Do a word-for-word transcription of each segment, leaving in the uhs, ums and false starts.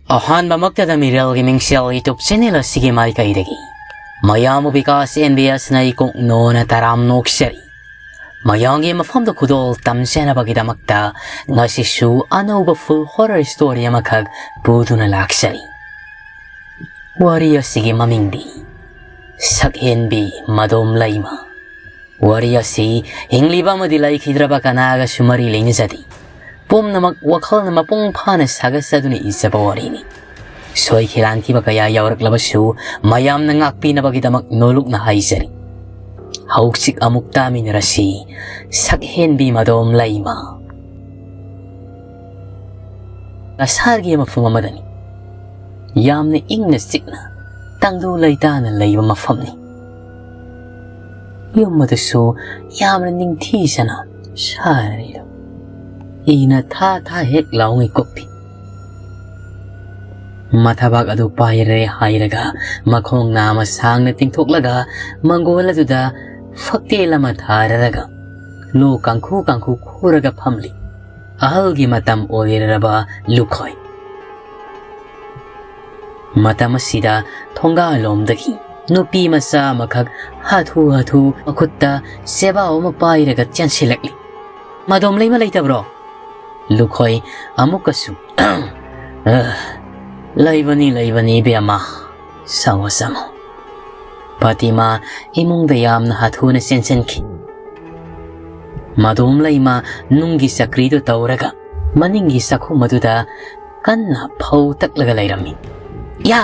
ꯑꯍꯥꯟꯕꯃꯛꯇꯗ ꯃꯤꯔꯦꯜꯒꯤ ꯃꯤꯡꯁꯦꯜ YouTube channel ꯑꯁꯤꯒꯤ ꯃꯥꯏꯀꯩꯗꯒꯤ ꯃꯌꯥꯝꯕꯨ ꯕꯤꯀꯥꯁ ꯑꯦꯟ ꯕꯤ ꯑꯦꯁꯅ ꯏꯀꯣꯛ ꯅꯣꯅ ꯇꯔꯥꯝ ꯅꯣꯛꯆꯔꯤ꯫ ꯃꯌꯥꯝꯒꯤ ꯃꯐꯝꯗ ꯈꯨꯗꯣꯜ ꯇꯝꯖꯅꯕꯒꯤꯗꯃꯛꯇ ꯉꯁꯤꯁꯨ ꯑꯅꯧꯕ full horror story ꯑꯃꯈꯛ ꯄꯨꯗꯨꯅ ꯂꯥꯛꯆꯔꯤ꯫ ꯋꯥꯔꯤ ꯑꯁꯤꯒꯤ ꯃꯃꯤꯡꯗꯤ ꯁꯛꯍꯦꯟꯕꯤ ꯃꯗꯣꯝ ꯂꯩꯃ꯫ ꯋꯥꯔꯤ ꯑꯁꯤ ꯍꯤꯡꯂꯤꯕ ꯑꯃꯗꯤ ꯂꯩꯈꯤꯗ꯭ꯔꯕ ꯀꯅꯥꯒꯁꯨ ꯃꯔꯤ ꯂꯩꯅꯖꯗꯦ꯫ ꯄꯨꯝꯅꯃꯛ ꯋꯥꯈꯜꯅ ꯃꯄꯨꯡ ꯐꯥꯅ ꯁꯥꯒꯠꯆꯗꯨꯅ ꯏꯖꯕ ꯋꯥꯔꯤꯅꯤ꯫ ꯁꯣꯏꯈꯤ ꯂꯥꯟꯈꯤꯕ ꯀꯌꯥ ꯌꯥꯎꯔꯛꯂꯕꯁꯨ ꯃꯌꯥꯝꯅ ꯉꯥꯛꯄꯤꯅꯕꯒꯤꯗꯃꯛ ꯅꯣꯂꯨꯛꯅ ꯍꯥꯏꯖꯔꯤ꯫ ꯍꯧꯖꯤꯛ ꯑꯃꯨꯛ ꯇꯥꯃꯤꯟꯅꯔꯁꯤ ꯁꯛꯍꯦꯟꯕꯤ ꯃꯗꯣꯝ ꯂꯩꯃ꯫ ꯀꯁꯥꯔꯒꯤ ꯃꯐꯝ ꯑꯃꯗꯅꯤ꯫ ꯌꯥꯝꯅ ꯏꯪꯅ ꯆꯤꯛꯅ ꯇꯪꯗꯨ ꯂꯩꯇꯥꯅ ꯂꯩꯕ ꯃꯐꯝꯅꯤ꯫ ꯌꯨꯝ ꯑꯗꯨꯁꯨ ꯌꯥꯝꯅ ꯅꯤꯡꯊꯤꯖꯅ ꯁꯥꯔꯤꯗꯣ ꯏꯅ ꯊꯥ ꯊꯥ ꯍꯦꯛ ꯂꯥꯎꯉꯩ ꯀꯨꯞꯄꯤ꯫ ꯃꯊꯕꯥꯛ ꯑꯗꯨ ꯄꯥꯏꯔꯦ ꯍꯥꯏꯔꯒ ꯃꯈꯣꯡ ꯅꯥꯃ ꯁꯥꯡꯅ ꯇꯤꯡꯊꯣꯛꯂꯒ ꯃꯪꯒꯣꯜ ꯑꯗꯨꯗ ꯐꯛꯇꯦꯜ ꯑꯃ ꯊꯥꯔꯔꯒ ꯂꯣ ꯀꯥꯡꯈꯨ ꯀꯥꯡꯈꯨ ꯈꯨꯔꯒ ꯐꯝꯂꯤ ꯑꯍꯜꯒꯤ ꯃꯇꯝ ꯑꯣꯏꯔꯔꯕ ꯂꯨꯈꯣꯏ꯫ ꯃꯇꯝ ꯑꯁꯤꯗ ꯊꯣꯡꯒꯥꯜꯂꯣꯝꯗꯒꯤ ꯅꯨꯄꯤ ꯃꯆꯥ ꯑꯃꯈꯛ ꯍꯥꯊꯨ ꯍꯥꯊꯨ ꯃꯈꯨꯠꯇ ꯆꯦꯕꯥꯎ ꯑꯃ ꯄꯥꯏꯔꯒ ꯆꯦꯟꯁꯤꯜꯂꯛꯂꯤ꯫ "ꯃꯗꯣꯝ ꯂꯩꯃ ꯂꯩꯇꯕ꯭ꯔꯣ?" ꯂꯨꯈꯣꯏ ꯑꯃꯨꯛꯀꯁꯨ, "ꯑ, ꯂꯩꯕꯅꯤ, ꯂꯩꯕꯅꯤ, ꯏꯕꯦꯝꯃ꯫ ꯆꯪꯉꯣ, ꯆꯪꯉꯣ꯫" ꯐꯥꯇꯤꯃꯥ ꯏꯃꯨꯡꯗ ꯌꯥꯝꯅ ꯍꯥꯊꯨꯅ ꯆꯦꯟꯁꯤꯟꯈꯤ꯫ ꯃꯗꯣꯝ ꯂꯩꯃ ꯅꯨꯡꯒꯤ ꯆꯀ꯭ꯔꯤꯗꯨ ꯇꯧꯔꯒ ꯃꯅꯤꯡꯒꯤ ꯆꯥꯛꯈꯨꯝ ꯑꯗꯨꯗ ꯀꯟꯅ ꯐꯧ ꯇꯛꯂꯒ ꯂꯩꯔꯝꯃꯤ꯫ "ꯌꯥ!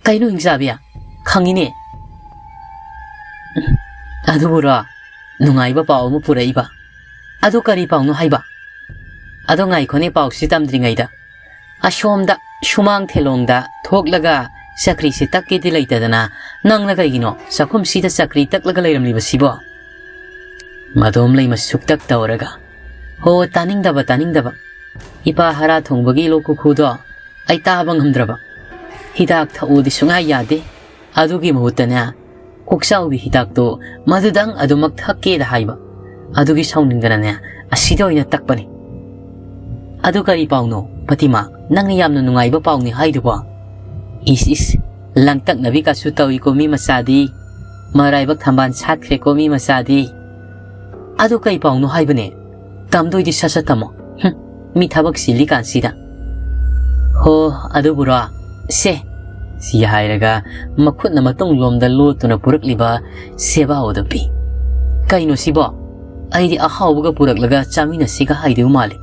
ꯀꯩꯅꯣ ꯍꯤꯡꯆꯥꯕꯤ? ꯈꯪꯉꯤꯅꯦ꯫ ꯑꯗꯨꯕꯨꯔꯣ? ꯅꯨꯡꯉꯥꯏꯕ ꯄꯥꯎ ꯑꯃ ꯄꯨꯔꯛꯏꯕ꯫ ꯑꯗꯨ ꯀꯔꯤ ꯄꯥꯎꯅꯣ ꯍꯥꯏꯕ? ꯑꯗꯣ ꯉꯥꯏꯈꯣꯅꯦ, ꯄꯥꯎꯁꯤ ꯇꯝꯗ꯭ꯔꯤꯉꯩꯗ꯫ ꯑꯁꯣꯝꯗ ꯁꯨꯃꯥꯡ ꯊꯦꯂꯣꯡꯗ ꯊꯣꯛꯂꯒ ꯆꯀ꯭ꯔꯤꯁꯤ ꯇꯛꯀꯦꯗꯤ ꯂꯩꯇꯗꯅ ꯅꯪꯅ ꯀꯩꯒꯤꯅꯣ ꯆꯥꯛꯈꯨꯝꯁꯤꯗ ꯆꯀ꯭ꯔꯤ ꯇꯛꯂꯒ ꯂꯩꯔꯝꯂꯤꯕꯁꯤꯕꯣ?" ꯃꯗꯣꯝ ꯂꯩꯃ ꯁꯨꯛꯇꯛ ꯇꯧꯔꯒ, "ꯍꯣ, ꯇꯥꯅꯤꯡꯗꯕ, ꯇꯥꯅꯤꯡꯗꯕ꯫ ꯏꯄꯥ ꯍꯥꯔꯥ ꯊꯣꯡꯕꯒꯤ ꯂꯣꯛ ꯈꯨꯈꯨꯗꯣ ꯑꯩ ꯇꯥꯕ ꯉꯝꯗ꯭ꯔꯕ꯫ ꯍꯤꯗꯥꯛ ꯊꯛꯎꯗꯤ ꯁꯨꯡꯌꯥ ꯌꯥꯗꯦ꯫ ꯑꯗꯨꯒꯤ ꯃꯍꯨꯠꯇꯅꯦ, ꯀꯣꯛꯆꯥꯎꯕꯤ ꯍꯤꯗꯥꯛꯇꯣ ꯃꯗꯨꯗꯪ ꯑꯗꯨꯃꯛ ꯊꯛꯀꯦꯗ ꯍꯥꯏꯕ꯫ ꯑꯗꯨꯒꯤ ꯁꯥꯎꯅꯤꯡꯗꯅꯅꯦ, ꯑꯁꯤꯗ ꯑꯣꯏꯅ ꯇꯛꯄꯅꯤ꯫" "ꯑꯗꯨ ꯀꯔꯤ ꯄꯥꯎꯅꯣ? "ꯄꯇꯤꯃꯥ, ꯅꯪꯅ ꯌꯥꯝꯅ ꯅꯨꯡꯉꯥꯏꯕ ꯄꯥꯎꯅꯤ ꯍꯥꯏꯗꯨꯕꯣ? ꯏꯁ ꯏꯁ, ꯂꯪꯇꯛꯅꯕꯤ ꯀꯥꯁꯨ ꯇꯧꯏꯀꯣ ꯃꯤ ꯃꯆꯥꯗꯤ꯫ ꯃꯔꯥꯏꯕꯛ ꯊꯝꯕꯥꯜ ꯁꯥꯠꯈ꯭ꯔꯦꯀꯣ ꯃꯤ ꯃꯆꯥꯗꯤ꯫ ꯑꯗꯨ ꯀꯩ ꯄꯥꯎꯅꯣ ꯍꯥꯏꯕꯅꯦ? ꯇꯝꯗꯣꯏꯗꯤ ꯁꯠ ꯁꯠ ꯇꯝꯃꯣ꯫ ꯍꯨꯝ, ꯃꯤ ꯊꯕꯛ ꯆꯤꯜꯂꯤ ꯀꯥꯟꯁꯤꯗ꯫ ꯍꯣ, ꯑꯗꯨꯕꯨꯔꯣ? ꯁꯦ," ꯁꯤ ꯍꯥꯏꯔꯒ ꯃꯈꯨꯠꯅ ꯃꯇꯨꯡꯂꯣꯝꯗ ꯂꯣꯠꯇꯨꯅ ꯄꯨꯔꯛꯂꯤꯕ ꯁꯦꯕꯥꯑꯣꯗꯨ ꯄꯤ꯫ "ꯀꯩꯅꯣ ꯁꯤꯕꯣ? ꯑꯩꯗꯤ ꯑꯍꯥꯎꯕꯒ ꯄꯨꯔꯛꯂꯒ ꯆꯥꯃꯤꯟꯅꯁꯤꯒ ꯍꯥꯏꯗꯣꯏ ꯃꯥꯜꯂꯤ꯫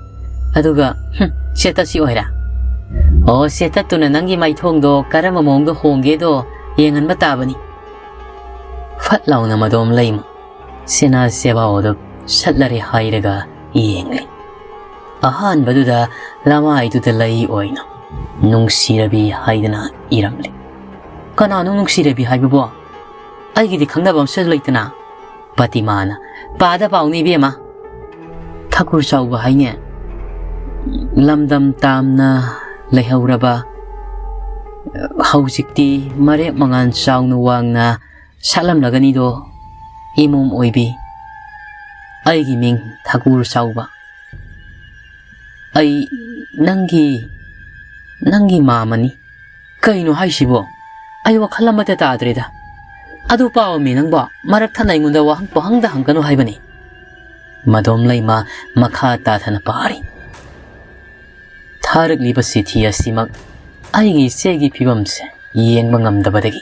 ꯑꯗꯨꯒ, ꯍꯨꯝ, ꯁꯦ ꯇꯠꯁꯤ ꯑꯣꯏꯔꯦ꯫ ꯑꯣ, ꯁꯦ ꯇꯠꯇꯨꯅ ꯅꯪꯒꯤ ꯃꯥꯏꯊꯣꯡꯗꯣ ꯀꯔꯝꯕ ꯃꯑꯣꯡꯗ ꯍꯣꯡꯒꯦꯗꯣ ꯌꯦꯡꯍꯟꯕ ꯇꯥꯕꯅꯤ꯫" ꯐꯠ ꯂꯥꯎꯅ ꯃꯗꯣꯝ ꯂꯩꯃ ꯁꯦꯅꯥ ꯁꯦꯕꯥꯑꯣꯗꯨ ꯁꯠꯂꯔꯦ ꯍꯥꯏꯔꯒ ꯌꯦꯡꯂꯤ꯫ ꯑꯍꯥꯟꯕꯗꯨꯗ ꯂꯃꯥꯏꯗꯨꯗ ꯂꯩ ꯑꯣꯏꯅ "ꯅꯨꯡꯁꯤꯔꯕꯤ" ꯍꯥꯏꯗꯅ ꯏꯔꯝꯂꯤ꯫ "ꯀꯅꯥꯅꯣ ꯅꯨꯡꯁꯤꯔꯕꯤ ꯍꯥꯏꯕꯕꯣ? ꯑꯩꯒꯤꯗꯤ ꯈꯪꯅꯕ ꯑꯃꯁꯨ ꯂꯩꯇꯅ꯫" ꯄꯇꯤꯃꯥꯅ, "ꯄꯥꯗ ꯄꯥꯎꯅꯤ ꯏꯕꯦꯝꯃ꯫ ꯊꯥꯀꯨꯔ ꯆꯥꯎꯕ ꯍꯥꯏꯅꯦ, ꯂꯝꯗꯝ ꯇꯥꯝꯅ ꯂꯩꯍꯧꯔꯕ, ꯍꯧꯖꯤꯛꯇꯤ ꯃꯔꯦꯛ ꯃꯉꯥꯜ ꯆꯥꯎꯅ ꯋꯥꯡꯅ ꯁꯥꯠꯂꯝꯂꯒꯅꯤꯗꯣ, ꯏꯃꯣꯝ ꯑꯣꯏꯕꯤ꯫ ꯑꯩꯒꯤ ꯃꯤꯡ ꯊꯥꯀꯨꯔ ꯆꯥꯎꯕ꯫ ꯑꯩ ꯅꯪꯒꯤ, ꯅꯪꯒꯤ ꯃꯥꯃꯅꯤ꯫" "ꯀꯩꯅꯣ ꯍꯥꯏꯁꯤꯕꯣ? ꯑꯩ ꯋꯥꯈꯜ ꯑꯃꯠꯇ ꯇꯥꯗ꯭ꯔꯦꯗ꯫ ꯑꯗꯨ ꯄꯥꯎꯃꯤ ꯅꯪꯕꯣ, ꯃꯔꯛ ꯊꯠꯅ ꯑꯩꯉꯣꯟꯗ ꯋꯥꯍꯪ ꯄꯨꯍꯪꯗ ꯍꯪꯒꯅꯨ ꯍꯥꯏꯕꯅꯤ꯫" ꯃꯗꯣꯝ ꯂꯩꯃ ꯃꯈꯥ ꯇꯥꯊꯅ ꯄꯥꯔꯤ꯫ ꯊꯥꯔꯛꯂꯤꯕ ꯆꯤꯊꯤ ꯑꯁꯤꯃꯛ ꯑꯩꯒꯤ ꯏꯆꯦꯒꯤ ꯐꯤꯕꯝꯁꯦ ꯌꯦꯡꯕ ꯉꯝꯗꯕꯗꯒꯤ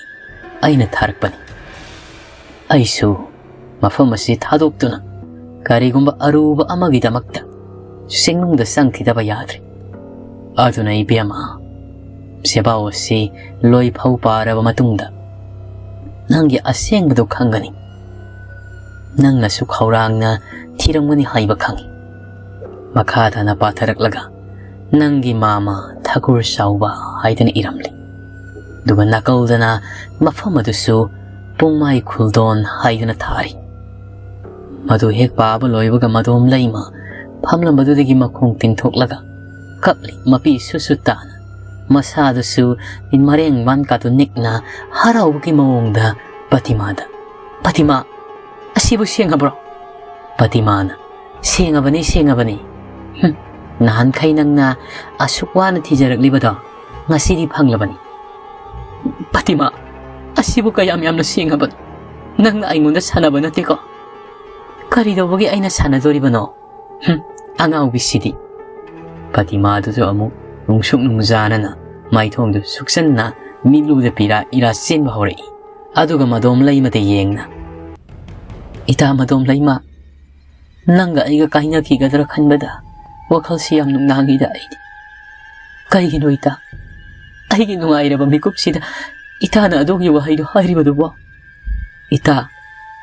ꯑꯩꯅ ꯊꯥꯔꯛꯄꯅꯤ꯫ ꯑꯩꯁꯨ ꯃꯐꯝ ꯑꯁꯤ ꯊꯥꯗꯣꯛꯇꯨꯅ ꯀꯔꯤꯒꯨꯝꯕ ꯑꯔꯨꯕ ꯑꯃꯒꯤꯗꯃꯛꯇ ꯆꯤꯡꯅꯨꯡꯗ ꯆꯪꯈꯤꯗꯕ ꯌꯥꯗ꯭ꯔꯦ꯫ ꯑꯗꯨꯅ ꯏꯕꯦꯝꯃ, ꯁꯦꯕꯥꯎ ꯑꯁꯤ ꯂꯣꯏꯐꯧ ꯄꯥꯔꯕ ꯃꯇꯨꯡꯗ ꯅꯪꯒꯤ ꯑꯁꯦꯡꯕꯗꯨ ꯈꯪꯒꯅꯤ꯫ ꯅꯪꯅꯁꯨ ꯈꯧꯔꯥꯡꯅ ꯊꯤꯔꯝꯒꯅꯤ ꯍꯥꯏꯕ ꯈꯪꯏ꯫ ꯃꯈꯥ ꯇꯥꯅ ꯄꯥꯊꯔꯛꯂꯒ, "ꯅꯪꯒꯤ ꯃꯥꯃ ꯊꯥꯀꯨꯔ ꯆꯥꯎꯕ" ꯍꯥꯏꯗꯅ ꯏꯔꯝꯂꯤ꯫ ꯑꯗꯨꯒ ꯅꯥꯀꯜꯗꯅ ꯃꯐꯝ ꯑꯗꯨꯁꯨ "ꯄꯨꯡꯃꯥꯏ ꯈꯨꯜꯗꯣꯟ" ꯍꯥꯏꯗꯨꯅ ꯊꯥꯔꯤ꯫ ꯃꯗꯨ ꯍꯦꯛ ꯄꯥꯕ ꯂꯣꯏꯕꯒ ꯃꯗꯣꯝ ꯂꯩꯃ ꯐꯝꯂꯝꯕꯗꯨꯗꯒꯤ ꯃꯈꯣꯡ ꯇꯤꯡꯊꯣꯛꯂꯒ ꯀꯞꯂꯤ, ꯃꯄꯤ ꯁꯨꯠ ꯁꯨꯠ ꯇꯥꯅ꯫ ꯃꯁꯥꯗꯨꯁꯨ ꯃꯔꯦꯡ ꯃꯥꯟꯀꯥꯗꯨ ꯅꯤꯛꯅ ꯍꯔꯥꯎꯕꯒꯤ ꯃꯑꯣꯡꯗ ꯄꯇꯤꯃꯥꯗ, "ꯄꯇꯤꯃꯥ, ꯑꯁꯤꯕꯨ ꯁꯦꯡꯉꯕ꯭ꯔꯣ?" ꯄꯇꯤꯃꯥꯅ, "ꯁꯦꯡꯉꯕꯅꯤ, ꯁꯦꯡꯉꯕꯅꯤ꯫" "ꯍꯨꯝ, ꯅꯍꯥꯟꯈꯩ ꯅꯪꯅ ꯑꯁꯨꯛ ꯋꯥꯅ ꯊꯤꯖꯔꯛꯂꯤꯕꯗꯣ ꯉꯁꯤꯗꯤ ꯐꯪꯂꯕꯅꯤ꯫ ꯄꯇꯤꯃꯥ, ꯑꯁꯤꯕꯨ ꯀꯌꯥꯝ ꯌꯥꯝꯅ ꯁꯦꯡꯉꯕꯅꯣ? ꯅꯪꯅ ꯑꯩꯉꯣꯟꯗ ꯁꯥꯟꯅꯕ ꯅꯠꯇꯦꯀꯣ? ꯀꯔꯤꯗꯧꯕꯒꯤ ꯑꯩꯅ ꯁꯥꯟꯅꯗꯣꯔꯤꯕꯅꯣ? ꯍꯨꯝ, ꯑꯉꯥꯎꯕꯤꯁꯤꯗꯤ꯫ ꯄꯇꯤꯃꯥꯗꯨꯁꯨ ꯑꯃꯨꯛ ꯅꯨꯡꯁꯨꯛ ꯅꯨꯡꯖꯥꯅꯅ ꯃꯥꯏꯊꯣꯡꯗꯨ ꯁꯨꯛꯆꯟꯅ ꯃꯤꯠꯂꯨꯗ ꯄꯤꯔꯥ ꯏꯔꯥ ꯆꯦꯟꯕ ꯍꯧꯔꯛꯏ꯫ ꯑꯗꯨꯒ ꯃꯗꯣꯝ ꯂꯩꯃꯗ ꯌꯦꯡꯅ, "ꯏꯇꯥ ꯃꯗꯣꯝ ꯂꯩꯃ, ꯅꯪꯒ ꯑꯩꯒ ꯀꯥꯏꯅꯈꯤꯒꯗ꯭ꯔꯥ ꯈꯟꯕꯗ ꯋꯥꯈꯜꯁꯤ ꯌꯥꯝ ꯅꯨꯡꯅꯥꯡꯉꯤꯗ ꯑꯩꯗꯤ꯫ ꯀꯩꯒꯤꯅꯣ ꯏꯇꯥ? ꯑꯩꯒꯤ ꯅꯨꯡꯉꯥꯏꯔꯕ ꯃꯤꯀꯨꯞꯁꯤꯗ ꯏꯇꯥꯅ ꯑꯗꯨꯒꯤ ꯋꯥꯍꯩꯗꯣ ꯍꯥꯏꯔꯤꯕꯗꯨꯕꯣ? ꯏꯇꯥ,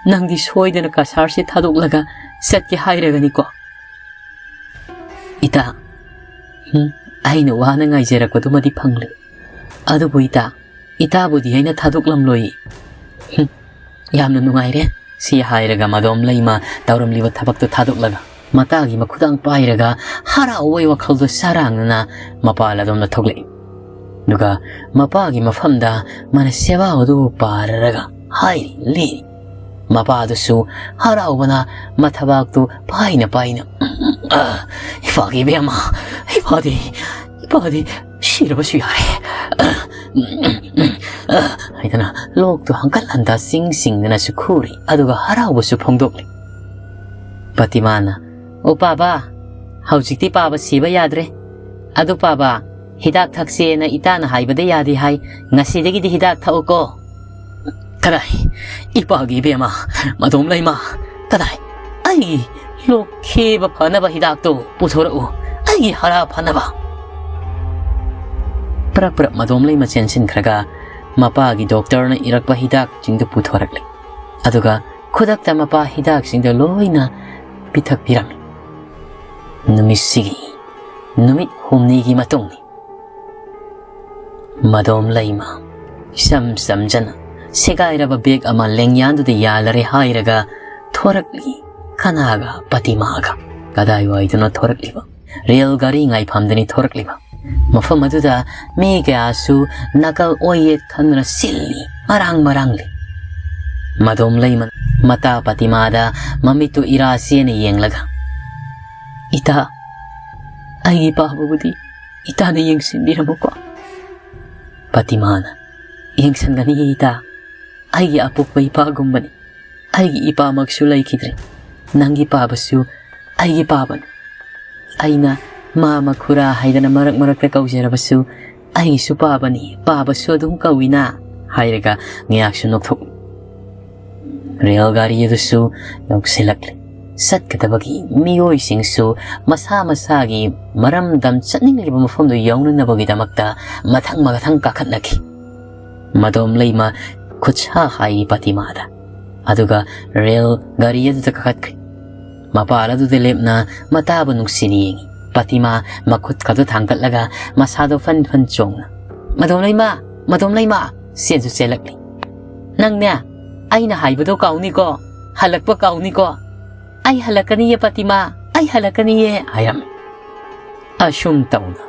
ꯅꯪꯗꯤ ꯁꯣꯏꯗꯅ ꯀꯁꯥꯔꯁꯦ ꯊꯥꯗꯣꯛꯂꯒ ꯆꯠꯀꯦ ꯍꯥꯏꯔꯒꯅꯤꯀꯣ?" "ꯏꯇꯥ, ꯍꯨꯝ, ꯑꯩꯅ ꯋꯥꯅ ꯉꯥꯏꯖꯔꯛꯄꯗꯨꯃꯗꯤ ꯐꯪꯂꯦ꯫ ꯑꯗꯨꯕꯨ ꯏꯇꯥ, ꯏꯇꯥꯕꯨꯗꯤ ꯑꯩꯅ ꯊꯥꯗꯣꯛꯂꯝꯂꯣꯏ꯫ ꯍꯨꯝ, ꯌꯥꯝꯅ ꯅꯨꯡꯉꯥꯏꯔꯦ꯫" ꯁꯤ ꯍꯥꯏꯔꯒ ꯃꯗꯣꯝ ꯂꯩꯃ ꯇꯧꯔꯝꯂꯤꯕ ꯊꯕꯛꯇꯨ ꯊꯥꯗꯣꯛꯂꯒ ꯃꯇꯥꯒꯤ ꯃꯈꯨꯗꯥꯡ ꯄꯥꯏꯔꯒ ꯍꯔꯥꯎꯕꯒꯤ ꯋꯥꯈꯜꯗꯣ ꯁꯥꯔꯥꯡꯅꯅ ꯃꯄꯥ ꯂꯥꯗꯣꯝꯗ ꯊꯣꯛꯂꯛꯏ꯫ ꯑꯗꯨꯒ ꯃꯄꯥꯒꯤ ꯃꯐꯝꯗ ꯃꯥꯅ ꯁꯦꯕꯥ ꯑꯗꯨꯕꯨ ꯄꯥꯔꯔꯒ ꯍꯥꯏꯔꯤ ꯂꯤꯔꯤ꯫ ꯃꯄꯥꯗꯨꯁꯨ ꯍꯔꯥꯎꯕꯅ ꯃꯊꯕꯥꯛꯇꯨ ꯄꯥꯏꯅ ꯄꯥꯏꯅ, "ꯑ, ꯏꯄꯥꯒꯤ ꯏꯕꯦꯝꯃ, ꯏꯄꯥꯗꯤ, ꯏꯄꯥꯗꯤ ꯁꯤꯔꯕꯁꯨ ꯌꯥꯔꯦ꯫ ꯑ, ꯑ," ꯍꯥꯏꯗꯅ ꯂꯣꯛꯇꯨ ꯍꯪꯀꯠ ꯍꯟꯗ ꯆꯤꯡ ꯆꯤꯡꯗꯅꯁꯨ ꯈꯨꯔꯤ, ꯑꯗꯨꯒ ꯍꯔꯥꯎꯕꯁꯨ ꯐꯣꯡꯗꯣꯛꯂꯤ꯫ ꯄꯇꯤꯃꯥꯅ, "ꯑꯣ ꯄꯥꯕ, ꯍꯧꯖꯤꯛꯇꯤ ꯄꯥꯕ ꯁꯤꯕ ꯌꯥꯗ꯭ꯔꯦ꯫ ꯑꯗꯨ ꯄꯥꯕ, ꯍꯤꯗꯥꯛ ꯊꯛꯁꯦꯅ ꯏꯇꯥꯅ ꯍꯥꯏꯕꯗ ꯌꯥꯗꯦ ꯍꯥꯏ꯫ ꯉꯁꯤꯗꯒꯤꯗꯤ ꯍꯤꯗꯥꯛ ꯊꯛꯎꯀꯣ꯫" "ꯀꯗꯥꯏ? ꯏꯄꯥꯒꯤ ꯏꯕꯦꯝꯃ, ꯃꯗꯣꯝ ꯂꯩꯃ, ꯀꯗꯥꯏ? ꯑꯩꯒꯤ ꯂꯣꯛ ꯈꯦꯕ ꯐꯅꯕ ꯍꯤꯗꯥꯛꯇꯨ ꯄꯨꯊꯣꯔꯛꯎ꯫ ꯑꯩꯒꯤ ꯍꯔꯥ ꯐꯅꯕ꯫" ꯄ꯭ꯔꯞ ꯄ꯭ꯔꯞ ꯃꯗꯣꯝ ꯂꯩꯃ ꯆꯦꯟꯁꯤꯟꯈ꯭ꯔꯒ ꯃꯄꯥꯒꯤ ꯗꯣꯛꯇꯔꯅ ꯏꯔꯛꯄ ꯍꯤꯗꯥꯛꯁꯤꯡꯗꯨ ꯄꯨꯊꯣꯔꯛꯂꯤ꯫ ꯑꯗꯨꯒ ꯈꯨꯗꯛꯇ ꯃꯄꯥ ꯍꯤꯗꯥꯛꯁꯤꯡꯗꯨ ꯂꯣꯏꯅ ꯄꯤꯊꯛꯄꯤꯔꯝꯃꯤ꯫ ꯅꯨꯃꯤꯠꯁꯤꯒꯤ ꯅꯨꯃꯤꯠ ꯍꯨꯝꯅꯤꯒꯤ ꯃꯇꯨꯡꯅꯤ꯫ ꯃꯗꯣꯝ ꯂꯩꯃ ꯏꯆꯝ ꯆꯝꯖꯅ ꯁꯦꯒꯥꯏꯔꯕ ꯕꯦꯒ ꯑꯃ ꯂꯦꯡꯌꯥꯟꯗꯨꯗ ꯌꯥꯜꯂꯔꯦ ꯍꯥꯏꯔꯒ ꯊꯣꯔꯛꯂꯤ ꯀꯅꯥꯒ? ꯄꯇꯤꯃꯥꯒ꯫ ꯀꯗꯥꯏꯋꯥꯏꯗꯅꯣ ꯊꯣꯔꯛꯂꯤꯕ? ꯔꯦꯜ ꯒꯥꯔꯤ ꯉꯥꯏꯐꯝꯗꯅꯤ ꯊꯣꯔꯛꯂꯤꯕ꯫ ꯃꯐꯝ ꯑꯗꯨꯗ ꯃꯤ ꯀꯌꯥꯁꯨ ꯅꯥꯀꯜ ꯑꯣꯏꯌꯦꯠ ꯈꯟꯗꯨꯅ ꯆꯤꯜꯂꯤ, ꯃꯔꯥꯡ ꯃꯔꯥꯡꯂꯤ꯫ ꯃꯗꯣꯝ ꯂꯩꯃ ꯃꯇꯥ ꯄꯇꯤꯃꯥꯗ ꯃꯃꯤꯠꯇꯨ ꯏꯔꯥ ꯆꯦꯅ ꯌꯦꯡꯂꯒ, "ꯏꯇꯥ, ꯑꯩꯒꯤ ꯏꯄꯥꯕꯨꯗꯤ ꯏꯇꯥꯅ ꯌꯦꯡꯁꯤꯟꯕꯤꯔꯝꯃꯨꯀꯣ꯫ ꯄꯇꯤꯃꯥꯅ, "ꯌꯦꯡꯁꯤꯟꯒꯅꯤ ꯏꯇꯥ, ꯑꯩꯒꯤ ꯑꯄꯣꯛꯄ ꯏꯄꯥꯒꯨꯝꯕꯅꯤ꯫ ꯑꯩꯒꯤ ꯏꯄꯥꯃꯛꯁꯨ ꯂꯩꯈꯤꯗ꯭ꯔꯦ꯫ ꯅꯪꯒꯤ ꯄꯥꯕꯁꯨ ꯑꯩꯒꯤ ꯄꯥꯕꯅꯤ꯫ ꯑꯩꯅ ꯃꯥꯃ, ꯈꯨꯔꯥ ꯍꯥꯏꯗꯅ ꯃꯔꯛ ꯃꯔꯛꯇ ꯀꯧꯖꯔꯕꯁꯨ, ꯑꯩꯒꯤꯁꯨ ꯄꯥꯕꯅꯤ, ꯄꯥꯕꯁꯨ ꯑꯗꯨꯝ ꯀꯧꯏꯅ" ꯍꯥꯏꯔꯒ ꯉꯌꯥꯛꯁꯨ ꯅꯣꯛꯊꯣꯛꯏ꯫ ꯔꯦꯜ ꯒꯥꯔꯤ ꯑꯗꯨꯁꯨ ꯌꯧꯁꯤꯜꯂꯛꯂꯦ꯫ ꯆꯠꯀꯗꯕꯒꯤ ꯃꯤꯑꯣꯏꯁꯤꯡꯁꯨ ꯃꯁꯥ ꯃꯁꯥꯒꯤ ꯃꯔꯝꯗꯝ ꯆꯠꯅꯤꯡꯂꯤꯕ ꯃꯐꯝꯗꯨ ꯌꯧꯅꯅꯕꯒꯤꯗꯃꯛꯇ ꯃꯊꯪ ꯃꯊꯪ ꯀꯥꯈꯠꯅꯈꯤ꯫ ꯃꯗꯣꯝ ꯂꯩꯃ ꯈꯨꯠꯁꯥ ꯍꯥꯏꯔꯤ ꯄꯇꯤꯃꯥꯗ, ꯑꯗꯨꯒ ꯔꯦꯜ ꯒꯥꯔꯤ ꯑꯗꯨꯗ ꯀꯥꯈꯠꯈ꯭ꯔꯦ꯫ ꯃꯄꯥꯜ ꯑꯗꯨꯗ ꯂꯦꯞꯅ ꯃꯇꯥꯕꯨ ꯅꯨꯡꯁꯤꯅ ꯌꯦꯡꯉꯤ꯫ ꯄꯇꯤꯃꯥ ꯃꯈꯨꯠ ꯈꯛꯇ ꯊꯥꯡꯒꯠꯂꯒ ꯃꯁꯥꯗꯣ ꯐꯟ ꯐꯟ ꯆꯣꯡꯅ, "ꯃꯗꯣꯝ ꯂꯩꯃ! ꯃꯗꯣꯝ ꯂꯩꯃ!" ꯆꯦꯟꯁꯨ ꯆꯦꯜꯂꯛꯂꯤ꯫ "ꯅꯪꯅꯦ, ꯑꯩꯅ ꯍꯥꯏꯕꯗꯣ ꯀꯥꯎꯅꯤꯀꯣ, ꯍꯜꯂꯛꯄ ꯀꯥꯎꯅꯤꯀꯣ꯫ ꯑꯩ ꯍꯜꯂꯛꯀꯅꯤꯌꯦ ꯄꯇꯤꯃꯥ, ꯑꯩ ꯍꯜꯂꯛꯀꯅꯤꯌꯦ" ꯍꯥꯏꯔꯝꯃꯤ꯫ ꯑꯁꯨꯝ ꯇꯧꯅ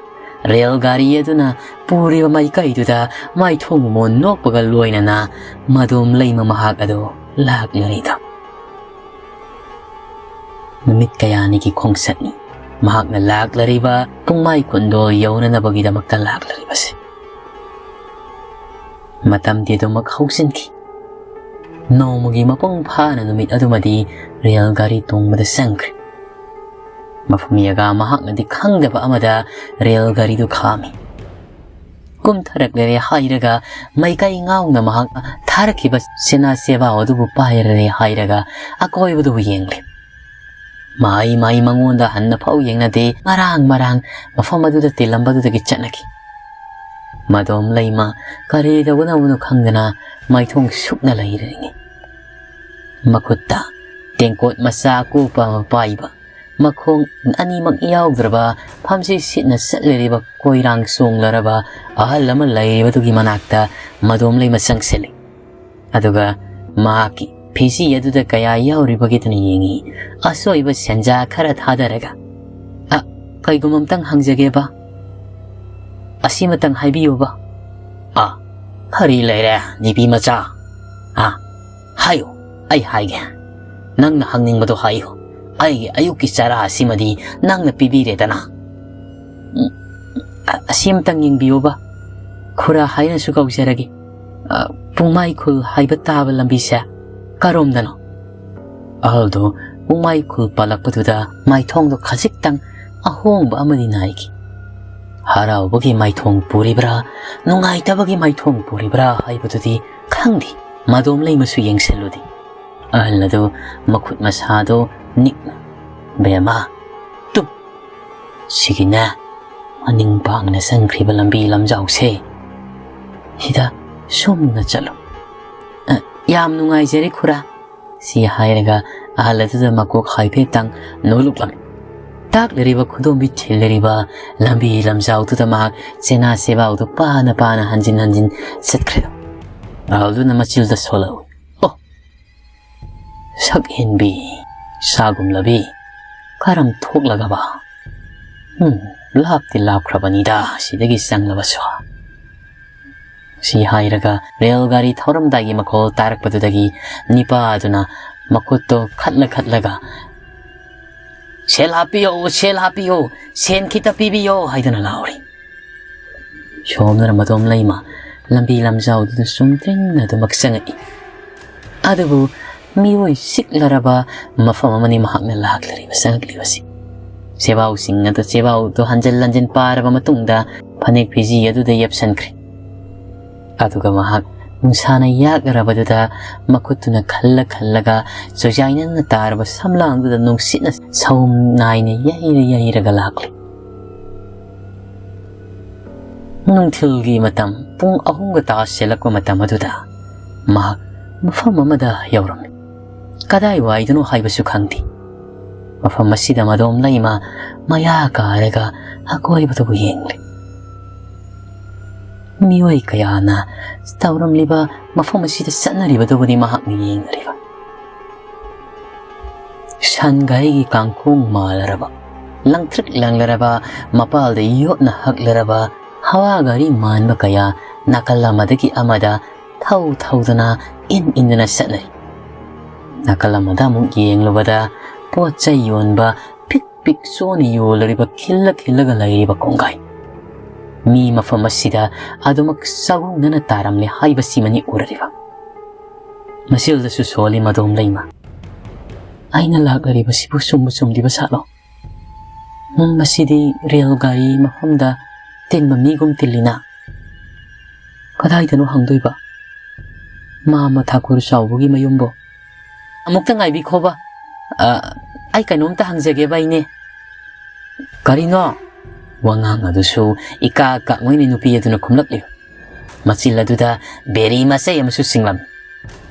ꯔꯦꯜ ꯒꯥꯔꯤ ꯑꯗꯨꯅ ꯄꯨꯔꯤꯕ ꯃꯥꯏꯀꯩꯗꯨꯗ ꯃꯥꯏꯊꯣꯡꯕ ꯃꯣꯟ ꯅꯣꯛꯄꯒ ꯂꯣꯏꯅꯅ ꯃꯗꯣꯝ ꯂꯩꯃ ꯃꯍꯥꯛ ꯑꯗꯨ ꯂꯥꯛꯂꯔꯤꯗꯣ꯫ ꯅꯨꯃꯤꯠ ꯀꯌꯥꯅꯤꯒꯤ ꯈꯣꯡꯆꯠꯅꯤ ꯃꯍꯥꯛꯅ ꯂꯥꯛꯂꯔꯤꯕ ꯄꯨꯡꯃꯥꯏ ꯀꯨꯟꯗꯣ ꯌꯧꯅꯅꯕꯒꯤꯗꯃꯛꯇ ꯂꯥꯛꯂꯔꯤꯕꯁꯦ꯫ ꯃꯇꯝꯗꯤ ꯑꯗꯨꯃꯛ ꯍꯧꯖꯤꯟꯈꯤ꯫ ꯅꯣꯡꯃꯒꯤ ꯃꯄꯨꯡ ꯐꯥꯅ ꯅꯨꯃꯤꯠ ꯑꯗꯨꯃꯗꯤ ꯔꯦꯜ ꯒꯥꯔꯤ ꯇꯣꯡꯕꯗ ꯆꯪꯈ꯭ꯔꯦ꯫ ꯃꯐꯝ ꯌꯥꯒꯥ ꯃꯍꯥꯛꯅꯗꯤ ꯈꯪꯗꯕ ꯑꯃꯗ ꯔꯦꯜ ꯒꯥꯔꯤꯗꯨ ꯈꯥꯝꯃꯤ꯫ ꯀꯨꯝꯊꯔꯛꯂꯦ ꯍꯥꯏꯔꯒ ꯃꯥꯏꯀꯩ ꯉꯥꯎꯅ ꯃꯍꯥꯛ ꯊꯥꯔꯛꯈꯤꯕ ꯁꯦꯅꯥ ꯁꯦꯕꯥꯎ ꯑꯗꯨꯕꯨ ꯄꯥꯏꯔꯦ ꯍꯥꯏꯔꯒ ꯑꯀꯣꯏꯕꯗꯨꯕꯨ ꯌꯦꯡꯂꯦ꯫ ꯃꯥꯏ ꯃꯥꯏ ꯃꯉꯣꯟꯗ ꯍꯟꯅ ꯐꯥꯎ ꯌꯦꯡꯅꯗꯦ, ꯃꯔꯥꯡ ꯃꯔꯥꯡ ꯃꯐꯝ ꯑꯗꯨꯗ ꯇꯤꯜꯂꯝꯕꯗꯨꯗꯒꯤ ꯆꯠꯅꯈꯤ꯫ ꯃꯗꯣꯝ ꯂꯩꯃ ꯀꯔꯤ ꯇꯧꯒꯗꯕꯅꯣ ꯈꯪꯗꯅ ꯃꯥꯏꯊꯣꯡ ꯁꯨꯛꯅ ꯂꯩꯔꯤꯉꯩ, ꯃꯈꯨꯠꯇ ꯇꯦꯡꯀꯣꯠ ꯃꯆꯥ ꯑꯀꯨꯞꯄ ꯑꯃ ꯄꯥꯏꯕ, ꯃꯈꯣꯡ ꯑꯅꯤꯃꯛ ꯌꯥꯎꯗ꯭ꯔꯕ, ꯐꯝꯁꯤ ꯁꯤꯠꯅ ꯆꯠꯂꯤꯕ ꯀꯣꯏꯔꯥꯡ ꯆꯣꯡꯂꯔꯕ ꯑꯍꯜ ꯑꯃ ꯂꯩꯔꯤꯕꯗꯨꯒꯤ ꯃꯅꯥꯛꯇ ꯃꯗꯣꯝ ꯂꯩꯃ ꯆꯪꯁꯤꯜꯂꯤ꯫ ꯑꯗꯨꯒ ꯃꯍꯥꯛꯀꯤ ꯐꯤꯖꯤ ꯑꯗꯨꯗ ꯀꯌꯥ ꯌꯥꯎꯔꯤꯕꯒꯦꯗꯅ ꯌꯦꯡꯉꯤ꯫ ꯑꯆꯣꯏꯕ ꯁꯦꯟꯖꯥ ꯈꯔ ꯊꯥꯗꯔꯒ, "ꯑ, ꯀꯩꯒꯨꯝꯕ ꯑꯝꯇꯪ ꯍꯪꯖꯒꯦꯕ꯫ ꯑꯁꯤꯃꯇꯪ ꯍꯥꯏꯕꯤꯌꯨꯕ꯫" "ꯑ, ꯀꯔꯤ ꯂꯩꯔꯦ, ꯅꯨꯄꯤ ꯃꯆꯥ? ꯑ, ꯍꯥꯏꯌꯨ, ꯑꯩ ꯍꯥꯏꯒꯦ꯫ ꯅꯪꯅ ꯍꯪꯅꯤꯡꯕꯗꯣ ꯍꯥꯏꯌꯨ꯫ ꯑꯩꯒꯤ ꯑꯌꯨꯛꯀꯤ ꯆꯔꯥ ꯑꯁꯤꯃꯗꯤ ꯅꯪꯅ ꯄꯤꯕꯤꯔꯦꯗꯅ꯫" "ꯎꯝ, ꯑ-, ꯑꯁꯤ ꯑꯃꯇꯪ ꯌꯦꯡꯕꯤꯌꯨꯕ, ꯈꯨꯔꯥ ꯍꯥꯏꯅꯁꯨ ꯀꯧꯖꯔꯒꯦ꯫ ꯑ, ꯄꯨꯡꯃꯥꯏ ꯈꯨꯜ ꯍꯥꯏꯕ ꯇꯥꯕ ꯂꯝꯕꯤꯁꯦ ꯀꯔꯣꯝꯗꯅꯣ?" ꯑꯍꯜꯗꯨ ꯄꯨꯡꯃꯥꯏ ꯈꯨꯜ ꯄꯜꯂꯛꯄꯗꯨꯗ ꯃꯥꯏꯊꯣꯡꯗꯣ ꯈꯖꯤꯛꯇꯪ ꯑꯍꯣꯡꯕ ꯑꯃꯗꯤ ꯅꯥꯏꯈꯤ꯫ ꯍꯔꯥꯎꯕꯒꯤ ꯃꯥꯏꯊꯣꯡ ꯄꯨꯔꯤꯕ꯭ꯔꯥ, ꯅꯨꯡꯉꯥꯏꯇꯕꯒꯤ ꯃꯥꯏꯊꯣꯡ ꯄꯨꯔꯤꯕ꯭ꯔꯥ ꯍꯥꯏꯕꯗꯨꯗꯤ ꯈꯪꯗꯦ꯫ ꯃꯗꯣꯝ ꯂꯩꯃꯁꯨ ꯌꯦꯡꯁꯤꯜꯂꯨꯗꯦ꯫ ꯑꯍꯜ ꯑꯗꯨ ꯃꯈꯨꯠ ꯃꯁꯥꯗꯨ ꯅꯤꯛꯅ, "ꯕꯦꯝꯃ, ꯇꯨ, ꯁꯤꯒꯤꯅꯦ, ꯃꯅꯤꯡ ꯄꯥꯡꯅ ꯆꯪꯈ꯭ꯔꯤꯕ ꯂꯝꯕꯤ ꯂꯝꯖꯥꯎꯁꯦ, ꯁꯤꯗ ꯁꯣꯝꯅ ꯆꯠꯂꯨ꯫" "ꯑ, ꯌꯥꯝ ꯅꯨꯡꯉꯥꯏꯖꯔꯦ ꯈꯨꯔꯥ꯫" ꯁꯤ ꯍꯥꯏꯔꯒ ꯑꯍꯜ ꯑꯗꯨꯗ ꯃꯀꯣꯛ ꯍꯥꯏꯐꯦꯠꯇꯪ ꯅꯣꯜꯂꯨꯛꯂꯝꯃꯤ꯫ ꯇꯥꯛꯂꯤꯔꯤꯕ ꯈꯨꯗꯣꯝꯕꯤ ꯊꯤꯜꯂꯤꯔꯤꯕ ꯂꯝꯕꯤ ꯂꯝꯖꯥꯎꯗꯨꯗ ꯃꯍꯥꯛ ꯆꯦꯅꯥ ꯆꯦꯕꯥꯎꯗꯨ ꯄꯥꯅ ꯄꯥꯅ ꯍꯟꯖꯤꯟ ꯍꯟꯖꯤꯟ ꯆꯠꯈ꯭ꯔꯦ꯫ ꯑꯍꯜꯗꯨꯅ ꯃꯆꯤꯜꯗ ꯁꯣꯜꯂꯛꯎ꯫ "ꯑꯣ, ꯁꯛ ꯍꯦꯟꯕꯤ, ꯁꯥꯒꯨꯝꯂꯕꯤ, ꯀꯔꯝ ꯊꯣꯛꯂꯒꯕ? ꯎꯝ, ꯂꯥꯞꯇꯤ ꯂꯥꯞꯈ꯭ꯔꯕꯅꯤꯗ ꯁꯤꯗꯒꯤ ꯆꯪꯂꯕꯁꯨ꯫" ꯁꯤ ꯍꯥꯏꯔꯒ ꯔꯦꯜ ꯒꯥꯔꯤ ꯊꯧꯔꯝꯗꯥꯏꯒꯤ ꯃꯈꯣꯜ ꯇꯥꯔꯛꯄꯗꯨꯗꯒꯤ ꯅꯤꯄꯥ ꯑꯗꯨꯅ ꯃꯈꯨꯠꯇꯣ ꯈꯠꯂ ꯈꯠꯂꯒ, "ꯁꯦꯜ ꯍꯥꯞꯄꯤꯌꯣ, ꯁꯦꯜ ꯍꯥꯞꯄꯤꯌꯣ, ꯁꯦꯟ ꯈꯤꯇ ꯄꯤꯕꯤꯌꯣ" ꯍꯥꯏꯗꯨꯅ ꯂꯥꯎꯔꯤ꯫ ꯁꯣꯝꯗꯅ ꯃꯗꯣꯝ ꯂꯩꯃ ꯂꯝꯕꯤ ꯂꯝꯖꯥꯎꯗꯨꯗ ꯆꯨꯝꯗ꯭ꯔꯤꯡꯅ ꯑꯗꯨꯃꯛ ꯆꯪꯉꯛꯏ꯫ ꯑꯗꯨꯕꯨ ꯃꯤꯑꯣꯏ ꯆꯤꯛꯂꯔꯕ ꯃꯐꯝ ꯑꯃꯅꯤ ꯃꯍꯥꯛꯅ ꯂꯥꯛꯂꯤꯕ, ꯆꯪꯉꯛꯂꯤꯕꯁꯤ꯫ ꯆꯦꯕꯥꯎꯁꯤꯡ ꯑꯗꯨ, ꯆꯦꯕꯥꯎꯗꯨ ꯍꯟꯖꯤꯟ ꯍꯟꯖꯤꯟ ꯄꯥꯔꯕ ꯃꯇꯨꯡꯗ ꯐꯅꯦꯛ ꯐꯤꯖꯤ ꯑꯗꯨꯗ ꯌꯦꯞꯁꯟꯈ꯭ꯔꯦ꯫ ꯑꯗꯨꯒ ꯃꯍꯥꯛ ꯅꯨꯡꯁꯥꯅ ꯌꯥꯛꯂꯔꯕꯗꯨꯗ ꯃꯈꯨꯠꯇꯨꯅ ꯈꯜꯂ ꯈꯜꯂꯒ ꯆꯣꯏꯖꯥꯏꯅꯅ ꯇꯥꯔꯕ ꯁꯝꯂꯥꯡꯗꯨꯗ ꯅꯨꯡꯁꯤꯠꯅ ꯁꯍꯨꯝ ꯅꯥꯏꯅ ꯌꯩꯔ ꯌꯩꯔꯒ ꯂꯥꯛꯂꯤ꯫ ꯅꯨꯡꯊꯤꯜꯒꯤ ꯃꯇꯝ ꯄꯨꯡ ꯑꯍꯨꯝꯒ ꯇꯥꯁꯤꯜꯂꯛꯄ ꯃꯇꯝ ꯑꯗꯨꯗ ꯃꯍꯥꯛ ꯃꯐꯝ ꯑꯃꯗ ꯌꯧꯔꯝꯃꯤ꯫ ꯀꯗꯥꯏꯋꯥꯏꯗꯅꯣ ꯍꯥꯏꯕꯁꯨ ꯈꯪꯗꯦ꯫ ꯃꯐꯝ ꯑꯁꯤꯗ ꯃꯗꯣꯝ ꯂꯩꯃ ꯃꯌꯥ ꯀꯥꯔꯒ ꯑꯀꯣꯏꯕꯗꯨꯕꯨ ꯌꯦꯡꯂꯤ꯫ ꯃꯤꯑꯣꯏ ꯀꯌꯥꯅ ꯇꯧꯔꯝꯂꯤꯕ ꯃꯐꯝ ꯑꯁꯤꯗ ꯆꯠꯅꯔꯤꯕꯗꯨꯕꯨꯗꯤ ꯃꯍꯥꯛꯅ ꯌꯦꯡꯂꯤꯕ꯫ ꯁꯟ ꯒꯥꯔꯤꯒꯤ ꯀꯥꯡꯈꯣꯡ ꯃꯥꯜꯂꯔꯕ, ꯂꯪꯇ꯭ꯔꯤꯛ ꯂꯪꯂꯔꯕ, ꯃꯄꯥꯜꯗ ꯌꯣꯠꯅ ꯍꯛꯂꯔꯕ ꯍꯋꯥ ꯒꯥꯔꯤ ꯃꯥꯟꯕ ꯀꯌꯥ ꯅꯥꯀꯜ ꯑꯃꯗꯒꯤ ꯑꯃꯗ ꯊꯧ ꯊꯧꯗꯅ, ꯏꯟ ꯏꯟꯗꯨꯅ ꯆꯠꯅꯔꯤ꯫ ꯅꯥꯀꯜ ꯑꯃꯗ ꯑꯃꯨꯛ ꯌꯦꯡꯂꯨꯕꯗ ꯄꯣꯠ ꯆꯩ ꯌꯣꯟꯕ ꯄꯤꯛ ꯄꯤꯛꯁꯣꯅ ꯌꯣꯜꯂꯔꯤꯕ ꯈꯤꯜꯂ ꯈꯤꯜꯂꯒ ꯂꯩꯔꯤꯕ ꯀꯣꯡꯒꯥꯏ꯫ ꯃꯤ ꯃꯐꯝ ꯑꯁꯤꯗ ꯑꯗꯨꯃꯛ ꯆꯥꯎꯅꯅ ꯇꯥꯔꯝꯂꯦ ꯍꯥꯏꯕꯁꯤꯃꯅꯤ ꯎꯔꯔꯤꯕ꯫ ꯃꯁꯤꯜꯗꯁꯨ ꯁꯣꯜꯂꯤ ꯃꯗꯣꯝ ꯂꯩꯃ꯫ ꯑꯩꯅ ꯂꯥꯛꯂꯔꯤꯕꯁꯤꯕꯨ ꯆꯨꯝꯕꯨ ꯆꯨꯝꯗꯤꯕ ꯁꯥꯠꯂꯣ? ꯎꯝ, ꯃꯁꯤꯗꯤ ꯔꯦꯜ ꯒꯥꯔꯤ ꯃꯐꯝꯗ ꯇꯤꯟꯕ ꯃꯤꯒꯨꯝ ꯇꯤꯜꯂꯤꯅ꯫ ꯀꯗꯥꯏꯗꯅꯣ ꯍꯪꯗꯣꯏꯕ? ꯃꯥꯃ ꯊꯥꯀꯨꯔ ꯆꯥꯎꯕꯒꯤ ꯃꯌꯨꯝꯕꯣ? ꯑꯃꯨꯛꯇ ꯉꯥꯏꯕꯤꯈꯣꯕ꯫ ꯑ, ꯑꯩ ꯀꯩꯅꯣꯝꯇ ꯍꯪꯖꯒꯦꯕ, ꯏꯅꯦ꯫ ꯀꯔꯤꯅꯣ? ꯋꯥꯉꯥꯡ ꯑꯗꯨꯁꯨ ꯏꯀꯥ ꯀꯥꯛꯉꯣꯏꯅ ꯅꯨꯄꯤ ꯑꯗꯨꯅ ꯈꯨꯝꯂꯛꯂꯤ꯫ ꯃꯆꯤꯜ ꯑꯗꯨꯗ ꯕꯦꯔꯤ ꯃꯆꯩ ꯑꯃꯁꯨ ꯆꯤꯡꯂꯝꯃꯤ꯫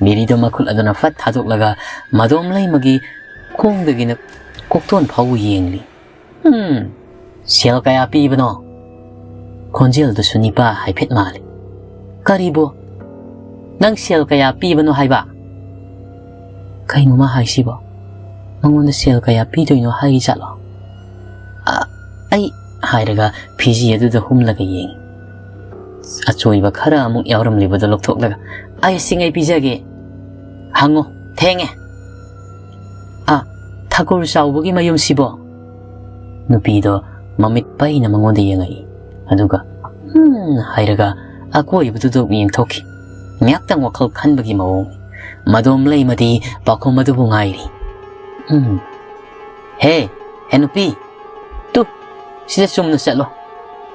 ꯕꯦꯔꯤꯗꯣ ꯃꯈꯨꯠ ꯑꯗꯨꯅ ꯐꯠ ꯊꯥꯗꯣꯛꯂꯒ ꯃꯗꯣꯝ ꯂꯩꯃꯒꯤ ꯈꯣꯡꯗꯒꯤꯅ ꯀꯣꯛꯇꯣꯟ ꯐꯥꯎꯕ ꯌꯦꯡꯂꯤ꯫ "ꯎꯝ, ꯁꯦꯜ ꯀꯌꯥ ꯄꯤꯕꯅꯣ?" ꯈꯣꯟꯖꯦꯜꯗꯨꯁꯨ ꯅꯤꯄꯥ ꯍꯥꯏꯐꯦꯠ ꯃꯥꯜꯂꯤ꯫ "ꯀꯔꯤꯕꯣ? ꯅꯪ ꯁꯦꯜ ꯀꯌꯥ ꯄꯤꯕꯅꯣ ꯍꯥꯏꯕ?" ꯀꯩꯅꯣ ꯃꯥ ꯍꯥꯏꯁꯤꯕꯣ? ꯃꯉꯣꯟꯗ ꯁꯦꯜ ꯀꯌꯥ ꯄꯤꯗꯣꯏꯅꯣ ꯍꯥꯏꯔꯤꯖꯥꯠꯂꯣ? "ꯑ, ꯑꯩ," ꯍꯥꯏꯔꯒ ꯐꯤꯖꯤ ꯑꯗꯨꯗ ꯍꯨꯝꯂꯒ ꯌꯦꯡꯉꯤ꯫ ꯑꯆꯣꯏꯕ ꯈꯔ ꯑꯃꯨꯛ ꯌꯥꯎꯔꯝꯂꯤꯕꯗꯨ ꯂꯧꯊꯣꯛꯂꯒ, "ꯑꯩ ꯁꯤꯡꯉꯩ ꯄꯤꯖꯒꯦ꯫ ꯍꯪꯉꯣ, ꯊꯦꯡꯉꯦ꯫ ꯑ, ꯊꯥꯀꯨꯔ ꯆꯥꯎꯕꯒꯤ ꯃꯌꯨꯝꯁꯤꯕꯣ?" ꯅꯨꯄꯤꯗꯣ ꯃꯃꯤꯠ ꯄꯩꯅ ꯃꯉꯣꯟꯗ ꯌꯦꯡꯉꯛꯏ꯫ ꯑꯗꯨꯒ "ꯍꯝ" ꯍꯥꯏꯔꯒ ꯑꯀꯣꯏꯕꯗꯨꯗ ꯌꯦꯡꯊꯣꯛꯈꯤ꯫ ꯉꯥꯏꯍꯥꯛꯇꯪ ꯋꯥꯈꯜ ꯈꯟꯕꯒꯤ ꯃꯑꯣꯡ꯫ ꯃꯗꯣꯝ ꯂꯩꯃꯗꯤ ꯄꯥꯎꯈꯨꯝ ꯑꯗꯨꯕꯨ ꯉꯥꯏꯔꯤ꯫ "ꯎꯝ꯫ ꯍꯦ, ꯍꯦ ꯅꯨꯄꯤ, ꯇꯨ, ꯁꯤꯗ ꯆꯨꯝꯅ ꯆꯠꯂꯣ꯫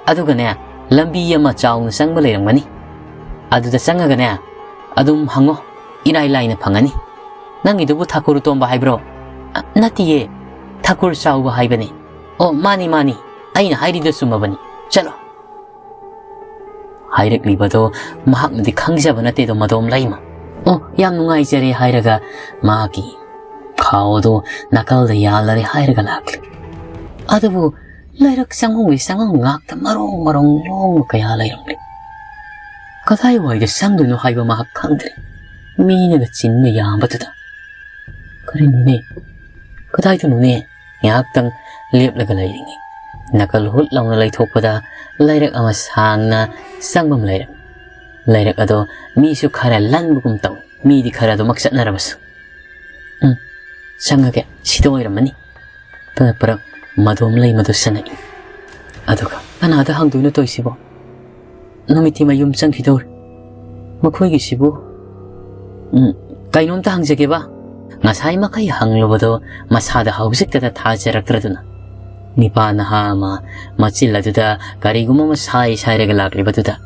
ꯑꯗꯨꯒꯅꯦ, ꯂꯝꯕꯤ ꯑꯃ ꯆꯥꯎꯅ ꯆꯪꯕ ꯂꯩꯔꯝꯒꯅꯤ꯫ ꯑꯗꯨꯗ ꯆꯪꯉꯒꯅꯦ, ꯑꯗꯨꯝ ꯍꯪꯉꯣ, ꯏꯔꯥꯏ ꯂꯥꯏꯅ ꯐꯪꯒꯅꯤ꯫ ꯅꯪꯒꯤꯗꯨꯕꯨ ꯊꯥꯀꯨꯔ ꯇꯣꯝꯕ ꯍꯥꯏꯕ꯭ꯔꯣ?" "ꯑ, ꯅꯠꯇꯤꯌꯦ, ꯊꯥꯀꯨꯔ ꯆꯥꯎꯕ ꯍꯥꯏꯕꯅꯤ꯫" "ꯑꯣ, ꯃꯥꯅꯤ, ꯃꯥꯅꯤ, ꯑꯩꯅ ꯍꯥꯏꯔꯤꯗꯣ ꯆꯨꯝꯃꯕꯅꯤ꯫ ꯆꯠꯂꯣ꯫" ꯍꯥꯏꯔꯛꯂꯤꯕꯗꯣ ꯃꯍꯥꯛꯅꯗꯤ ꯈꯪꯖꯕ ꯅꯠꯇꯦꯗꯣ ꯃꯗꯣꯝ ꯂꯩꯃ꯫ "ꯑꯣ, ꯌꯥꯝ ꯅꯨꯡꯉꯥꯏꯖꯔꯦ" ꯍꯥꯏꯔꯒ ꯃꯥꯒꯤ ꯈꯥꯎ ꯑꯗꯨ ꯅꯥꯀꯜꯗ ꯌꯥꯜꯂꯔꯦ ꯍꯥꯏꯔꯒ ꯂꯥꯛꯂꯤ꯫ ꯑꯗꯨꯕꯨ ꯂꯩꯔꯛ ꯆꯪꯐꯝꯒꯤ ꯆꯪꯐꯝ ꯉꯥꯛꯇ ꯃꯔꯣꯡ ꯃꯔꯣꯡ ꯂꯣꯡꯕ ꯀꯌꯥ ꯂꯩꯔꯝꯂꯤ꯫ ꯀꯗꯥꯏꯋꯥꯏꯗ ꯆꯪꯗꯣꯏꯅꯣ ꯍꯥꯏꯕ ꯃꯍꯥꯛ ꯈꯪꯗ꯭ꯔꯦ꯫ ꯃꯤꯅꯒ ꯆꯤꯟꯕ ꯌꯥꯝꯕꯗꯨꯗ꯫ "ꯀꯔꯤꯅꯣꯅꯦ? ꯀꯗꯥꯏꯗꯅꯣꯅꯦ?" ꯉꯥꯏꯍꯥꯛꯇꯪ ꯂꯦꯞꯂꯒ ꯂꯩꯔꯤꯉꯩ, ꯅꯥꯀꯜ ꯍꯨꯠ ꯂꯥꯎꯅ ꯂꯩꯊꯣꯛꯄꯗ ꯂꯩꯔꯛ ꯑꯃ ꯁꯥꯡꯅ ꯆꯪꯐꯝ ꯂꯩꯔꯝꯃꯤ꯫ ꯂꯩꯔꯛ ꯑꯗꯣ ꯃꯤꯁꯨ ꯈꯔ ꯂꯟꯕꯒꯨꯝ ꯇꯧꯏ꯫ ꯃꯤꯗꯤ ꯈꯔ ꯑꯗꯨꯃꯛ ꯆꯠꯅꯔꯕꯁꯨ꯫ "ꯎꯝ, ꯆꯪꯉꯒꯦ, ꯁꯤꯗ ꯑꯣꯏꯔꯝꯃꯅꯤ꯫" ꯄꯔꯞ ꯄꯔꯞ ꯃꯗꯣꯝ ꯂꯩꯃꯗꯨ ꯁꯪꯉꯛꯏ꯫ ꯑꯗꯨꯒ, "ꯀꯅꯥꯗ ꯍꯪꯗꯣꯏꯅꯣ ꯇꯧꯔꯤꯁꯤꯕꯣ? ꯅꯨꯃꯤꯠꯇꯤ ꯃꯌꯨꯝ ꯆꯪꯈꯤꯗꯧꯔꯦ꯫ ꯃꯈꯣꯏꯒꯤꯁꯤꯕꯨ, ꯎꯝ, ꯀꯩꯅꯣꯝꯇ ꯍꯪꯖꯒꯦꯕ?" ꯉꯁꯥꯏ ꯃꯈꯩ ꯍꯪꯂꯨꯕꯗꯣ ꯃꯁꯥꯗ ꯍꯧꯖꯤꯛꯇꯗ ꯊꯥꯖꯔꯛꯇ꯭ꯔꯗꯨꯅ, ꯅꯤꯄꯥ ꯅꯍꯥ ꯑꯃ ꯃꯆꯤꯜ ꯑꯗꯨꯗ ꯀꯔꯤꯒꯨꯝꯕ ꯑꯃ ꯁꯥꯏ ꯁꯥꯏꯔꯒ ꯂꯥꯛꯂꯤꯕꯗꯨꯗ,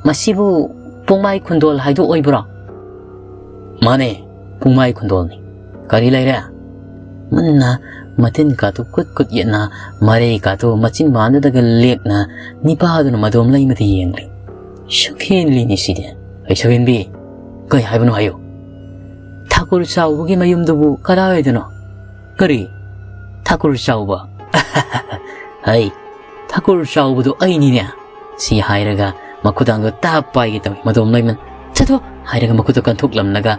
"ꯃꯁꯤꯕꯨ ꯄꯨꯡꯃꯥꯏ ꯈꯨꯟꯗꯣꯜ ꯍꯥꯏꯗꯨ ꯑꯣꯏꯕ꯭ꯔꯣ?" "ꯃꯥꯅꯦ, ꯄꯨꯡꯃꯥꯏ ꯈꯨꯟꯗꯣꯜꯅꯤ꯫ ꯀꯔꯤ ꯂꯩꯔꯦ?" ꯃꯨꯟꯅ ꯃꯇꯤꯟ ꯀꯥꯇꯨ ꯀꯨꯠ ꯀꯨꯠ ꯌꯦꯠꯅ, ꯃꯔꯩ ꯀꯥꯇꯨ ꯃꯆꯤꯟ ꯕꯥꯟꯗꯨꯗꯒ ꯂꯦꯛꯅ, ꯅꯤꯄꯥꯗꯨꯅ ꯃꯗꯣꯝ ꯂꯩꯃꯗ ꯌꯦꯡꯂꯤ꯫ "ꯁꯛꯍꯦꯟꯂꯤꯅꯤ ꯁꯤꯗꯤ꯫ ꯑꯩ ꯁꯛꯍꯦꯟꯕꯤ, ꯀꯩ ꯍꯥꯏꯕꯅꯣ ꯍꯥꯏꯌꯨ?" "ꯊꯥꯀꯨꯔ ꯆꯥꯎꯕꯒꯤ ꯃꯌꯨꯝꯗꯨꯕꯨ ꯀꯗꯥꯏꯋꯥꯏꯗꯅꯣ?" "ꯀꯔꯤ? ꯊꯥꯀꯨꯔ ꯆꯥꯎꯕ?" "ꯍꯩ, ꯊꯥꯀꯨꯔ ꯆꯥꯎꯕꯗꯨ ꯑꯩꯅꯤꯅꯦ!" ꯁꯤ ꯍꯥꯏꯔꯒ ꯃꯈꯨꯗꯥꯡꯗꯣ ꯇꯥꯞ ꯄꯥꯏꯒꯦ ꯇꯧꯏ꯫ ꯃꯗꯣꯝ ꯂꯩꯃꯅ, "ꯆꯠꯊꯣ!" ꯍꯥꯏꯔꯒ ꯃꯈꯨꯠꯇꯣ ꯀꯟꯊꯣꯛꯂꯝꯂꯒ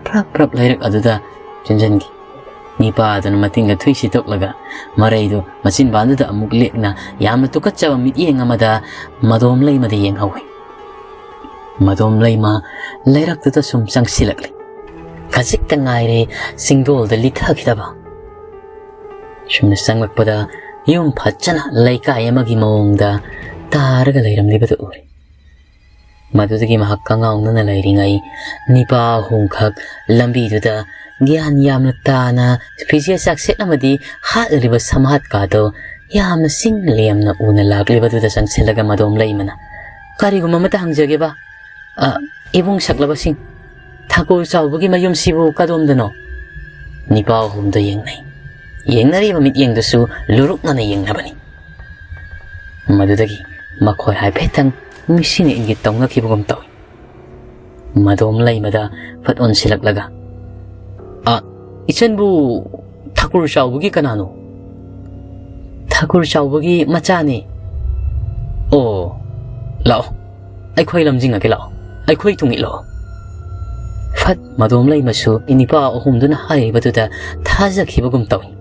ꯄ꯭ꯔꯞ ꯄ꯭ꯔꯞ ꯂꯩꯔꯛ ꯑꯗꯨꯗ ꯆꯦꯟꯁꯤꯟꯈꯤ꯫ ꯅꯤꯄꯥ ꯑꯗꯨꯅ ꯃꯇꯤꯟꯒ ꯊꯨꯏ ꯁꯤꯠꯇꯣꯛꯂꯒ ꯃꯔꯩꯗꯨ ꯃꯆꯤꯟꯕꯥꯟꯗꯨꯗ ꯑꯃꯨꯛ ꯂꯦꯛꯅ ꯌꯥꯝꯅ ꯇꯨꯀꯠꯆꯕ ꯃꯤꯠꯌꯦꯡ ꯑꯃꯗ ꯃꯗꯣꯝ ꯂꯩꯃꯗ ꯌꯦꯡꯍꯧꯏ꯫ ꯃꯗꯣꯝ ꯂꯩꯃ ꯂꯩꯔꯛꯇꯨꯗ ꯁꯨꯝ ꯆꯪꯁꯤꯜꯂꯛꯂꯤ꯫ ꯈꯖꯤꯛꯇ ꯉꯥꯏꯔꯦ ꯆꯤꯡꯗꯣꯜꯗ ꯂꯤꯊꯈꯤꯗꯕ꯫ ꯁꯨꯝꯅ ꯆꯪꯂꯛꯄꯗ ꯌꯨꯝ ꯐꯖꯅ ꯂꯩꯀꯥꯏ ꯑꯃꯒꯤ ꯃꯑꯣꯡꯗ ꯇꯥꯔꯒ ꯂꯩꯔꯝꯂꯤꯕꯗꯨ ꯎꯔꯦ꯫ ꯃꯗꯨꯗꯒꯤ ꯃꯍꯥꯛ ꯀꯉꯥꯎꯅꯅ ꯂꯩꯔꯤꯉꯩ, ꯅꯤꯄꯥ ꯑꯍꯨꯝꯈꯛ ꯂꯝꯕꯤꯗꯨꯗ ꯒ꯭ꯌꯥꯟ ꯌꯥꯝꯅ ꯇꯥꯅ ꯐꯤꯖꯦꯠ ꯆꯥꯛꯁꯦꯠ ꯑꯃꯗꯤ ꯍꯥꯠꯂꯤꯕ ꯁꯝꯍꯥꯠꯀꯥꯗꯣ ꯌꯥꯝꯅ ꯆꯤꯡ ꯂꯦꯝꯅ ꯎꯅ ꯂꯥꯛꯂꯤꯕꯗꯨꯗ ꯆꯪꯁꯤꯜꯂꯒ ꯃꯗꯣꯝ ꯂꯩꯃꯅ, "ꯀꯔꯤꯒꯨꯝꯕ ꯑꯃꯇ ꯍꯪꯖꯒꯦꯕ, ꯑ, ꯏꯕꯨꯡ ꯁꯛꯂꯕꯁꯤꯡ, ꯊꯥꯀꯨꯔ ꯆꯥꯎꯕꯒꯤ ꯃꯌꯨꯝꯁꯤꯕꯨ ꯀꯗꯣꯝꯗꯅꯣ?" ꯅꯤꯄꯥ ꯑꯍꯨꯝꯗꯣ ꯌꯦꯡꯅꯩ꯫ ꯌꯦꯡꯅꯔꯤꯕ ꯃꯤꯠꯌꯦꯡꯗꯨꯁꯨ ꯂꯨꯔꯨꯛꯅꯅ ꯌꯦꯡꯅꯕꯅꯤ꯫ ꯃꯗꯨꯗꯒꯤ ꯃꯈꯣꯏ ꯍꯥꯏꯐꯦꯠꯇꯪ ꯃꯤꯠꯁꯤꯅ ꯏꯪꯒꯤꯠ ꯇꯧꯅꯈꯤꯕꯒꯨꯝ ꯇꯧꯏ꯫ ꯃꯗꯣꯝ ꯂꯩꯃꯗ ꯐꯠ ꯑꯣꯟꯁꯤꯜꯂꯛꯂꯒ, "ꯑ, ꯏꯆꯟꯕꯨ ꯊꯥꯀꯨꯔ ꯆꯥꯎꯕꯒꯤ ꯀꯅꯥꯅꯣ?" "ꯊꯥꯀꯨꯔ ꯆꯥꯎꯕꯒꯤ ꯃꯆꯥꯅꯤ꯫" "ꯑꯣ, ꯂꯥꯛꯑꯣ, ꯑꯩꯈꯣꯏ ꯂꯝꯖꯤꯡꯉꯒꯦ, ꯂꯥꯛꯑꯣ, ꯑꯩꯈꯣꯏ ꯇꯨꯡ ꯏꯜꯂꯛꯑꯣ꯫" ꯐꯠ ꯃꯗꯣꯝ ꯂꯩꯃꯁꯨ ꯅꯤꯄꯥ ꯑꯍꯨꯝꯗꯨꯅ ꯍꯥꯏꯔꯤꯕꯗꯨꯗ ꯊꯥꯖꯈꯤꯕꯒꯨꯝ ꯇꯧꯏ꯫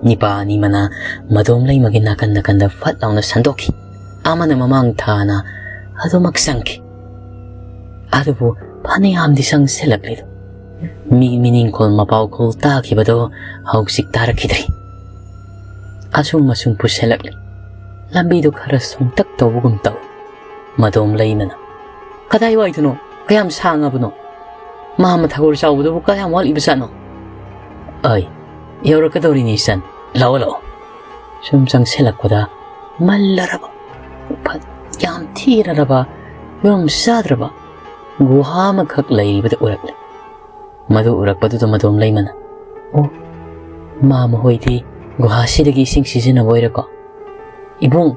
ꯅꯤꯄꯥ ꯑꯅꯤꯃꯅ ꯃꯗꯣꯝ ꯂꯩꯃꯒꯤ ꯅꯥꯀꯟ ꯅꯥꯀꯟꯗ ꯐꯠ ꯂꯥꯎꯅ ꯁꯟꯗꯣꯛꯈꯤ꯫ ꯑꯃꯅ ꯃꯃꯥꯡ ꯊꯥꯅ ꯑꯗꯨꯃꯛ ꯆꯪꯈꯤ꯫ ꯑꯗꯨꯕꯨ ꯐꯅꯌꯥꯝꯗꯤ ꯆꯪꯁꯤꯜꯂꯛꯂꯤꯗꯨ, ꯃꯤ ꯃꯤꯅꯤꯡꯈꯣꯜ ꯃꯄꯥꯎꯈꯣꯜ ꯇꯥꯈꯤꯕꯗꯣ ꯍꯧꯖꯤꯛ ꯇꯥꯔꯛꯈꯤꯗ꯭ꯔꯤ꯫ ꯑꯁꯨꯝ ꯑꯁꯨꯝ ꯄꯨꯁꯜꯂꯛꯂꯤ꯫ ꯂꯝꯕꯤꯗꯨ ꯈꯔ ꯁꯨꯝꯇꯛ ꯇꯧꯕꯒꯨꯝ ꯇꯧꯏ꯫ ꯃꯗꯣꯝ ꯂꯩꯃꯅ, "ꯀꯗꯥꯏꯋꯥꯏꯗꯅꯣ? ꯀꯌꯥꯝ ꯁꯥꯡꯉꯕꯅꯣ? ꯃꯥꯃ ꯊꯒꯣꯔ ꯆꯥꯎꯕꯗꯨꯕꯨ ꯀꯌꯥꯝ ꯋꯥꯠꯂꯤꯕꯖꯥꯠꯅꯣ?" "ꯑꯩ ꯌꯧꯔꯛꯀꯗꯧꯔꯤꯅꯤ ꯏꯆꯟ, ꯂꯥꯛꯑꯣ ꯂꯥꯛꯑꯣ꯫" ꯁꯨꯝ ꯆꯪꯁꯤꯜꯂꯛꯄꯗ ꯃꯜꯂꯔꯕ, ꯐ-, ꯌꯥꯝ ꯊꯤꯔꯔꯕ, ꯌꯨꯝ ꯆꯥꯗ꯭ꯔꯕ ꯒꯨꯍꯥ ꯑꯃꯈꯛ ꯂꯩꯔꯤꯕꯗꯨ ꯎꯔꯛꯂꯦ꯫ ꯃꯗꯨ ꯎꯔꯛꯄꯗꯨꯗ ꯃꯗꯣꯝ ꯂꯩꯃꯅ, "ꯑꯣ, ꯃꯥꯃ ꯍꯣꯏꯗꯤ ꯒꯨꯍꯥꯁꯤꯗꯒꯤ ꯏꯁꯤꯡ ꯁꯤꯖꯤꯟꯅꯕ ꯑꯣꯏꯔꯦꯀꯣ? ꯏꯕꯨꯡ,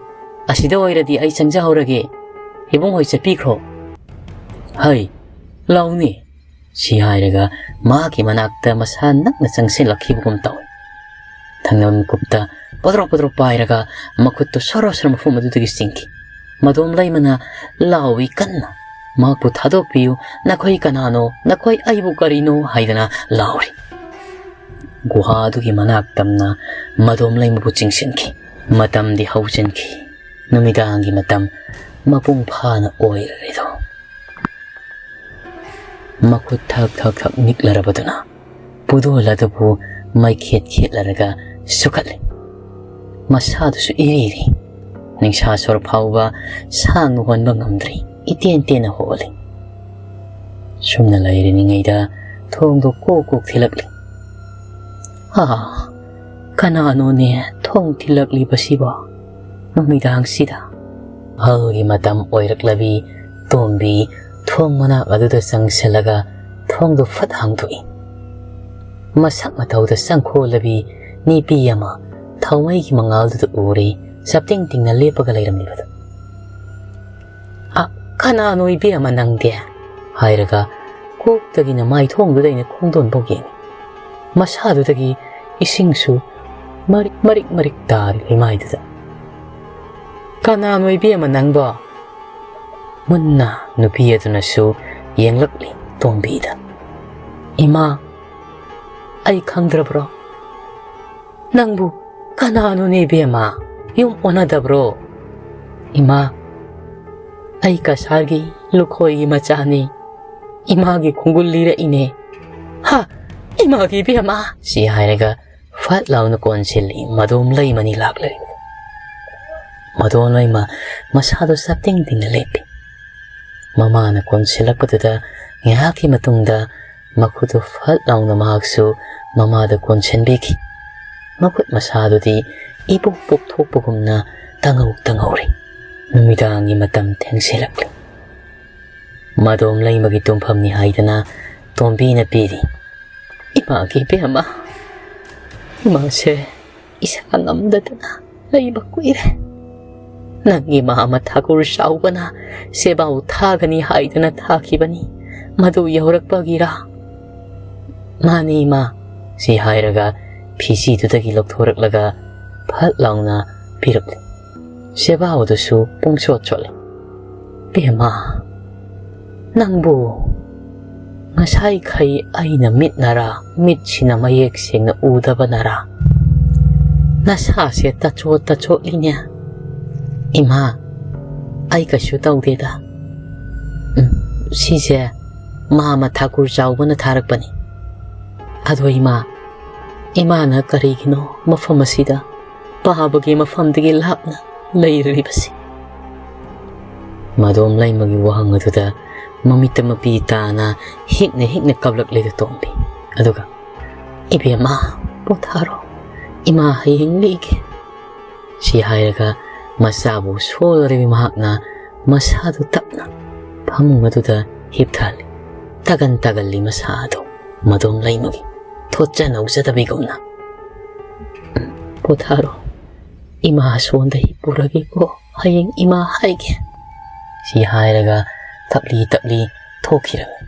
ꯑꯁꯤꯗ ꯑꯣꯏꯔꯗꯤ ꯑꯩ ꯆꯪꯖꯍꯧꯔꯒꯦ꯫ ꯏꯕꯨꯡ ꯍꯣꯏ ꯆꯠꯄꯤꯈ꯭ꯔꯣ꯫" "ꯍꯩ, ꯂꯥꯎꯅꯦ!" ꯁꯤ ꯍꯥꯏꯔꯒ ꯃꯍꯥꯛꯀꯤ ꯃꯅꯥꯛꯇ ꯃꯁꯥ ꯅꯛꯅ ꯆꯪꯁꯤꯜꯂꯛꯈꯤꯕꯒꯨꯝ ꯇꯧꯏ꯫ ꯊꯪꯅꯕ ꯃꯤꯀꯨꯞꯇ ꯄꯣꯗ꯭ꯔꯣ ꯄꯣꯗ꯭ꯔꯣ ꯄꯥꯏꯔꯒ ꯃꯈꯨꯠꯇꯨ ꯁꯣꯔꯣ ꯁꯣꯔꯣ ꯃꯐꯝ ꯑꯗꯨꯗꯒꯤ ꯆꯤꯡꯈꯤ꯫ ꯃꯗꯣꯝ ꯂꯩꯃꯅ ꯂꯥꯎꯏ ꯀꯟꯅ, "ꯃꯍꯥꯛꯄꯨ ꯊꯥꯗꯣꯛꯄꯤꯌꯨ, ꯅꯈꯣꯏ ꯀꯅꯥꯅꯣ, ꯅꯈꯣꯏ ꯑꯩꯕꯨ ꯀꯔꯤꯅꯣ?" ꯍꯥꯏꯗꯅ ꯂꯥꯎꯔꯤ꯫ ꯒꯨꯍꯥ ꯑꯗꯨꯒꯤ ꯃꯅꯥꯛ ꯇꯝꯅ ꯃꯗꯣꯝ ꯂꯩꯃꯕꯨ ꯆꯤꯡꯁꯤꯟꯈꯤ꯫ ꯃꯇꯝꯗꯤ ꯍꯧꯖꯤꯟꯈꯤ꯫ ꯅꯨꯃꯤꯗꯥꯡꯒꯤ ꯃꯇꯝ ꯃꯄꯨꯡ ꯐꯥꯅ ꯑꯣꯏꯔꯔꯦꯗꯣ꯫ ꯃꯈꯨꯠ ꯊꯛ ꯊꯛ ꯊꯛ ꯅꯤꯛꯂꯔꯕꯗꯨꯅ ꯄꯨꯗꯣꯜ ꯑꯗꯨꯕꯨ ꯃꯩꯈꯦꯠ ꯈꯦꯠꯂꯔꯒ ꯁꯨꯈꯠꯂꯤ꯫ ꯃꯁꯥꯗꯨꯁꯨ ꯏꯔꯤꯔꯤ꯫ ꯅꯤꯡꯁꯥ ꯁꯣꯔ ꯐꯥꯎꯕ ꯁꯥꯡꯅ ꯍꯣꯟꯕ ꯉꯝꯗ꯭ꯔꯤ꯫ ꯏꯇꯦꯟ ꯇꯦꯟꯅ ꯍꯣꯜꯂꯤ꯫ ꯁꯨꯝꯅ ꯂꯩꯔꯤꯉꯩꯗ ꯊꯣꯡꯗꯣ ꯀꯣꯛ ꯀꯣꯛ ꯊꯤꯜꯂꯛꯂꯤ꯫ "ꯑꯥ, ꯀꯅꯥꯅꯣꯅꯦ ꯊꯣꯡ ꯊꯤꯜꯂꯛꯂꯤꯕꯁꯤꯕꯣ ꯅꯨꯃꯤꯗꯥꯡꯁꯤꯗ?" ꯑꯍꯜꯒꯤ ꯃꯇꯝ ꯑꯣꯏꯔꯛꯂꯕꯤ ꯇꯣꯝꯕꯤ ꯊꯣꯡ ꯃꯅꯥꯛ ꯑꯗꯨꯗ ꯆꯪꯁꯤꯜꯂꯒ ꯊꯣꯡꯗꯨ ꯐꯠ ꯍꯥꯡꯗꯣꯛꯏ꯫ ꯃꯁꯛ ꯃꯇꯧꯗ ꯆꯪꯈꯣꯜꯂꯕꯤ ꯅꯨꯄꯤ ꯑꯃ ꯊꯥꯎꯃꯩꯒꯤ ꯃꯉꯥꯜꯗꯨꯗ ꯎꯔꯦ, ꯆꯞꯇꯤꯡ ꯇꯤꯡꯅ ꯂꯦꯞꯄꯒ ꯂꯩꯔꯝꯂꯤꯕꯗꯨ꯫ "ꯑ, ꯀꯅꯥꯅꯣ ꯏꯕꯦꯝꯃ ꯅꯪꯗꯤ?" ꯍꯥꯏꯔꯒ ꯀꯣꯛꯇꯒꯤꯅ ꯃꯥꯏꯊꯣꯡꯗꯨꯗ ꯑꯩꯅ ꯈꯣꯡꯗꯣꯟꯐꯥꯎ ꯌꯦꯡꯉꯤ꯫ ꯃꯁꯥꯗꯨꯗꯒꯤ ꯏꯁꯤꯡꯁꯨ ꯃꯔꯤꯛ ꯃꯔꯤꯛ ꯃꯔꯤꯛ ꯇꯥꯔꯤ ꯏꯃꯥꯏꯗꯨꯗ꯫ "ꯀꯅꯥꯅꯣ ꯏꯕꯦꯝꯃ ꯅꯪꯕꯣ?" ꯃꯨꯟꯅ ꯅꯨꯄꯤ ꯑꯗꯨꯅꯁꯨ ꯌꯦꯡꯂꯛꯂꯤ ꯇꯣꯝꯕꯤꯗ꯫ "ꯏꯃꯥ, ꯑꯩ ꯈꯪꯗ꯭ꯔꯕ꯭ꯔꯣ? ꯅꯪꯕꯨ ꯀꯅꯥꯅꯣꯅꯦ ꯏꯕꯦꯝꯃ? ꯌꯨꯝ ꯑꯣꯟꯅꯗꯕ꯭ꯔꯣ?" "ꯏꯃꯥ, ꯑꯩ ꯀꯁꯥꯔꯒꯤ ꯂꯨꯈꯣꯏꯒꯤ ꯃꯆꯥꯅꯤ꯫ ꯏꯃꯥꯒꯤ ꯈꯣꯡꯒꯨꯜ ꯂꯤꯔꯛꯏꯅꯦ꯫ ꯍꯥ, ꯏꯃꯥꯒꯤ ꯏꯕꯦꯝꯃ!" ꯁꯤ ꯍꯥꯏꯔꯒ ꯐꯠ ꯂꯥꯎꯅ ꯀꯣꯟꯁꯤꯜꯂꯤ꯫ ꯃꯗꯣꯝ ꯂꯩꯃꯅꯤ ꯂꯥꯛꯂꯔꯤꯕ꯫ ꯃꯗꯣꯝ ꯂꯩꯃ ꯃꯁꯥꯗꯣ ꯆꯞꯇꯤꯡ ꯇꯤꯡꯅ ꯂꯦꯞꯄꯤ꯫ ꯃꯃꯥꯅ ꯀꯣꯟꯁꯤꯜꯂꯛꯄꯗꯨꯗ ꯉꯥꯏꯍꯥꯛꯀꯤ ꯃꯇꯨꯡꯗ ꯃꯈꯨꯠꯇꯨ ꯐꯠ ꯂꯥꯎꯅ ꯃꯍꯥꯛꯁꯨ ꯃꯃꯥꯗ ꯀꯣꯟꯁꯤꯟꯕꯤꯈꯤ꯫ ꯃꯈꯨꯠ ꯃꯁꯥꯗꯨꯗꯤ ꯏꯄꯣꯛ ꯄꯣꯛꯊꯣꯛꯄꯒꯨꯝꯅ ꯇꯪꯍꯧ ꯇꯪꯍꯧꯔꯤ꯫ ꯅꯨꯃꯤꯗꯥꯡꯒꯤ ꯃꯇꯝ ꯊꯦꯡꯁꯤꯜꯂꯛꯂꯤ꯫ ꯃꯗꯣꯝ ꯂꯩꯃꯒꯤ ꯇꯨꯝꯐꯝꯅꯤ ꯍꯥꯏꯗꯅ ꯇꯣꯝꯕꯤꯅ ꯄꯤꯔꯤ꯫ "ꯏꯃꯥꯒꯤ ꯏꯕꯦꯝꯃ, ꯏꯃꯥꯁꯦ ꯏꯁꯥ ꯉꯝꯗꯗꯅ ꯂꯩꯕ ꯀꯨꯏꯔꯦ꯫ ꯅꯪꯒꯤ ꯃꯥꯃ ꯊꯥꯀꯨꯔ ꯆꯥꯎꯕꯅ ꯁꯦꯕꯥꯎ ꯊꯥꯒꯅꯤ ꯍꯥꯏꯗꯅ ꯊꯥꯈꯤꯕꯅꯤ꯫ ꯃꯗꯨ ꯌꯧꯔꯛꯄꯒꯤꯔꯥ?" "ꯃꯥꯅꯤ, ꯏꯃꯥ," ꯁꯤ ꯍꯥꯏꯔꯒ ꯐꯤꯖꯤꯗꯨꯗꯒꯤ ꯂꯧꯊꯣꯔꯛꯂꯒ ꯐꯠ ꯂꯥꯎꯅ ꯄꯤꯔꯛꯂꯤ꯫ ꯁꯦꯕꯥꯎꯗꯨꯁꯨ ꯄꯨꯡꯁꯣꯠ ꯁꯣꯠꯂꯤ꯫ "ꯕꯦꯝꯃ, ꯅꯪꯕꯨ ꯉꯁꯥꯏꯈꯩ ꯑꯩꯅ ꯃꯤꯠꯅꯔꯥ, ꯃꯤꯠꯁꯤꯅ ꯃꯌꯦꯛ ꯁꯦꯡꯅ ꯎꯗꯕꯅꯔꯥ? ꯅꯁꯥꯁꯦ ꯇꯆꯣꯠ ꯇꯆꯣꯠꯂꯤꯅꯦ꯫" "ꯏꯃꯥ, ꯑꯩ ꯀꯩꯁꯨ ꯇꯧꯗꯦꯗ꯫ ꯎꯝ, ꯁꯤꯁꯦ ꯃꯥꯃ ꯊꯥꯀꯨꯔ ꯆꯥꯎꯕꯅ ꯊꯥꯔꯛꯄꯅꯤ꯫ ꯑꯗꯣ ꯏꯃꯥ, ꯏꯃꯥꯅ ꯀꯔꯤꯒꯤꯅꯣ ꯃꯐꯝ ꯑꯁꯤꯗ ꯄꯥꯕꯒꯤ ꯃꯐꯝꯗꯒꯤ ꯂꯥꯞꯅ ꯂꯩꯔꯤꯕꯁꯤ?" ꯃꯗꯣꯝ ꯂꯩꯃꯒꯤ ꯋꯥꯍꯪ ꯑꯗꯨꯗ ꯃꯃꯤꯠꯇ ꯃꯄꯤ ꯇꯥꯅ ꯍꯤꯛꯅ ꯍꯤꯛꯅ ꯀꯞꯂꯛꯂꯦ ꯇꯣꯝꯕꯤ꯫ ꯑꯗꯨꯒ, "ꯏꯕꯦꯝꯃ, ꯄꯣꯊꯥꯔꯣ, ꯏꯃꯥ ꯍꯌꯦꯡ ꯂꯤꯒꯦ," ꯁꯤ ꯍꯥꯏꯔꯒ ꯃꯆꯥꯕꯨ ꯁꯣꯜꯂꯔꯤꯕ ꯃꯍꯥꯛꯅ ꯃꯁꯥꯗꯨ ꯇꯞꯅ ꯐꯃꯨꯡ ꯑꯗꯨꯗ ꯍꯤꯞꯊꯍꯜꯂꯤ꯫ ꯇꯒꯟ ꯇꯒꯜꯂꯤ ꯃꯁꯥ ꯑꯗꯨ ꯃꯗꯣꯝ ꯂꯩꯃꯒꯤ, ꯊꯣꯠꯆ ꯅꯧꯖꯗꯕꯤꯒꯨꯝꯅ꯫ "ꯄꯣꯊꯥꯔꯣ, ꯏꯃꯥ ꯑꯁꯣꯟꯗ ꯍꯤꯞꯄꯨꯔꯒꯦꯀꯣ, ꯍꯌꯦꯡ ꯏꯃꯥ ꯍꯥꯏꯒꯦ," ꯁꯤ ꯍꯥꯏꯔꯒ ꯇꯞꯂꯤ ꯇꯞꯂꯤ ꯊꯣꯛꯈꯤꯔꯝꯃꯤ꯫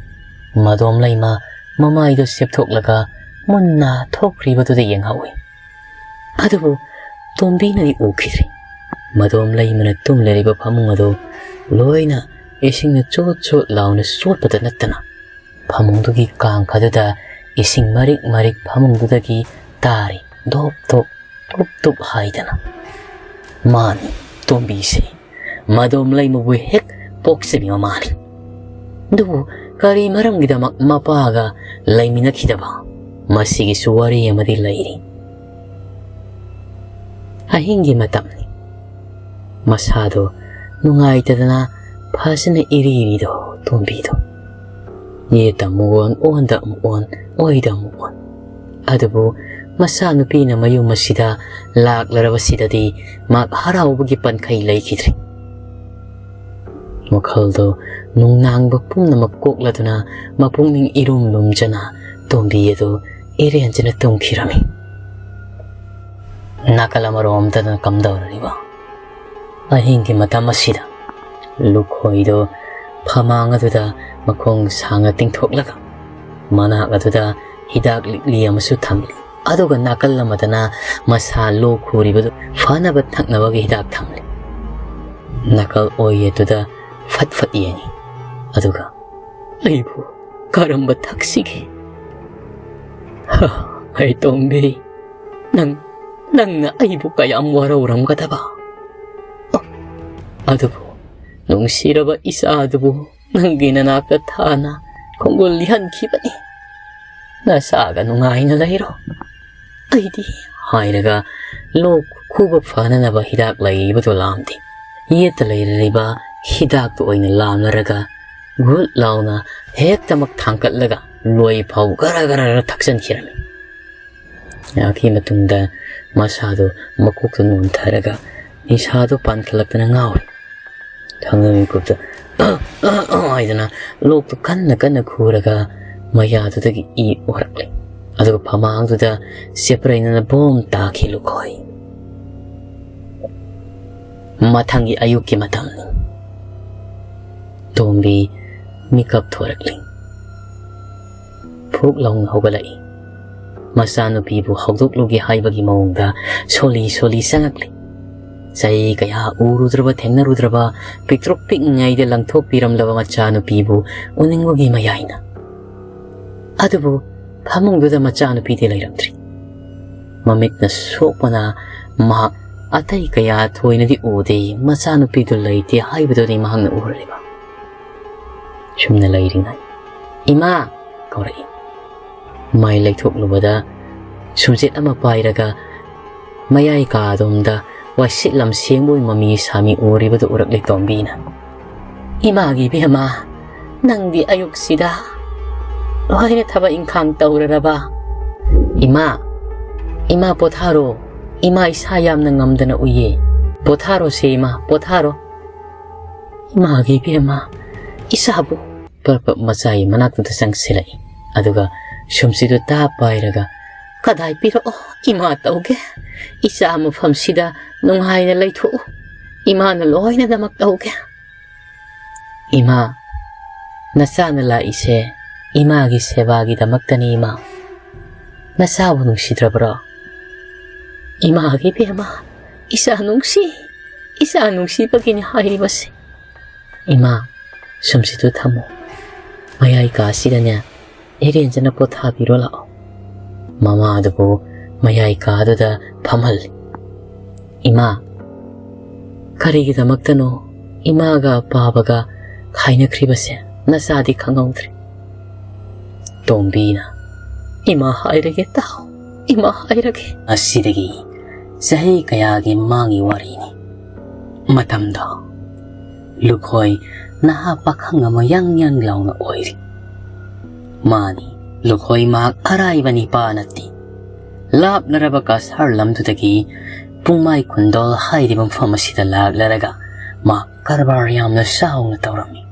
ꯃꯗꯣꯝ ꯂꯩꯃ ꯃꯃꯥꯏꯗꯨ ꯁꯦꯞꯊꯣꯛꯂꯒ ꯃꯨꯟꯅ ꯊꯣꯛꯈ꯭ꯔꯤꯕꯗꯨꯗ ꯌꯦꯡꯍꯧꯏ꯫ ꯑꯗꯨꯕꯨ ꯇꯣꯝꯕꯤꯅꯗꯤ ꯎꯈꯤꯗ꯭ꯔꯦ꯫ ꯃꯗꯣꯝ ꯂꯩꯃꯅ ꯇꯨꯝ ꯂꯩꯔꯤꯕ ꯐꯃꯨꯡ ꯑꯗꯨ ꯂꯣꯏꯅ ꯏꯁꯤꯡꯅ ꯆꯣꯠ ꯆꯣꯠ ꯂꯥꯎꯅ ꯆꯣꯠꯄꯗ ꯅꯠꯇꯅ ꯐꯃꯨꯡꯗꯨꯒꯤ ꯀꯥꯡꯈꯗꯨꯗ ꯏꯁꯤꯡ ꯃꯔꯤꯛ ꯃꯔꯤꯛ ꯐꯃꯨꯡꯗꯨꯗꯒꯤ ꯇꯥꯔꯤ, ꯗꯣꯞ ꯗꯣꯞ, ꯇꯨꯞ ꯇꯨꯞ ꯍꯥꯏꯗꯅ꯫ ꯃꯥꯅꯤ, ꯇꯣꯝꯕꯤꯁꯦ ꯃꯗꯣꯝ ꯂꯩꯃꯕꯨ ꯍꯦꯛ ꯄꯣꯛꯆꯕꯤ ꯃꯃꯥꯅꯤ꯫ ꯑꯗꯨꯕꯨ ꯀꯔꯤ ꯃꯔꯝꯒꯤꯗꯃꯛ ꯃꯄꯥꯒ ꯂꯩꯃꯤꯟꯅꯈꯤꯗꯕ? ꯃꯁꯤꯒꯤꯁꯨ ꯋꯥꯔꯤ ꯑꯃꯗꯤ ꯂꯩꯔꯤ꯫ ꯑꯍꯤꯡꯒꯤ ꯃꯇꯝꯅꯤ꯫ ꯃꯁꯥꯗꯣ ꯅꯨꯡꯉꯥꯏꯇꯗꯅ ꯐꯖꯅ ꯏꯔꯤꯔꯤꯗꯣ ꯇꯣꯝꯕꯤꯗꯣ꯫ ꯌꯦꯠꯇ ꯑꯃꯨꯛ ꯑꯣꯟ, ꯑꯣꯟꯗ ꯑꯃꯨꯛ ꯑꯣꯟ, ꯑꯣꯏꯗ ꯑꯃꯨꯛ ꯑꯣꯟ꯫ ꯑꯗꯨꯕꯨ ꯃꯆꯥꯅꯨꯄꯤꯅ ꯃꯌꯨꯝ ꯑꯁꯤꯗ ꯂꯥꯛꯂꯔꯕꯁꯤꯗꯗꯤ ꯃꯍꯥꯛ ꯍꯔꯥꯎꯕꯒꯤ ꯄꯟꯈꯩ ꯂꯩꯈꯤꯗ꯭ꯔꯦ꯫ ꯋꯥꯈꯜꯗꯣ ꯅꯨꯡꯅꯥꯡꯕ ꯄꯨꯝꯅꯃꯛ ꯀꯣꯛꯂꯗꯨꯅ ꯃꯄꯨꯛꯅꯤꯡ ꯏꯔꯨꯝ ꯂꯨꯝꯖꯅ ꯇꯣꯝꯕꯤ ꯑꯗꯨ ꯏꯔꯦꯟꯖꯅ ꯇꯨꯝꯈꯤꯔꯝꯃꯤ꯫ ꯅꯥꯀꯜ ꯑꯃꯔꯣꯝꯗꯅ ꯀꯝꯗꯧꯔꯤꯕ? ꯑꯍꯤꯡꯒꯤ ꯃꯇꯝ ꯑꯁꯤꯗ ꯂꯨꯈꯣꯏꯗꯣ ꯐꯃꯥꯡ ꯑꯗꯨꯗ ꯃꯈꯣꯡ ꯁꯥꯡꯅ ꯇꯤꯡꯊꯣꯛꯂꯒ ꯃꯅꯥꯛ ꯑꯗꯨꯗ ꯍꯤꯗꯥꯛ ꯂꯤꯛꯂꯤ ꯑꯃꯁꯨ ꯊꯝꯂꯤ꯫ ꯑꯗꯨꯒ ꯅꯥꯀꯜ ꯑꯃꯗꯅ ꯃꯁꯥ ꯂꯣꯛ ꯈꯨꯔꯤꯕꯗꯨ ꯐꯅꯕ ꯊꯛꯅꯕꯒꯤ ꯍꯤꯗꯥꯛ ꯊꯝꯂꯤ꯫ ꯅꯥꯀꯜ ꯑꯣꯏ ꯑꯗꯨꯗ ꯐꯠ ꯐꯠ ꯌꯦꯡꯉꯤ꯫ ꯑꯗꯨꯒ ꯑꯩꯕꯨ ꯀꯔꯝꯕ ꯊꯛꯁꯤꯒꯦ? ꯍ, ꯑꯩ ꯇꯣꯝꯕꯤ, ꯅꯪ, ꯅꯪꯅ ꯑꯩꯕꯨ ꯀꯌꯥꯝ ꯋꯥꯔꯧꯔꯝꯒꯗꯕ? ꯑꯗꯨꯕꯨ ꯅꯨꯡꯁꯤꯔꯕ ꯏꯆꯥ ꯑꯗꯨꯕꯨ ꯅꯪꯒꯤ ꯅꯅꯥꯛꯇ ꯊꯥꯅ ꯈꯣꯡꯒꯨꯜ ꯂꯤꯍꯟꯈꯤꯕꯅꯤ꯫ ꯅꯁꯥꯒ ꯅꯨꯡꯉꯥꯏꯅ ꯂꯩꯔꯣ꯫ ꯑꯩꯗꯤ ꯍꯥꯏꯔꯒ ꯂꯣꯛ ꯈꯨꯕ ꯐꯅꯅꯕ ꯍꯤꯗꯥꯛ ꯂꯩꯔꯤꯕꯗꯨ ꯂꯥꯝꯗꯦ꯫ ꯌꯦꯠꯇ ꯂꯩꯔꯤꯕ ꯍꯤꯗꯥꯛꯇꯨ ꯑꯣꯏꯅ ꯂꯥꯝꯅꯔꯒ ꯒꯨꯠ ꯂꯥꯎꯅ ꯍꯦꯛꯇꯃꯛ ꯊꯥꯡꯀꯠꯂꯒ ꯂꯣꯏ ꯐꯥꯎ ꯒꯔ ꯒꯔ ꯒꯔ ꯊꯛꯆꯟꯈꯤꯔꯝꯃꯤ꯫ ꯌꯥꯈꯤ ꯃꯇꯨꯡꯗ ꯃꯁꯥꯗꯨ ꯃꯀꯣꯛꯇ ꯅꯣꯟꯊꯔꯒ ꯅꯤꯁꯥꯗꯨ ꯄꯥꯟꯈꯠꯂꯛꯇꯅ ꯉꯥꯎꯔꯤ꯫ ꯊꯥꯡꯒ ꯃꯤꯀꯨꯞꯇ "ꯑ, ꯑ, ꯑ" ꯍꯥꯏꯗꯅ ꯂꯣꯛꯇꯨ ꯀꯟꯅ ꯀꯟꯅ ꯈꯨꯔꯒ ꯃꯌꯥꯗꯨꯗꯒꯤ ꯏ ꯑꯣꯔꯛꯂꯦ꯫ ꯑꯗꯨꯒ ꯐꯃꯥꯡꯗꯨꯗ ꯆꯦꯄ꯭ꯔꯩꯅꯅ ꯕꯣꯝ ꯇꯥꯈꯤ ꯂꯨꯈꯣꯏ꯫ ꯃꯊꯪꯒꯤ ꯑꯌꯨꯛꯀꯤ ꯃꯇꯝꯅꯤ꯫ ꯇꯣꯝꯕꯤ ꯃꯤꯀꯞ ꯊꯣꯔꯛꯂꯤ꯫ ꯐꯨꯛ ꯂꯥꯎꯅ ꯍꯧꯒꯠꯂꯛꯏ꯫ ꯃꯆꯥꯅꯨꯄꯤꯕꯨ ꯍꯧꯗꯣꯛꯂꯨꯒꯦ ꯍꯥꯏꯕꯒꯤ ꯃꯑꯣꯡꯗ ꯁꯣꯜꯂꯤ ꯁꯣꯜꯂꯤ ꯆꯪꯉꯛꯂꯤ꯫ ꯆꯍꯤ ꯀꯌꯥ ꯎꯔꯨꯗ꯭ꯔꯕ ꯊꯦꯡꯅꯔꯨꯗ꯭ꯔꯕ ꯄꯤꯛꯇ꯭ꯔꯨꯛ ꯄꯤꯛꯉꯩꯗ ꯂꯪꯊꯣꯛꯄꯤꯔꯝꯂꯕ ꯃꯆꯥꯅꯨꯄꯤꯕꯨ ꯎꯅꯤꯡꯕꯒꯤ ꯃꯌꯥꯏꯅ꯫ ꯑꯗꯨꯕꯨ ꯐꯃꯨꯡꯗꯨꯗ ꯃꯆꯥꯅꯨꯄꯤꯗꯤ ꯂꯩꯔꯝꯗ꯭ꯔꯤ꯫ ꯃꯃꯤꯠꯅ ꯁꯣꯛꯄꯅ ꯃꯍꯥꯛ ꯑꯇꯩ ꯀꯌꯥ ꯊꯣꯏꯅꯗꯤ ꯎꯗꯦ, ꯃꯆꯥꯅꯨꯄꯤꯗꯨ ꯂꯩꯇꯦ ꯍꯥꯏꯕꯗꯨꯅꯤ ꯃꯍꯥꯛꯅ ꯎꯔꯤꯕ꯫ ꯁꯨꯝꯅ ꯂꯩꯔꯤꯉꯩ "ꯏꯃꯥ!" ꯀꯧꯔꯛꯏ꯫ ꯃꯥꯏ ꯂꯩꯊꯣꯛꯂꯨꯕꯗ ꯁꯨꯝꯆꯦꯠ ꯑꯃ ꯄꯥꯏꯔꯒ ꯃꯌꯥꯏ ꯀꯥꯗꯣꯝꯗ ꯋꯥꯏꯁꯤꯠꯂꯝ ꯁꯦꯡꯕꯒꯤ ꯃꯃꯤ ꯁꯥꯃꯤ ꯎꯔꯤꯕꯗꯨ ꯎꯔꯛꯂꯦ ꯇꯣꯝꯕꯤꯅ꯫ "ꯏꯃꯥꯒꯤ ꯏꯕꯦꯝꯃ, ꯅꯪꯗꯤ ꯑꯌꯨꯛꯁꯤꯗ ꯂꯣꯏꯅ ꯊꯕꯛ ꯏꯪꯈꯥꯡ ꯇꯧꯔꯔꯕ?" "ꯏꯃꯥ, ꯏꯃꯥ ꯄꯣꯊꯥꯔꯣ, ꯏꯃꯥ ꯏꯁꯥ ꯌꯥꯝꯅ ꯉꯝꯗꯅ ꯎꯏꯌꯦ꯫ ꯄꯣꯊꯥꯔꯣꯁꯦ ꯏꯃꯥ, ꯄꯣꯊꯥꯔꯣ꯫ ꯏꯃꯥꯒꯤ ꯏꯕꯦꯝꯃ, ꯏꯁꯥꯕꯨ"꯫ ꯄꯔꯞ ꯄꯔꯞ ꯃꯆꯥꯒꯤ ꯃꯅꯥꯛꯇꯨꯗ ꯆꯪꯁꯤꯜꯂꯛꯏ꯫ ꯑꯗꯨꯒ ꯁꯨꯝꯁꯤꯠꯇꯨ ꯇꯥꯞ ꯄꯥꯏꯔꯒ, "ꯀꯗꯥꯏ ꯄꯤꯔꯛꯑꯣ, ꯏꯃꯥ ꯇꯧꯒꯦ꯫ ꯏꯆꯥ ꯃꯐꯝꯁꯤꯗ ꯅꯨꯡꯉꯥꯏꯅ ꯂꯩꯊꯣꯛꯎ꯫ ꯏꯃꯥꯅ ꯂꯣꯏꯅꯃꯛ ꯇꯧꯒꯦ"꯫ "ꯏꯃꯥ, ꯅꯆꯥꯅ ꯂꯥꯛꯏꯁꯦ ꯏꯃꯥꯒꯤ ꯁꯦꯕꯥꯒꯤꯗꯃꯛꯇꯅꯤ ꯏꯃꯥ꯫ ꯅꯆꯥꯕꯨ ꯅꯨꯡꯁꯤꯗ꯭ꯔꯕ꯭ꯔꯣ?" "ꯏꯃꯥꯒꯤ ꯏꯕꯦꯝꯃ, ꯏꯆꯥ ꯅꯨꯡꯁꯤ, ꯏꯆꯥ ꯅꯨꯡꯁꯤꯕꯒꯤꯅꯤ ꯍꯥꯏꯔꯤꯕꯁꯦ"꯫ "ꯏꯃꯥ, ꯁꯨꯝꯁꯤꯠꯇꯨ ꯊꯝꯃꯨ꯫ ꯃꯌꯥꯏ ꯀꯥꯁꯤꯗꯅꯦ ꯏꯔꯦꯟꯖꯅ ꯄꯣꯊꯥꯕꯤꯔꯣ ꯂꯥꯛꯑꯣ"꯫ ꯃꯃꯥꯗꯨꯕꯨ ꯃꯌꯥꯏ ꯀꯥꯗꯨꯗ ꯐꯝꯍꯜꯂꯤ꯫ "ꯏꯃꯥ, ꯀꯔꯤꯒꯤꯗꯃꯛꯇꯅꯣ ꯏꯃꯥꯒ ꯄꯥꯕꯒ ꯈꯥꯏꯅꯈ꯭ꯔꯤꯕꯁꯦ ꯅꯆꯥꯗꯤ ꯈꯪꯍꯧꯗ꯭ꯔꯦ"꯫ ꯇꯣꯝꯕꯤꯅ, "ꯏꯃꯥ ꯍꯥꯏꯔꯒꯦ ꯇꯥꯎ, ꯏꯃꯥ ꯍꯥꯏꯔꯒꯦ"꯫ ꯑꯁꯤꯗꯒꯤ ꯆꯍꯤ ꯀꯌꯥꯒꯤ ꯃꯃꯥꯡꯒꯤ ꯋꯥꯔꯤꯅꯤ꯫ ꯃꯇꯝꯗꯣ ꯂꯨꯈꯣꯏ ꯅꯍꯥ ꯄꯥꯈꯪ ꯑꯃ ꯌꯥꯡ ꯌꯥꯡ ꯂꯥꯎꯅ ꯑꯣꯏꯔꯤ꯫ ꯃꯥꯅꯤ, ꯂꯨꯈꯣꯏ ꯃꯍꯥꯛ ꯑꯔꯥꯏꯕ ꯅꯤꯄꯥ ꯅꯠꯇꯦ꯫ ꯂꯥꯞꯅꯔꯕ ꯀꯁꯥꯔ ꯂꯝꯗꯨꯗꯒꯤ ꯄꯨꯡꯃꯥꯏ ꯈꯨꯟꯗꯣꯜ ꯍꯥꯏꯔꯤꯕ ꯃꯐꯝ ꯑꯁꯤꯗ ꯂꯥꯛꯂꯔꯒ ꯃꯍꯥꯛ ꯀꯔꯕꯥꯔ ꯌꯥꯝꯅ ꯆꯥꯎꯅ ꯇꯧꯔꯝꯃꯤ꯫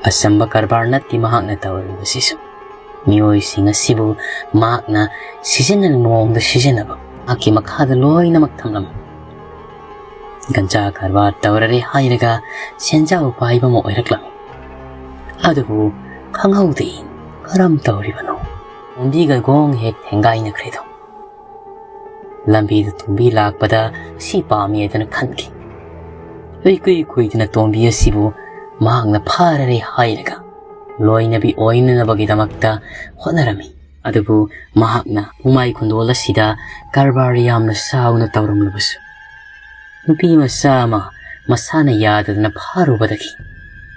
ꯑꯆꯝꯕ ꯀꯔꯕꯥꯔ ꯅꯠꯇꯦ ꯃꯍꯥꯛꯅ ꯇꯧꯔꯤꯕꯁꯤꯁꯨ꯫ ꯃꯤꯑꯣꯏꯁꯤꯡ ꯑꯁꯤꯕꯨ ꯃꯍꯥꯛꯅ ꯁꯤꯖꯤꯟꯅꯅꯤꯡꯕ ꯃꯑꯣꯡꯗ ꯁꯤꯖꯤꯟꯅꯕ, ꯃꯍꯥꯛꯀꯤ ꯃꯈꯥꯗ ꯂꯣꯏꯅꯃꯛ ꯊꯝꯂꯝꯃꯤ꯫ ꯒꯟꯖꯥ ꯀꯔꯕꯥꯔ ꯇꯧꯔꯔꯦ ꯍꯥꯏꯔꯒ ꯁꯦꯟꯖꯥꯎ ꯄꯥꯏꯕ ꯑꯃ ꯑꯣꯏꯔꯛꯂꯝꯃꯤ꯫ ꯑꯗꯨꯕꯨ ꯈꯪꯍꯧꯗꯦ ꯀꯔꯝ ꯇꯧꯔꯤꯕꯅꯣ, ꯇꯣꯝꯕꯤꯒ ꯒꯣꯡ ꯍꯦꯛ ꯊꯦꯡꯒꯥꯏꯅꯈ꯭ꯔꯦꯗꯣ꯫ ꯂꯝꯕꯤꯗ ꯇꯣꯝꯕꯤ ꯂꯥꯛꯄꯗ ꯁꯤ ꯄꯥꯝꯃꯤ ꯍꯥꯏꯗꯅ ꯈꯟꯈꯤ꯫ ꯏꯀꯨꯏ ꯀꯨꯏꯗꯅ ꯇꯣꯝꯕꯤ ꯑꯁꯤꯕꯨ ꯃꯍꯥꯛꯅ ꯐꯥꯔꯔꯦ ꯍꯥꯏꯔꯒ ꯂꯣꯏꯅꯕꯤ ꯑꯣꯏꯅꯅꯕꯒꯤꯗꯃꯛꯇ ꯍꯣꯠꯅꯔꯝꯃꯤ꯫ ꯑꯗꯨꯕꯨ ꯃꯍꯥꯛꯅ ꯄꯨꯡꯃꯥꯏ ꯈꯨꯟꯗꯣꯜ ꯑꯁꯤꯗ ꯀꯔꯕꯥꯔ ꯌꯥꯝꯅ ꯆꯥꯎꯅ ꯇꯧꯔꯝꯂꯕꯁꯨ, ꯅꯨꯄꯤ ꯃꯆꯥ ꯑꯃ ꯃꯁꯥꯅ ꯌꯥꯗꯗꯅ ꯐꯥꯔꯨꯕꯗꯒꯤ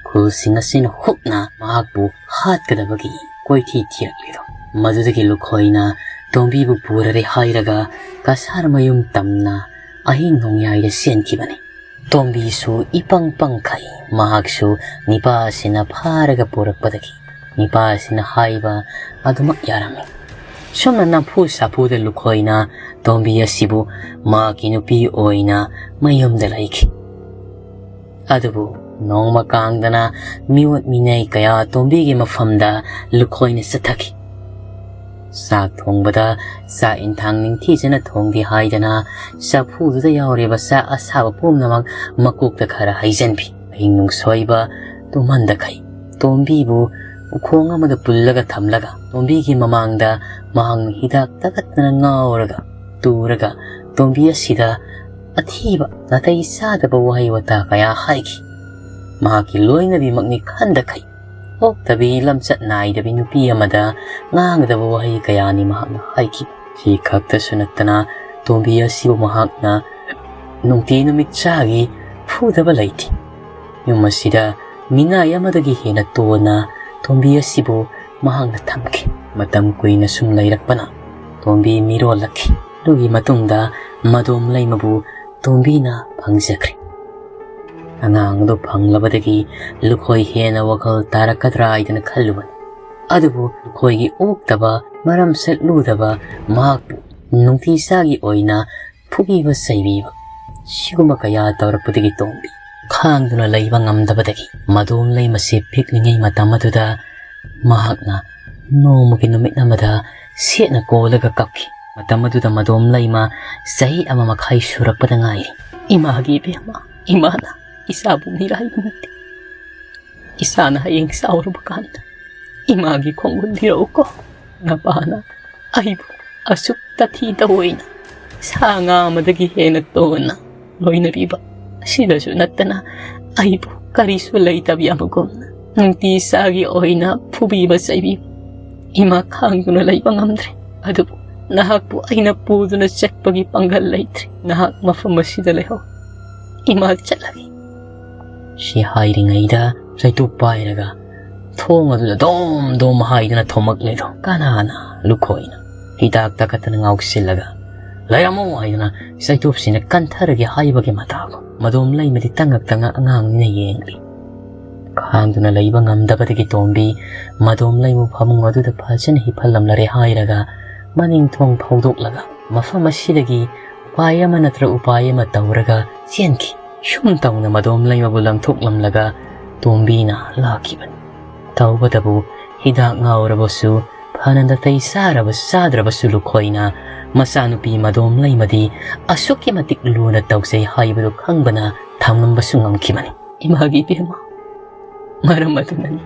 ꯈꯨꯜꯁꯤꯡ ꯑꯁꯤꯅ ꯍꯨꯞꯅ ꯃꯍꯥꯛꯄꯨ ꯍꯥꯠꯀꯗꯕꯒꯤ ꯀꯣꯏꯊꯤ ꯊꯤꯔꯛꯂꯤꯗꯣ꯫ ꯃꯗꯨꯗꯒꯤ ꯂꯨꯈꯣꯏꯅ ꯇꯣꯝꯕꯤꯕꯨ ꯄꯨꯔꯔꯦ ꯍꯥꯏꯔꯒ ꯀꯁꯥꯔ ꯃꯌꯨꯝ ꯇꯝꯅ ꯑꯍꯤꯡ ꯅꯣꯡꯌꯥꯏꯗ ꯆꯦꯟꯈꯤꯕꯅꯤ꯫ ꯇꯣꯝꯕꯤꯁꯨ ꯏꯄꯪ ꯄꯪꯈꯩ ꯃꯍꯥꯛꯁꯨ ꯅꯤꯄꯥꯁꯤꯅ ꯐꯥꯔꯒ ꯄꯨꯔꯛꯄꯗꯒꯤ ꯅꯤꯄꯥꯁꯤꯅ ꯍꯥꯏꯕ ꯑꯗꯨꯃꯛ ꯌꯥꯔꯝꯃꯤ꯫ ꯁꯨꯝꯅ ꯅꯝꯐꯨ ꯁꯥꯐꯨꯗ ꯂꯨꯈꯣꯏꯅ ꯇꯣꯝꯕꯤ ꯑꯁꯤꯕꯨ ꯃꯍꯥꯛꯀꯤ ꯅꯨꯄꯤ ꯑꯣꯏꯅ ꯃꯌꯨꯝꯗ ꯂꯩꯈꯤ꯫ ꯑꯗꯨꯕꯨ ꯅꯣꯡꯃ ꯀꯥꯡꯗꯅ ꯃꯤꯑꯣꯠ ꯃꯤꯅꯩ ꯀꯌꯥ ꯇꯣꯝꯕꯤꯒꯤ ꯃꯐꯝꯗ ꯂꯨꯈꯣꯏꯅ ꯆꯠꯊꯈꯤ꯫ ꯆꯥꯛ ꯊꯣꯡꯕꯗ ꯆꯥꯛ ꯏꯟꯊꯥꯡ ꯅꯤꯡꯊꯤꯖꯅ ꯊꯣꯡꯗꯦ ꯍꯥꯏꯗꯅ ꯆꯐꯨꯗꯨꯗ ꯌꯥꯎꯔꯤꯕ ꯆꯥꯛ ꯑꯁꯥꯕ ꯄꯨꯝꯅꯃꯛ ꯃꯀꯣꯛꯇ ꯈꯔ ꯍꯩꯖꯤꯟꯕꯤ꯫ ꯑꯍꯤꯡ ꯅꯨꯡꯁꯣꯏꯕ ꯇꯨꯝꯍꯟꯗꯈꯩ ꯇꯣꯝꯕꯤꯕꯨ ꯎꯈꯣꯡ ꯑꯃꯗ ꯄꯨꯜꯂꯒ ꯊꯝꯂꯒ ꯇꯣꯝꯕꯤꯒꯤ ꯃꯃꯥꯡꯗ ꯃꯍꯥꯛꯅ ꯍꯤꯗꯥꯛ ꯇꯥꯈꯠꯇꯅ ꯉꯥꯎꯔꯒ ꯇꯨꯔꯒ ꯇꯣꯝꯕꯤ ꯑꯁꯤꯗ ꯑꯊꯤꯕ ꯅꯥꯇꯩ ꯆꯥꯗꯕ ꯋꯥꯍꯩ ꯋꯥꯇꯥ ꯀꯌꯥ ꯍꯥꯏꯈꯤ꯫ ꯃꯍꯥꯛꯀꯤ ꯂꯣꯏꯅꯕꯤꯃꯛꯅꯤ ꯈꯟꯗꯈꯩ ꯑꯣꯛꯇꯕꯤ ꯂꯝꯆꯠ ꯅꯥꯏꯗꯕꯤ ꯅꯨꯄꯤ ꯑꯃꯗ ꯉꯥꯡꯒꯗꯕ ꯋꯥꯍꯩ ꯀꯌꯥꯅꯤ ꯃꯍꯥꯛꯅ ꯍꯥꯏꯈꯤꯕ꯫ ꯁꯤ ꯈꯛꯇꯁꯨ ꯅꯠꯇꯅ ꯇꯣꯝꯕꯤ ꯑꯁꯤꯕꯨ ꯃꯍꯥꯛꯅ ꯅꯨꯡꯇꯤ ꯅꯨꯃꯤꯠ ꯆꯥꯒꯤ ꯐꯨꯗꯕ ꯂꯩꯇꯦ꯫ ꯌꯨꯝ ꯑꯁꯤꯗ ꯃꯤꯅꯥꯏ ꯑꯃꯗꯒꯤ ꯍꯦꯟꯅ ꯇꯣꯟꯅ ꯇꯣꯝꯕꯤ ꯑꯁꯤꯕꯨ ꯃꯍꯥꯛꯅ ꯊꯝꯈꯤ꯫ ꯃꯇꯝ ꯀꯨꯏꯅ ꯁꯨꯝ ꯂꯩꯔꯛꯄꯅ ꯇꯣꯝꯕꯤ ꯃꯤꯔꯣꯜꯂꯛꯈꯤ꯫ ꯑꯗꯨꯒꯤ ꯃꯇꯨꯡꯗ ꯃꯗꯣꯝ ꯂꯩꯃꯕꯨ ꯇꯣꯝꯕꯤꯅ ꯐꯪꯖꯈ꯭ꯔꯦ꯫ ꯑꯉꯥꯡ ꯑꯗꯨ ꯐꯪꯂꯕꯗꯒꯤ ꯂꯨꯈꯣꯏ ꯍꯦꯟꯅ ꯋꯥꯈꯜ ꯇꯥꯔꯛꯀꯗ꯭ꯔꯥ ꯍꯥꯏꯗꯅ ꯈꯜꯂꯨꯕꯅꯤ꯫ ꯑꯗꯨꯕꯨ ꯂꯨꯈꯣꯏꯒꯤ ꯑꯣꯛꯇꯕ ꯃꯔꯝ ꯆꯠꯂꯨꯗꯕ ꯃꯍꯥꯛꯄꯨ ꯅꯨꯡꯇꯤ ꯆꯥꯒꯤ ꯑꯣꯏꯅ ꯐꯨꯕꯤꯕ ꯆꯩꯕꯤꯕ ꯁꯤꯒꯨꯝꯕ ꯀꯌꯥ ꯇꯧꯔꯛꯄꯗꯒꯤ ꯇꯣꯝꯕꯤ ꯈꯥꯡꯗꯨꯅ ꯂꯩꯕ ꯉꯝꯗꯕꯗꯒꯤ ꯃꯗꯣꯝ ꯂꯩꯃꯁꯦ ꯄꯤꯛꯂꯤꯉꯩ ꯃꯇꯝ ꯑꯗꯨꯗ ꯃꯍꯥꯛꯅ ꯅꯣꯡꯃꯒꯤ ꯅꯨꯃꯤꯠ ꯑꯃꯗ ꯁꯦꯠꯅ ꯀꯣꯜꯂꯒ ꯀꯞꯈꯤ꯫ ꯃꯇꯝ ꯑꯗꯨꯗ ꯃꯗꯣꯝ ꯂꯩꯃ ꯆꯍꯤ ꯑꯃ ꯃꯈꯥꯏ ꯁꯨꯔꯛꯄꯗ ꯉꯥꯏꯔꯤ꯫ "ꯏꯃꯥꯒꯤ ꯏꯕꯦꯝꯃ, ꯏꯃꯥꯅ ꯏꯆꯥꯕꯨ ꯃꯤꯔꯥꯏꯕ ꯅꯠꯇꯦ꯫ ꯏꯆꯥꯅ ꯍꯌꯦꯡ ꯆꯥꯎꯔꯕ ꯀꯥꯟꯗ ꯏꯃꯥꯒꯤ ꯈꯣꯡꯒꯨꯜ ꯂꯤꯔꯛꯎꯀꯣ꯫ ꯅꯄꯥꯅ ꯑꯩꯕꯨ ꯑꯁꯨꯛ ꯇꯊꯤ ꯇꯑꯣꯏꯅ ꯁꯥ ꯉꯥ ꯑꯃꯗꯒꯤ ꯍꯦꯟꯅ ꯇꯣꯟꯅ ꯂꯣꯏꯅꯕꯤꯕ ꯑꯁꯤꯗꯁꯨ ꯅꯠꯇꯅ ꯑꯩꯕꯨ ꯀꯔꯤꯁꯨ ꯂꯩꯇꯕꯤ ꯑꯃꯒꯨꯝꯅ ꯅꯨꯡꯇꯤ ꯆꯥꯒꯤ ꯑꯣꯏꯅ ꯐꯨꯕꯤꯕ ꯆꯩꯕꯤꯕ꯫ ꯏꯃꯥ ꯈꯥꯡꯗꯨꯅ ꯂꯩꯕ ꯉꯝꯗ꯭ꯔꯦ꯫ ꯑꯗꯨꯕꯨ ꯅꯍꯥꯛꯄꯨ ꯑꯩꯅ ꯄꯨꯗꯨꯅ ꯆꯠꯄꯒꯤ ꯄꯥꯡꯒꯜ ꯂꯩꯇ꯭ꯔꯦ꯫ ꯅꯍꯥꯛ ꯃꯐꯝ ꯑꯁꯤꯗ ꯂꯩꯍꯧ꯫ ꯏꯃꯥ ꯆꯠꯂꯒꯦ꯫" ꯁꯤ ꯍꯥꯏꯔꯤꯉꯩꯗ ꯆꯩꯇꯨꯞ ꯄꯥꯏꯔꯒ ꯊꯣꯡ ꯑꯗꯨꯗ ꯗꯣꯝ ꯗꯣꯝ ꯍꯥꯏꯗꯨꯅ ꯊꯣꯝꯃꯛꯂꯦꯗꯣ꯫ ꯀꯅꯥꯅ? ꯂꯨꯈꯣꯏꯅ ꯍꯤꯗꯥꯛ ꯇꯥꯈꯠꯇꯅ ꯉꯥꯎꯁꯤꯜꯂꯒ "ꯂꯩꯔꯝꯃꯣ" ꯍꯥꯏꯗꯨꯅ ꯆꯩꯇꯨꯞꯁꯤꯅ ꯀꯟꯊꯔꯒꯦ ꯍꯥꯏꯕꯒꯤ ꯃꯇꯥꯒꯨꯝ ꯃꯗꯣꯝ ꯂꯩꯃꯗꯤ ꯇꯉꯛ ꯇꯉꯛ ꯑꯉꯥꯡꯅꯤꯅ ꯌꯦꯡꯂꯤ꯫ ꯈꯥꯡꯗꯨꯅ ꯂꯩꯕ ꯉꯝꯗꯕꯗꯒꯤ ꯇꯣꯝꯕꯤ ꯃꯗꯣꯝ ꯂꯩꯃ ꯐꯃꯨꯡ ꯑꯗꯨꯗ ꯐꯖꯅ ꯍꯤꯞꯍꯜꯂꯝꯂꯔꯦ ꯍꯥꯏꯔꯒ ꯃꯅꯤꯡ ꯊꯣꯡ ꯐꯥꯎꯗꯣꯛꯂꯒ ꯃꯐꯝ ꯑꯁꯤꯗꯒꯤ ꯎꯄꯥꯏ ꯑꯃ ꯅꯠꯇ꯭ꯔ ꯎꯄꯥꯏ ꯑꯃ ꯇꯧꯔꯒ ꯆꯦꯟꯈꯤ꯫ ꯁꯨꯝ ꯇꯧꯅ ꯃꯗꯣꯝ ꯂꯩꯃꯕꯨ ꯂꯪꯊꯣꯛꯂꯝꯂꯒ ꯇꯣꯝꯕꯤꯅ ꯂꯥꯛꯈꯤꯕꯅꯤ꯫ ꯇꯧꯕꯇꯕꯨ ꯍꯤꯗꯥꯛ ꯉꯥꯎꯔꯕꯁꯨ, ꯐꯅ ꯅꯥꯇꯩ ꯆꯥꯔꯕ ꯆꯥꯗ꯭ꯔꯕꯁꯨ ꯂꯨꯈꯣꯏꯅ ꯃꯆꯥꯅꯨꯄꯤ ꯃꯗꯣꯝ ꯂꯩꯃꯗꯤ ꯑꯁꯨꯛꯀꯤ ꯃꯇꯤꯛ ꯂꯨꯅ ꯇꯧꯖꯩ ꯍꯥꯏꯕꯗꯨ ꯈꯪꯕꯅ ꯊꯝꯂꯝꯕꯁꯨ ꯉꯝꯈꯤꯕꯅꯤ꯫ "ꯏꯃꯥꯒꯤ ꯏꯕꯦꯝꯃ, ꯃꯔꯝ ꯑꯗꯨꯅꯅꯤ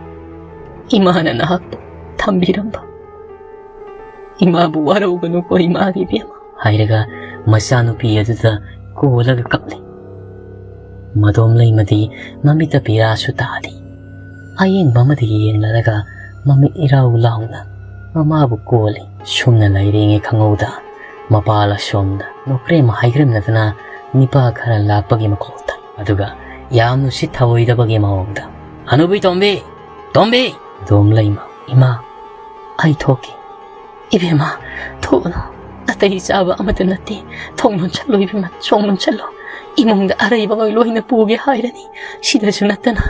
ꯏꯃꯥꯅ ꯅꯍꯥꯛꯄꯨ ꯊꯝꯕꯤꯔꯝꯕ꯫ ꯏꯃꯥꯕꯨ ꯋꯥꯔꯧꯒꯅꯨꯀꯣ ꯏꯃꯥꯒꯤ ꯏꯕꯦꯝꯃ" ꯍꯥꯏꯔꯒ ꯃꯆꯥꯅꯨꯄꯤ ꯑꯗꯨꯗ ꯀꯣꯜꯂꯒ ꯀꯞꯂꯤ꯫ ꯃꯗꯣꯝ ꯂꯩꯃꯗꯤ ꯃꯃꯤꯠꯇ ꯄꯤꯔꯥꯁꯨ ꯇꯥꯗꯦ꯫ ꯑꯌꯦꯡꯕ ꯑꯃꯗ ꯌꯦꯡꯂꯔꯒ ꯃꯃꯤꯠ ꯏꯔꯥꯎ ꯂꯥꯎꯅ ꯃꯃꯥꯕꯨ ꯀꯣꯜꯂꯤ꯫ ꯁꯨꯝꯅ ꯂꯩꯔꯤꯉꯩ ꯈꯪꯍꯧꯗ ꯃꯄꯥꯜ ꯑꯁꯣꯝꯗ ꯅꯣꯀ꯭ꯔꯦꯝ ꯍꯥꯏꯒ꯭ꯔꯦꯝꯅꯗꯅ ꯅꯤꯄꯥ ꯈꯔ ꯂꯥꯛꯄꯒꯤ ꯃꯈꯣꯜ ꯇꯥꯏ꯫ ꯑꯗꯨꯒ ꯌꯥꯝ ꯅꯨꯡꯁꯤꯠ ꯊꯑꯣꯏꯗꯕꯒꯤ ꯃꯑꯣꯡꯗ, "ꯍꯅꯨꯕꯤ ꯇꯣꯝꯕꯤ! ꯇꯣꯝꯕꯤ!" ꯃꯗꯣꯝ ꯂꯩꯃ, "ꯏꯃꯥ, ꯑꯩ ꯊꯣꯛꯀꯦ"꯫ "ꯏꯕꯦꯝꯃ, ꯊꯣꯛꯎꯅꯨ꯫ ꯑꯇꯩ ꯆꯥꯕ ꯑꯃꯠꯇ ꯅꯠꯇꯦ꯫ ꯊꯣꯡ ꯂꯣꯟꯁꯜꯂꯣ ꯏꯕꯦꯝꯃ, ꯊꯣꯡ ꯂꯣꯟꯁꯜꯂꯣ꯫ ꯏꯃꯨꯡꯗ ꯑꯔꯩꯕ ꯂꯣꯏꯅ ꯄꯨꯒꯦ ꯍꯥꯏꯔꯅꯤ꯫ ꯁꯤꯗꯁꯨ ꯅꯠꯇꯅ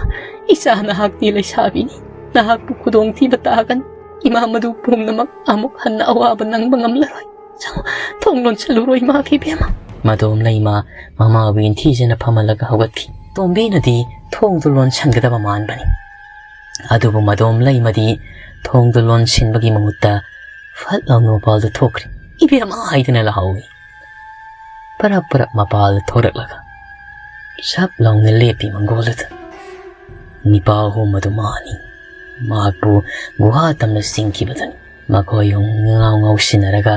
ꯏꯆꯥ ꯅꯍꯥꯛꯇꯤ ꯂꯩꯁꯥꯕꯤꯅꯤ꯫ ꯅꯍꯥꯛꯄꯨ ꯈꯨꯗꯣꯡꯊꯤꯕ ꯇꯥꯒꯅꯤ꯫ ꯏꯃꯥ ꯃꯗꯨ ꯄꯨꯝꯅꯃꯛ ꯑꯃꯨꯛ ꯍꯟꯅ ꯑꯋꯥꯕ ꯅꯪꯕ ꯉꯝꯂꯔꯣꯏ꯫ ꯆꯪꯉꯣ, ꯊꯣꯡ ꯂꯣꯟꯁꯜꯂꯨꯔꯣ ꯏꯃꯥꯒꯤ ꯏꯕꯦꯝꯃ"꯫ ꯃꯗꯣꯝ ꯂꯩꯃ ꯃꯃꯥꯕꯨ ꯏꯟꯊꯤꯖꯅ ꯐꯝꯍꯜꯂꯒ ꯍꯧꯒꯠꯈꯤ꯫ ꯇꯣꯝꯕꯤꯅꯗꯤ ꯊꯣꯡꯗꯨ ꯂꯣꯟꯁꯟꯒꯗꯕ ꯃꯥꯟꯕꯅꯤ꯫ ꯑꯗꯨꯕꯨ ꯃꯗꯣꯝ ꯂꯩꯃꯗꯤ ꯊꯣꯡꯗꯨ ꯂꯣꯟꯁꯤꯟꯕꯒꯤ ꯃꯍꯨꯠꯇ ꯐꯠ ꯂꯥꯎꯅ ꯃꯄꯥꯜꯗ ꯊꯣꯛꯈ꯭ꯔꯦ꯫ "ꯏꯕꯦꯝꯃ" ꯍꯥꯏꯗꯨꯅ ꯂꯥꯎꯍꯧꯏ꯫ ꯄꯔꯞ ꯄꯔꯞ ꯃꯄꯥꯜꯗ ꯊꯣꯔꯛꯂꯒ ꯆꯞ ꯂꯥꯎꯅ ꯂꯦꯞꯄꯤ ꯃꯪꯒꯣꯜꯗꯨꯗ꯫ ꯅꯤꯄꯥ ꯑꯍꯨꯝ ꯑꯗꯨ ꯃꯥꯅꯤ꯫ ꯃꯍꯥꯛꯄꯨ ꯒꯨꯍꯥ ꯇꯝꯅ ꯆꯤꯡꯈꯤꯕꯗꯨꯅꯤ꯫ ꯃꯈꯣꯏ ꯑꯍꯨꯝ ꯉꯥꯎ ꯉꯥꯎꯁꯤꯟꯅꯔꯒ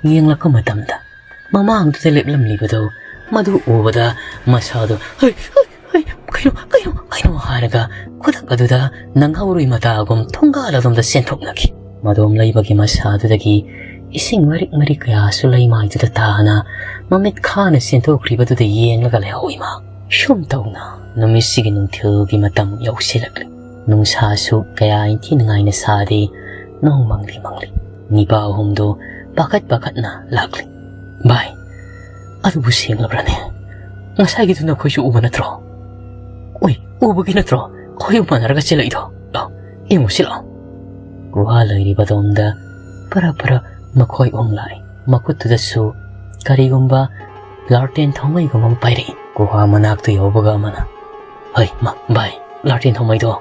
ꯌꯦꯡꯂꯛꯄ ꯃꯇꯝꯗ ꯃꯃꯥꯡꯗꯨꯗ ꯂꯦꯞꯂꯝꯂꯤꯕꯗꯨ ꯃꯗꯨ ꯎꯕꯗ ꯃꯁꯥꯗꯨ "ꯍꯩ, ꯍꯩ, ꯍꯩ, ꯀꯩꯅꯣ, ꯀꯩꯅꯣ, ꯀꯩꯅꯣ?" ꯍꯥꯏꯔꯒ ꯈꯨꯗꯛ ꯑꯗꯨꯗ ꯅꯪꯍꯧꯔꯣꯏ ꯃꯇꯥꯒꯨꯝ ꯊꯣꯡꯒꯥꯜ ꯑꯗꯣꯝꯗ ꯆꯦꯟꯊꯣꯛꯅꯈꯤ꯫ ꯃꯗꯣꯝ ꯂꯩꯕꯒꯤ ꯃꯁꯥꯗꯨꯗꯒꯤ ꯏꯁꯤꯡ ꯃꯔꯤꯛ ꯃꯔꯤꯛ ꯀꯌꯥꯁꯨ ꯂꯩꯃꯥꯏꯗꯨꯗ ꯇꯥꯅ ꯃꯃꯤꯠ ꯈꯥꯅ ꯆꯦꯟꯊꯣꯛꯈ꯭ꯔꯤꯕꯗꯨꯗ ꯌꯦꯡꯂꯒ ꯂꯩꯍꯧꯏ ꯃꯥ꯫ ꯁꯨꯝ ꯇꯧꯅ ꯅꯨꯃꯤꯠꯁꯤꯒꯤ ꯅꯨꯡꯊꯤꯜꯒꯤ ꯃꯇꯝ ꯌꯧꯁꯤꯜꯂꯛꯂꯤ꯫ ꯅꯨꯡꯁꯥꯁꯨ ꯀꯌꯥ ꯏꯪꯊꯤꯅꯉꯥꯏꯅ ꯁꯥꯗꯦ, ꯅꯣꯡ ꯃꯪꯂꯤ ꯃꯪꯂꯤ꯫ ꯅꯤꯄꯥ ꯑꯍꯨꯝꯗꯨ ꯄꯥꯈꯠ ꯄꯥꯈꯠꯅ ꯂꯥꯛꯂꯤ꯫ "ꯚꯥꯏ, ꯑꯗꯨꯕꯨ ꯁꯦꯡꯂꯕ꯭ꯔꯅꯦ? ꯉꯁꯥꯏꯒꯤꯗꯨ ꯅꯈꯣꯏꯁꯨ ꯎꯕ ꯅꯠꯇ꯭ꯔꯣ? ꯎꯏ, ꯎꯕꯒꯤ ꯅꯠꯇ꯭ꯔꯣ ꯈꯣꯏ ꯃꯥꯟꯅꯔꯒ ꯆꯦꯜꯂꯛꯏꯗꯣ? ꯂꯥꯎ, ꯌꯦꯡꯉꯨꯁꯤ ꯂꯥꯎ"꯫ ꯒꯨꯍꯥ ꯂꯩꯔꯤꯕ ꯑꯗꯣꯝꯗ ꯄꯔ ꯄꯔ ꯃꯈꯣꯏ ꯑꯍꯨꯝ ꯂꯥꯛꯏ꯫ ꯃꯈꯨꯠꯇꯨꯗꯁꯨ ꯀꯔꯤꯒꯨꯝꯕ ꯂꯥꯔꯇꯦꯟ ꯊꯥꯎꯃꯩꯒꯨꯝꯕ ꯑꯃ ꯄꯥꯏꯔꯛꯏ꯫ ꯒꯨꯍꯥ ꯃꯅꯥꯛꯇ ꯌꯧꯕꯒ ꯑꯃꯅ, "ꯍꯩ, ꯃꯥ, ꯚꯥꯏ, ꯂꯥꯔꯇꯦꯟ ꯊꯥꯎꯃꯩꯗꯣ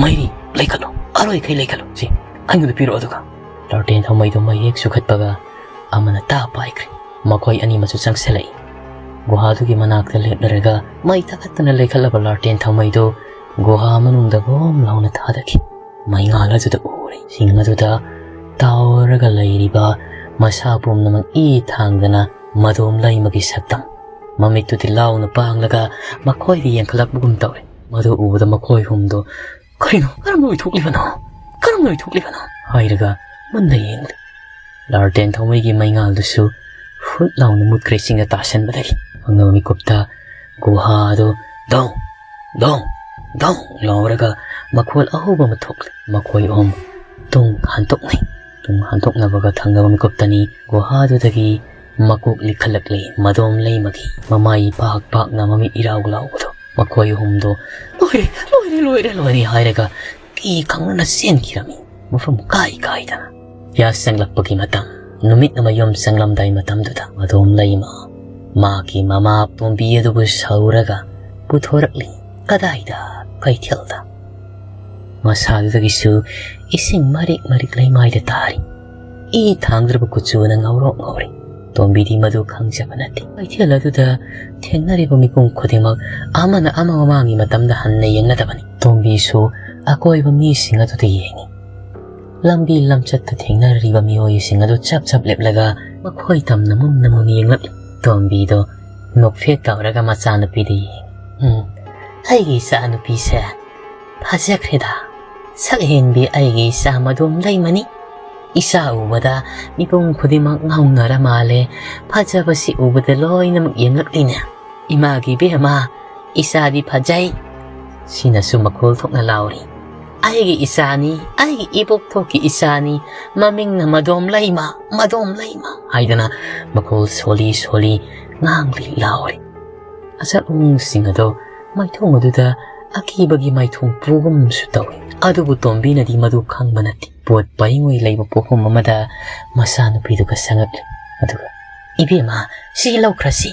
ꯃꯩꯔꯤ ꯂꯩꯈꯠꯂꯣ, ꯑꯔꯣꯏꯈꯩ ꯂꯩꯈꯠꯂꯣ꯫ ꯁꯤ, ꯑꯩꯉꯣꯟꯗ ꯄꯤꯔꯛꯑꯣ"꯫ ꯑꯗꯨꯒ ꯂꯥꯔꯇꯦꯟ ꯊꯥꯎꯃꯩꯗꯣ ꯃꯩ ꯍꯦꯛ ꯆꯨꯈꯠꯄꯒ ꯑꯃꯅ ꯇꯥ ꯄꯥꯏꯈ꯭ꯔꯦ꯫ ꯃꯈꯣꯏ ꯑꯅꯤꯃꯛꯁꯨ ꯆꯪꯁꯤꯜꯂꯛꯏ꯫ ꯒꯨꯍꯥꯗꯨꯒꯤ ꯃꯅꯥꯛꯇ ꯂꯦꯞꯂꯔꯒ ꯃꯩ ꯊꯥꯒꯠꯇꯅ ꯂꯩꯈꯠꯂꯕ ꯂꯥꯔꯇꯦꯟ ꯊꯥꯎꯃꯩꯗꯨ ꯒꯨꯍꯥ ꯃꯅꯨꯡꯗ ꯕꯣꯝ ꯂꯥꯎꯅ ꯊꯥꯗꯈꯤ꯫ ꯃꯩꯉꯥꯜ ꯑꯗꯨꯗ ꯎꯔꯦ꯫ ꯁꯤꯡ ꯑꯗꯨꯗ ꯇꯥꯎꯔꯒ ꯂꯩꯔꯤꯕ ꯃꯁꯥ ꯄꯨꯝꯅꯃꯛ ꯏ ꯊꯥꯡꯗꯅ ꯃꯗꯣꯝ ꯂꯩꯃꯒꯤ ꯁꯛꯇꯝ꯫ ꯃꯃꯤꯠꯇꯨꯗꯤ ꯂꯥꯎꯅ ꯄꯥꯡꯂꯒ ꯃꯈꯣꯏꯗ ꯌꯦꯡꯈꯠꯂꯛꯄꯒꯨꯝ ꯇꯧꯔꯦ꯫ ꯃꯗꯨ ꯎꯕꯗ ꯃꯈꯣꯏ ꯑꯍꯨꯝꯗꯣ, "ꯀꯔꯤꯅꯣ? ꯀꯔꯝꯅ ꯑꯣꯏꯊꯣꯛꯂꯤꯕꯅꯣ? ꯀꯔꯝꯅ ꯑꯣꯏꯊꯣꯛꯂꯤꯕꯅꯣ?" ꯍꯥꯏꯔꯒ ꯃꯨꯟꯅ ꯌꯦꯡꯂꯦ꯫ ꯂꯥꯔꯇꯦꯟ ꯊꯥꯎꯃꯩꯒꯤ ꯃꯩꯉꯥꯜꯗꯨꯁꯨ ꯐꯨꯠ ꯂꯥꯎꯅ ꯃꯨꯠꯈ꯭ꯔꯦ ꯏꯁꯤꯡꯗ ꯇꯥꯁꯟꯕꯗꯒꯤ꯫ ꯈꯪꯗꯕ ꯃꯤꯀꯨꯞꯇ ꯒꯨꯍꯥꯗꯨ ꯗꯣꯡ, ꯗꯣꯡ, ꯗꯣꯡ ꯂꯥꯎꯔꯒ ꯃꯈꯣꯜ ꯑꯍꯧꯕ ꯑꯃ ꯊꯣꯛꯂꯦ꯫ ꯃꯈꯣꯏ ꯑꯍꯨꯝ ꯇꯨꯡ ꯍꯟꯗꯣꯛꯅꯩ꯫ ꯇꯨꯡ ꯍꯟꯗꯣꯛꯅꯕꯒ ꯊꯪꯅꯕ ꯃꯤꯀꯨꯞꯇꯅꯤ ꯒꯨꯍꯥꯗꯨꯗꯒꯤ ꯃꯀꯣꯛ ꯂꯤꯈꯠꯂꯛꯂꯤ ꯃꯗꯣꯝ ꯂꯩꯃꯒꯤ꯫ ꯃꯃꯥꯏ ꯄꯥꯛ ꯄꯥꯛꯅ, ꯃꯃꯤꯠ ꯏꯔꯥꯎ ꯂꯥꯎꯕꯗꯣ꯫ ꯃꯈꯣꯏ ꯑꯍꯨꯝꯗꯣ, "ꯂꯣꯏꯔꯦ, ꯂꯣꯏꯔꯦ, ꯂꯣꯏꯔꯦ, ꯂꯣꯏꯔꯦ" ꯍꯥꯏꯔꯒ ꯀꯤ ꯈꯪꯅꯅ ꯆꯦꯟꯈꯤꯔꯝꯃꯤ, ꯃꯐꯝ ꯀꯥꯏ ꯀꯥꯏꯗꯅ꯫ ꯒ꯭ꯌꯥꯁ ꯆꯪꯂꯛꯄꯒꯤ ꯃꯇꯝ, ꯅꯨꯃꯤꯠ ꯑꯃ ꯌꯨꯝ ꯆꯪꯂꯝꯗꯥꯏ ꯃꯇꯝꯗꯨꯗ ꯃꯗꯣꯝ ꯂꯩꯃ ꯃꯥꯒꯤ ꯃꯃꯥ ꯇꯣꯝꯕꯤ ꯑꯗꯨꯕꯨ ꯁꯧꯔꯒ ꯄꯨꯊꯣꯔꯛꯂꯤ꯫ ꯀꯗꯥꯏꯗ? ꯀꯩꯊꯦꯜꯗ꯫ ꯃꯁꯥꯗꯨꯗꯒꯤꯁꯨ ꯏꯁꯤꯡ ꯃꯔꯤꯛ ꯃꯔꯤꯛ ꯂꯩꯃꯥꯏꯗ ꯇꯥꯔꯤ꯫ ꯏ ꯊꯥꯡꯗ꯭ꯔꯕ ꯀꯨꯆꯨꯅ ꯉꯧꯔꯣꯛ ꯉꯧꯔꯤ꯫ ꯇꯣꯝꯕꯤꯗꯤ ꯃꯗꯨ ꯈꯪꯖꯕ ꯅꯠꯇꯦ꯫ ꯀꯩꯊꯦꯜ ꯑꯗꯨꯗ ꯊꯦꯡꯅꯔꯤꯕ ꯃꯤꯄꯨꯝ ꯈꯨꯗꯤꯡꯃꯛ ꯑꯃꯅ ꯑꯃ ꯃꯃꯥꯡꯒꯤ ꯃꯇꯝꯗ ꯍꯟꯅ ꯌꯦꯡꯅꯗꯕꯅꯤ꯫ ꯇꯣꯝꯕꯤꯁꯨ ꯑꯀꯣꯏꯕ ꯃꯤꯁꯤꯡ ꯑꯗꯨꯗ ꯌꯦꯡꯉꯤ꯫ ꯂꯝꯕꯤ ꯂꯝꯆꯠꯇ ꯊꯦꯡꯅꯔꯤꯕ ꯃꯤꯑꯣꯏꯁꯤꯡ ꯑꯗꯨ ꯆꯞ ꯆꯞ ꯂꯦꯞꯂꯒ ꯃꯈꯣꯏ ꯇꯝꯅ ꯃꯨꯟꯅ ꯃꯨꯟꯅ ꯌꯦꯡꯂꯛꯂꯤ꯫ ꯇꯣꯝꯕꯤꯗꯣ ꯅꯣꯛꯐꯦꯠ ꯇꯧꯔꯒ ꯃꯆꯥꯅꯨꯄꯤꯗ ꯌꯦꯡꯉꯤ꯫ "ꯎꯝ, ꯑꯩꯒꯤ ꯏꯆꯥꯅꯨꯄꯤꯁꯦ ꯐꯖꯈ꯭ꯔꯦꯗ꯫ ꯁꯛ ꯍꯦꯟꯕꯤ ꯑꯩꯒꯤ ꯏꯆꯥ ꯃꯗꯣꯝ ꯂꯩꯃꯅꯤ꯫ ꯏꯆꯥ ꯎꯕꯗ ꯃꯤꯄꯨꯝ ꯈꯨꯗꯤꯡꯃꯛ ꯉꯥꯎꯅꯔ ꯃꯥꯜꯂꯦ꯫ ꯐꯖꯕꯁꯤ ꯎꯕꯗ ꯂꯣꯏꯅꯃꯛ ꯌꯦꯡꯂꯛꯂꯤꯅꯦ꯫ ꯏꯃꯥꯒꯤ ꯏꯕꯦꯝꯃ, ꯏꯆꯥꯗꯤ ꯐꯖꯩ"꯫ ꯁꯤꯅꯁꯨ ꯃꯈꯣꯜ ꯊꯣꯛꯅ ꯂꯥꯎꯔꯤ꯫ "ꯑꯩꯒꯤ ꯏꯆꯥꯅꯤ, ꯑꯩꯒꯤ ꯏꯕꯣꯛꯊꯣꯛꯀꯤ ꯏꯆꯥꯅꯤ, ꯃꯃꯤꯡꯅ ꯃꯗꯣꯝ ꯂꯩꯃ, ꯃꯗꯣꯝ ꯂꯩꯃ" ꯍꯥꯏꯗꯅ ꯃꯈꯣꯜ ꯁꯣꯜꯂꯤ ꯁꯣꯜꯂꯤ ꯉꯥꯡꯂꯤ ꯂꯥꯎꯔꯤ꯫ ꯑꯆꯠ ꯑꯋꯣꯡꯁꯤꯡ ꯑꯗꯣ ꯃꯥꯏꯊꯣꯡ ꯑꯗꯨꯗ ꯑꯀꯤꯕꯒꯤ ꯃꯥꯏꯊꯣꯡ ꯄꯨꯒꯨꯝꯁꯨ ꯇꯧꯏ꯫ ꯑꯗꯨꯕꯨ ꯇꯣꯝꯕꯤꯅꯗꯤ ꯃꯗꯨ ꯈꯪꯕ ꯅꯠꯇꯦ꯫ ꯄꯣꯠ ꯄꯩꯉꯣꯏ ꯂꯩꯕ ꯄꯣꯠꯐꯝ ꯑꯃꯗ ꯃꯆꯥꯅꯨꯄꯤꯗꯨꯒ ꯆꯪꯉꯛꯂꯦ꯫ ꯑꯗꯨꯒ, "ꯏꯕꯦꯝꯃ, ꯁꯤ ꯂꯧꯈ꯭ꯔꯁꯤ"꯫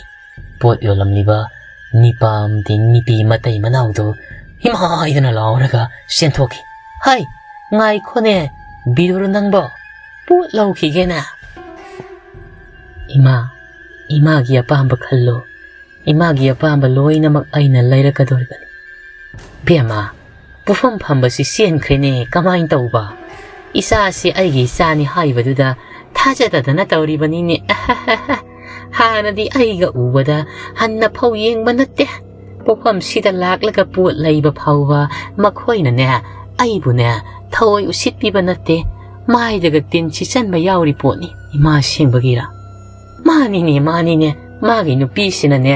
ꯄꯣꯠ ꯌꯣꯜꯂꯝꯂꯤꯕ ꯅꯤꯄꯥ ꯑꯃꯗꯤ ꯅꯤꯄꯤ ꯃꯇꯩ ꯃꯅꯥꯎꯗꯨ ꯏꯃꯥ ꯍꯥꯏꯗꯅ ꯂꯥꯎꯔꯒ ꯆꯦꯟꯊꯣꯛꯈꯤ꯫ "ꯍꯩ, ꯉꯥꯏꯈꯣꯅꯦ, ꯕꯤꯔꯨꯔ ꯅꯪꯕꯣ, ꯄꯣꯠ ꯂꯧꯈꯤꯒꯦꯅꯦ"꯫ "ꯏꯃꯥ, ꯏꯃꯥꯒꯤ ꯑꯄꯥꯝꯕ ꯈꯜꯂꯣ, ꯏꯃꯥꯒꯤ ꯑꯄꯥꯝꯕ ꯂꯣꯏꯅꯃꯛ ꯑꯩꯅ ꯂꯩꯔꯛꯀꯗꯧꯔꯤꯕꯅꯤ"꯫ "ꯕꯦꯝꯃ, ꯄꯨꯐꯝ ꯐꯝꯕꯁꯤ ꯆꯦꯟꯈ꯭ꯔꯦꯅꯦ, ꯀꯃꯥꯏꯅ ꯇꯧꯕ? ꯏꯆꯥꯁꯤ ꯑꯩꯒꯤ ꯏꯆꯥꯅꯤ ꯍꯥꯏꯕꯗꯨꯗ ꯊꯥꯖꯗꯗꯅ ꯇꯧꯔꯤꯕꯅꯤꯅꯦ꯫ ꯍꯥꯟꯅꯗꯤ ꯑꯩꯒ ꯎꯕꯗ ꯍꯟꯅ ꯐꯥꯎ ꯌꯦꯡꯕ ꯅꯠꯇꯦ꯫ ꯄꯣꯠꯐꯝꯁꯤꯗ ꯂꯥꯛꯂꯒ ꯄꯣꯠ ꯂꯩꯕ ꯐꯥꯎꯕ ꯃꯈꯣꯏꯅꯅꯦ, ꯑꯩꯕꯨꯅꯦ, ꯊꯑꯣꯏ ꯎꯁꯤꯠꯄꯤꯕ ꯅꯠꯇꯦ꯫ ꯃꯥꯏꯗꯒ ꯇꯤꯟ ꯁꯤꯠꯆꯟꯕ ꯌꯥꯎꯔꯤ ꯄꯣꯠꯅꯤ꯫ ꯏꯃꯥ ꯁꯦꯡꯕꯒꯤꯔ?" "ꯃꯥꯅꯤꯅꯦ, ꯃꯥꯅꯤꯅꯦ, ꯃꯥꯒꯤ ꯅꯨꯄꯤꯁꯤꯅꯅꯦ,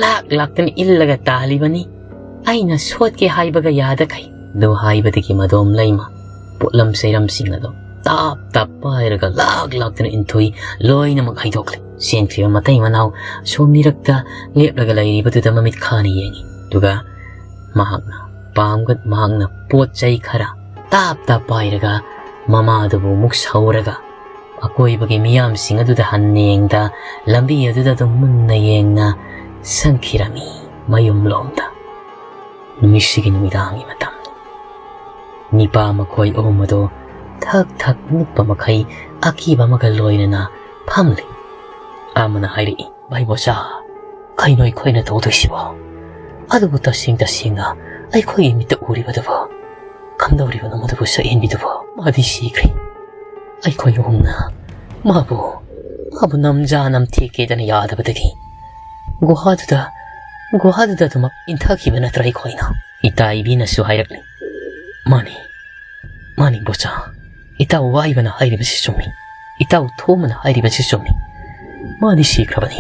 ꯂꯥꯛ ꯂꯥꯛꯇꯅ ꯏꯜꯂꯒ ꯇꯥꯜꯂꯤꯕꯅꯤ꯫ ꯑꯩꯅ ꯁꯣꯠꯀꯦ ꯍꯥꯏꯕꯒ ꯌꯥꯗꯈꯩ"꯫ ꯑꯗꯨ ꯍꯥꯏꯕꯗꯒꯤ ꯃꯗꯣꯝ ꯂꯩꯃ ꯄꯣꯠꯂꯝ ꯆꯩꯔꯝꯁꯤꯡ ꯑꯗꯨ ꯇꯥꯞ ꯇꯥꯞ ꯄꯥꯏꯔꯒ ꯂꯥꯛ ꯂꯥꯛꯇꯅ ꯏꯟꯊꯨꯏ, ꯂꯣꯏꯅꯃꯛ ꯍꯩꯗꯣꯛꯂꯦ꯫ ꯆꯦꯟꯈ꯭ꯔꯤꯕ ꯃꯇꯩ ꯃꯅꯥꯎ ꯁꯣꯝ ꯃꯤꯔꯛꯇ ꯂꯦꯞꯂꯒ ꯂꯩꯔꯤꯕꯗꯨꯗ ꯃꯃꯤꯠ ꯈꯥꯅ ꯌꯦꯡꯉꯤ꯫ ꯑꯗꯨꯒ ꯃꯍꯥꯛꯅ ꯄꯥꯝꯒ-, ꯃꯍꯥꯛꯅ ꯄꯣꯠ ꯆꯩ ꯈꯔ ꯇꯥꯞ ꯇꯥꯞ ꯄꯥꯏꯔꯒ ꯃꯃꯥꯗꯨꯕꯨ ꯑꯃꯨꯛ ꯁꯧꯔꯒ ꯑꯀꯣꯏꯕꯒꯤ ꯃꯤꯌꯥꯝꯁꯤꯡ ꯑꯗꯨꯗ ꯍꯟꯅ ꯌꯦꯡꯗ ꯂꯝꯕꯤ ꯑꯗꯨꯗ ꯑꯗꯨꯝ ꯃꯨꯟꯅ ꯌꯦꯡꯅ ꯆꯪꯈꯤꯔꯝꯃꯤ ꯃꯌꯨꯝꯂꯣꯝꯗ꯫ ꯅꯨꯃꯤꯠꯁꯤꯒꯤ ꯅꯨꯃꯤꯗꯥꯡꯒꯤ ꯃꯇꯝꯅꯤ꯫ ꯅꯤꯄꯥ ꯃꯈꯣꯏ ꯑꯍꯨꯝ ꯑꯗꯨ ꯊꯛ ꯊꯛ ꯅꯤꯛꯄ ꯃꯈꯩ ꯑꯀꯤꯕ ꯑꯃꯒ ꯂꯣꯏꯅꯅ ꯐꯝꯂꯤ꯫ ꯑꯃꯅ ꯍꯥꯏꯔꯛꯏ, "ꯚꯥꯏ ꯕꯣꯆꯥ, ꯀꯩꯅꯣ ꯑꯩꯈꯣꯏꯅ ꯇꯧꯗꯣꯏꯁꯤꯕꯣ? ꯑꯗꯨꯕꯨ ꯇꯁꯦꯡ ꯇꯁꯦꯡꯅ ꯑꯩꯈꯣꯏꯒꯤ ꯃꯤꯠꯇ ꯎꯔꯤꯕꯗꯨꯕꯨ, ꯀꯝꯗꯧꯔꯤꯕꯅꯣ ꯃꯗꯨꯕꯨ ꯁꯛꯍꯦꯟꯕꯤꯗꯨꯕꯨ? ꯃꯥꯗꯤ ꯁꯤꯈ꯭ꯔꯦ꯫ ꯑꯩꯈꯣꯏ ꯑꯍꯨꯝꯅ ꯃꯥꯕꯨ, ꯃꯥꯕꯨ ꯅꯝꯖꯥ ꯅꯝꯊꯦꯛꯀꯦꯗꯅ ꯌꯥꯗꯕꯗꯒꯤ ꯒꯨꯍꯥꯗꯨꯗ, ꯒꯨꯍꯥꯗꯨꯗ ꯑꯗꯨꯃꯛ ꯏꯟꯊꯈꯤꯕ ꯅꯠꯇ꯭ꯔꯥ ꯑꯩꯈꯣꯏꯅ?" ꯏꯇꯥ ꯏꯕꯤꯅꯁꯨ ꯍꯥꯏꯔꯛꯂꯤ, "ꯃꯥꯅꯤ, ꯃꯥꯅꯤ ꯕꯣꯆꯥ, ꯏꯇꯥꯎ ꯋꯥꯏꯕꯅ ꯍꯥꯏꯔꯤꯕꯁꯤ ꯆꯨꯝꯃꯤ, ꯏꯇꯥꯎ ꯊꯣꯃꯅ ꯍꯥꯏꯔꯤꯕꯁꯤ ꯆꯨꯝꯃꯤ꯫ ꯃꯥꯗꯤ ꯁꯤꯈ꯭ꯔꯕꯅꯤ꯫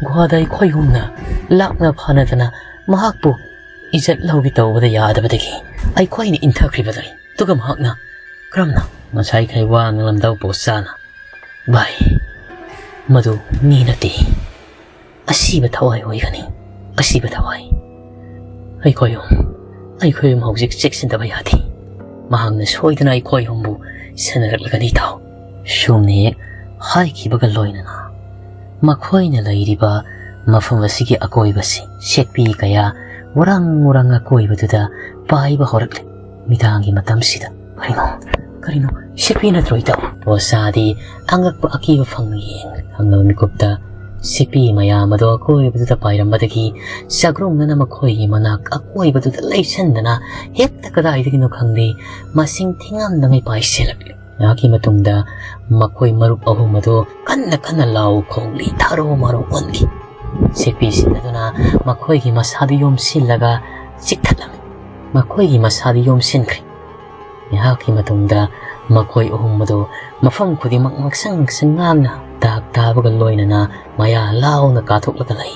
ꯒꯨꯍꯥꯗ ꯑꯩꯈꯣꯏ ꯑꯍꯨꯝꯅ ꯂꯥꯛꯅ ꯐꯥꯅꯗꯅ ꯃꯍꯥꯛꯄꯨ ꯏꯖꯠ ꯂꯧꯒꯦ ꯇꯧꯕꯗ ꯌꯥꯗꯕꯗꯒꯤ ꯑꯩꯈꯣꯏꯅ ꯏꯟꯊꯈ꯭ꯔꯤꯕꯗꯨꯅꯤ꯫ ꯑꯗꯨꯒ ꯃꯍꯥꯛꯅ ꯀꯔꯝꯅ ꯉꯁꯥꯏꯈꯩ ꯋꯥ ꯉꯥꯡꯂꯝꯗꯧ ꯄꯣꯁꯥꯅ? ꯚꯥꯏ, ꯃꯗꯨ ꯃꯤ ꯅꯠꯇꯦ꯫ ꯑꯁꯤꯕ ꯊꯋꯥꯏ ꯑꯣꯏꯒꯅꯤ꯫ ꯑꯁꯤꯕ ꯊꯋꯥꯏ꯫ ꯑꯩꯈꯣꯏ ꯑꯍꯨꯝ, ꯑꯩꯈꯣꯏ ꯑꯍꯨꯝ ꯍꯧꯖꯤꯛ ꯆꯦꯛꯁꯤꯟꯗꯕ ꯌꯥꯗꯦ꯫ ꯃꯍꯥꯛꯅ ꯁꯣꯏꯗꯅ ꯑꯩꯈꯣꯏ ꯑꯍꯨꯝꯕꯨ ꯁꯦꯟꯅꯔꯛꯂꯒꯅꯤ, ꯏꯇꯥꯎ꯫ ꯁꯣꯝꯅ ꯍꯦꯛ ꯍꯥꯏꯈꯤꯕꯒ ꯂꯣꯏꯅꯅ ꯃꯈꯣꯏꯅ ꯂꯩꯔꯤꯕ ꯃꯐꯝ ꯑꯁꯤꯒꯤ ꯑꯀꯣꯏꯕꯁꯤ ꯁꯦꯛꯄꯤ ꯀꯌꯥ ꯎꯔꯪ ꯎꯔꯪ ꯑꯀꯣꯏꯕꯗꯨꯗ ꯄꯥꯏꯕ ꯍꯧꯔꯛꯂꯦ꯫ ꯃꯤꯗꯥꯡꯒꯤ ꯃꯇꯝꯁꯤꯗ꯫ ꯀꯔꯤꯅꯣ? ꯀꯔꯤꯅꯣ? ꯁꯦꯛꯄꯤ ꯅꯠꯇ꯭ꯔꯣ, ꯏꯇꯥꯎ? ꯄꯣꯁꯥꯗꯤ ꯑꯉꯛꯄ ꯑꯀꯤꯕ ꯐꯪꯅ ꯌꯦꯡꯂꯦ꯫ ꯈꯪꯂꯕ ꯃꯤꯀꯨꯞꯇ ꯁꯦꯛꯄꯤ ꯃꯌꯥꯝ ꯑꯗꯣ ꯑꯀꯣꯏꯕꯗꯨꯗ ꯄꯥꯏꯔꯝꯕꯗꯒꯤ ꯆꯥꯛꯔꯣꯡꯗꯅ ꯃꯈꯣꯏꯒꯤ ꯃꯅꯥꯛ ꯑꯀꯣꯏꯕꯗꯨꯗ ꯂꯩꯁꯟꯗꯅ ꯍꯦꯛꯇ ꯀꯗꯥꯏꯗꯒꯤꯅꯣ ꯈꯪꯗꯦ, ꯃꯁꯤꯡ ꯊꯤꯉꯝꯗꯉꯩ ꯄꯥꯏꯁꯤꯜꯂꯛꯂꯦ꯫ ꯉꯥꯏꯍꯥꯛꯀꯤ ꯃꯇꯨꯡꯗ ꯃꯈꯣꯏ ꯃꯔꯨꯞ ꯑꯍꯨꯝ ꯑꯗꯨ ꯀꯟꯅ ꯀꯟꯅ ꯂꯥꯎ ꯈꯣꯡꯂꯤ, ꯊꯥꯔꯣ ꯃꯥꯔꯣ ꯑꯣꯟꯈꯤ꯫ ꯁꯦꯛꯄꯤꯁꯤꯡ ꯑꯗꯨꯅ ꯃꯈꯣꯏꯒꯤ ꯃꯁꯥꯗꯨ ꯌꯣꯝꯁꯤꯜꯂꯒ ꯆꯤꯛꯊꯠꯂꯝꯃꯤ꯫ ꯃꯈꯣꯏꯒꯤ ꯃꯁꯥꯗꯨ ꯌꯣꯝꯁꯤꯟꯈ꯭ꯔꯦ꯫ ꯉꯥꯏꯍꯥꯛꯀꯤ ꯃꯇꯨꯡꯗ ꯃꯈꯣꯏ ꯑꯍꯨꯝ ꯑꯗꯨ ꯃꯐꯝ ꯈꯨꯗꯤꯡꯃꯛ ꯉꯛꯁꯪ ꯉꯛꯁꯪ ꯉꯥꯡꯅ ꯗꯥꯛ ꯇꯥꯕꯒ ꯂꯣꯏꯅꯅ ꯃꯌꯥ ꯂꯥꯎꯅ ꯀꯥꯊꯣꯛꯂꯒ ꯂꯩ꯫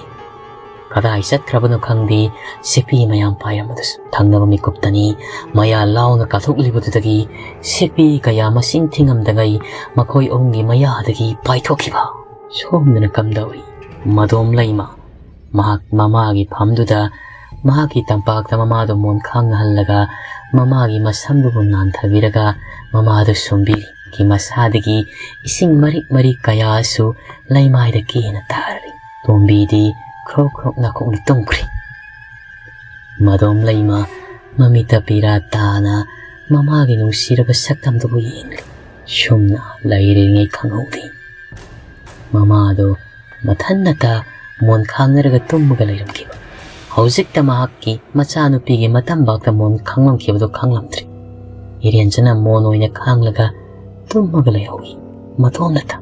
ꯀꯗꯥꯏ ꯆꯠꯈ꯭ꯔꯕꯅꯣ ꯈꯪꯗꯦ, ꯁꯦꯛꯄꯤ ꯃꯌꯥꯝ ꯄꯥꯏꯔꯝꯕꯗꯨꯁꯨ꯫ ꯊꯪꯅꯕ ꯃꯤꯀꯨꯞꯇꯅꯤ ꯃꯌꯥ ꯂꯥꯎꯅ ꯀꯥꯊꯣꯛꯂꯤꯕꯗꯨꯗꯒꯤ ꯁꯦꯛꯄꯤ ꯀꯌꯥ ꯃꯁꯤꯡ ꯊꯤꯉꯝꯗꯉꯩ ꯃꯈꯣꯏ ꯑꯍꯨꯝꯒꯤ ꯃꯌꯥꯗꯒꯤ ꯄꯥꯏꯊꯣꯛꯈꯤꯕ꯫ ꯁꯣꯝꯗꯅ ꯀꯝꯗꯧꯏ? ꯃꯗꯣꯝ ꯂꯩꯃ ꯃꯍꯥꯛ ꯃꯃꯥꯒꯤ ꯐꯝꯗꯨꯗ ꯃꯍꯥꯛꯀꯤ ꯇꯝꯄꯥꯛꯇ ꯃꯃꯥꯗꯨ ꯃꯣꯟꯈꯥꯡꯅꯍꯜꯂꯒ ꯃꯃꯥꯒꯤ ꯃꯁꯝꯗꯨꯕꯨ ꯅꯥꯟꯊꯕꯤꯔꯒ ꯃꯃꯥꯗꯨ ꯁꯨꯝꯕꯤꯔꯤ꯫ ꯃꯁꯥꯗꯒꯤ ꯏꯁꯤꯡ ꯃꯔꯤꯛ ꯃꯔꯤꯛ ꯀꯌꯥꯁꯨ ꯂꯩꯃꯥꯏꯗ ꯀꯦꯅ ꯇꯥꯔꯤ꯫ ꯇꯣꯝꯕꯤꯗꯤ ꯈ꯭ꯔꯣꯛ ꯈ꯭ꯔꯣꯛ ꯅꯥꯀꯣꯛꯅ ꯇꯨꯝꯈ꯭ꯔꯤ꯫ ꯃꯗꯣꯝ ꯂꯩꯃ ꯃꯃꯤꯠꯇ ꯄꯤꯔꯥ ꯇꯥꯅ ꯃꯃꯥꯒꯤ ꯅꯨꯡꯁꯤꯔꯕ ꯁꯛꯇꯝꯗꯨꯕꯨ ꯌꯦꯡꯂꯤ꯫ ꯁꯨꯝꯅ ꯂꯩꯔꯤꯉꯩ ꯈꯪꯍꯧꯗꯦ꯫ ꯃꯃꯥꯗꯣ ꯃꯊꯟꯅꯇ ꯃꯣꯟ ꯈꯥꯡꯅꯔꯒ ꯇꯨꯝꯃꯒ ꯂꯩꯔꯝꯈꯤꯕ꯫ ꯍꯧꯖꯤꯛꯇ ꯃꯍꯥꯛꯀꯤ ꯃꯆꯥꯅꯨꯄꯤꯒꯤ ꯃꯇꯝꯕꯥꯛꯇ ꯃꯣꯟ ꯈꯥꯡꯂꯝꯈꯤꯕꯗꯨ ꯈꯪꯂꯝꯗ꯭ꯔꯦ꯫ ꯏꯔꯦꯟꯖꯅ ꯃꯣꯟ ꯑꯣꯏꯅ ꯈꯥꯡꯂꯒ ꯇꯨꯝꯃꯒ ꯂꯩꯍꯧꯏ ꯃꯇꯣꯝꯅꯇ꯫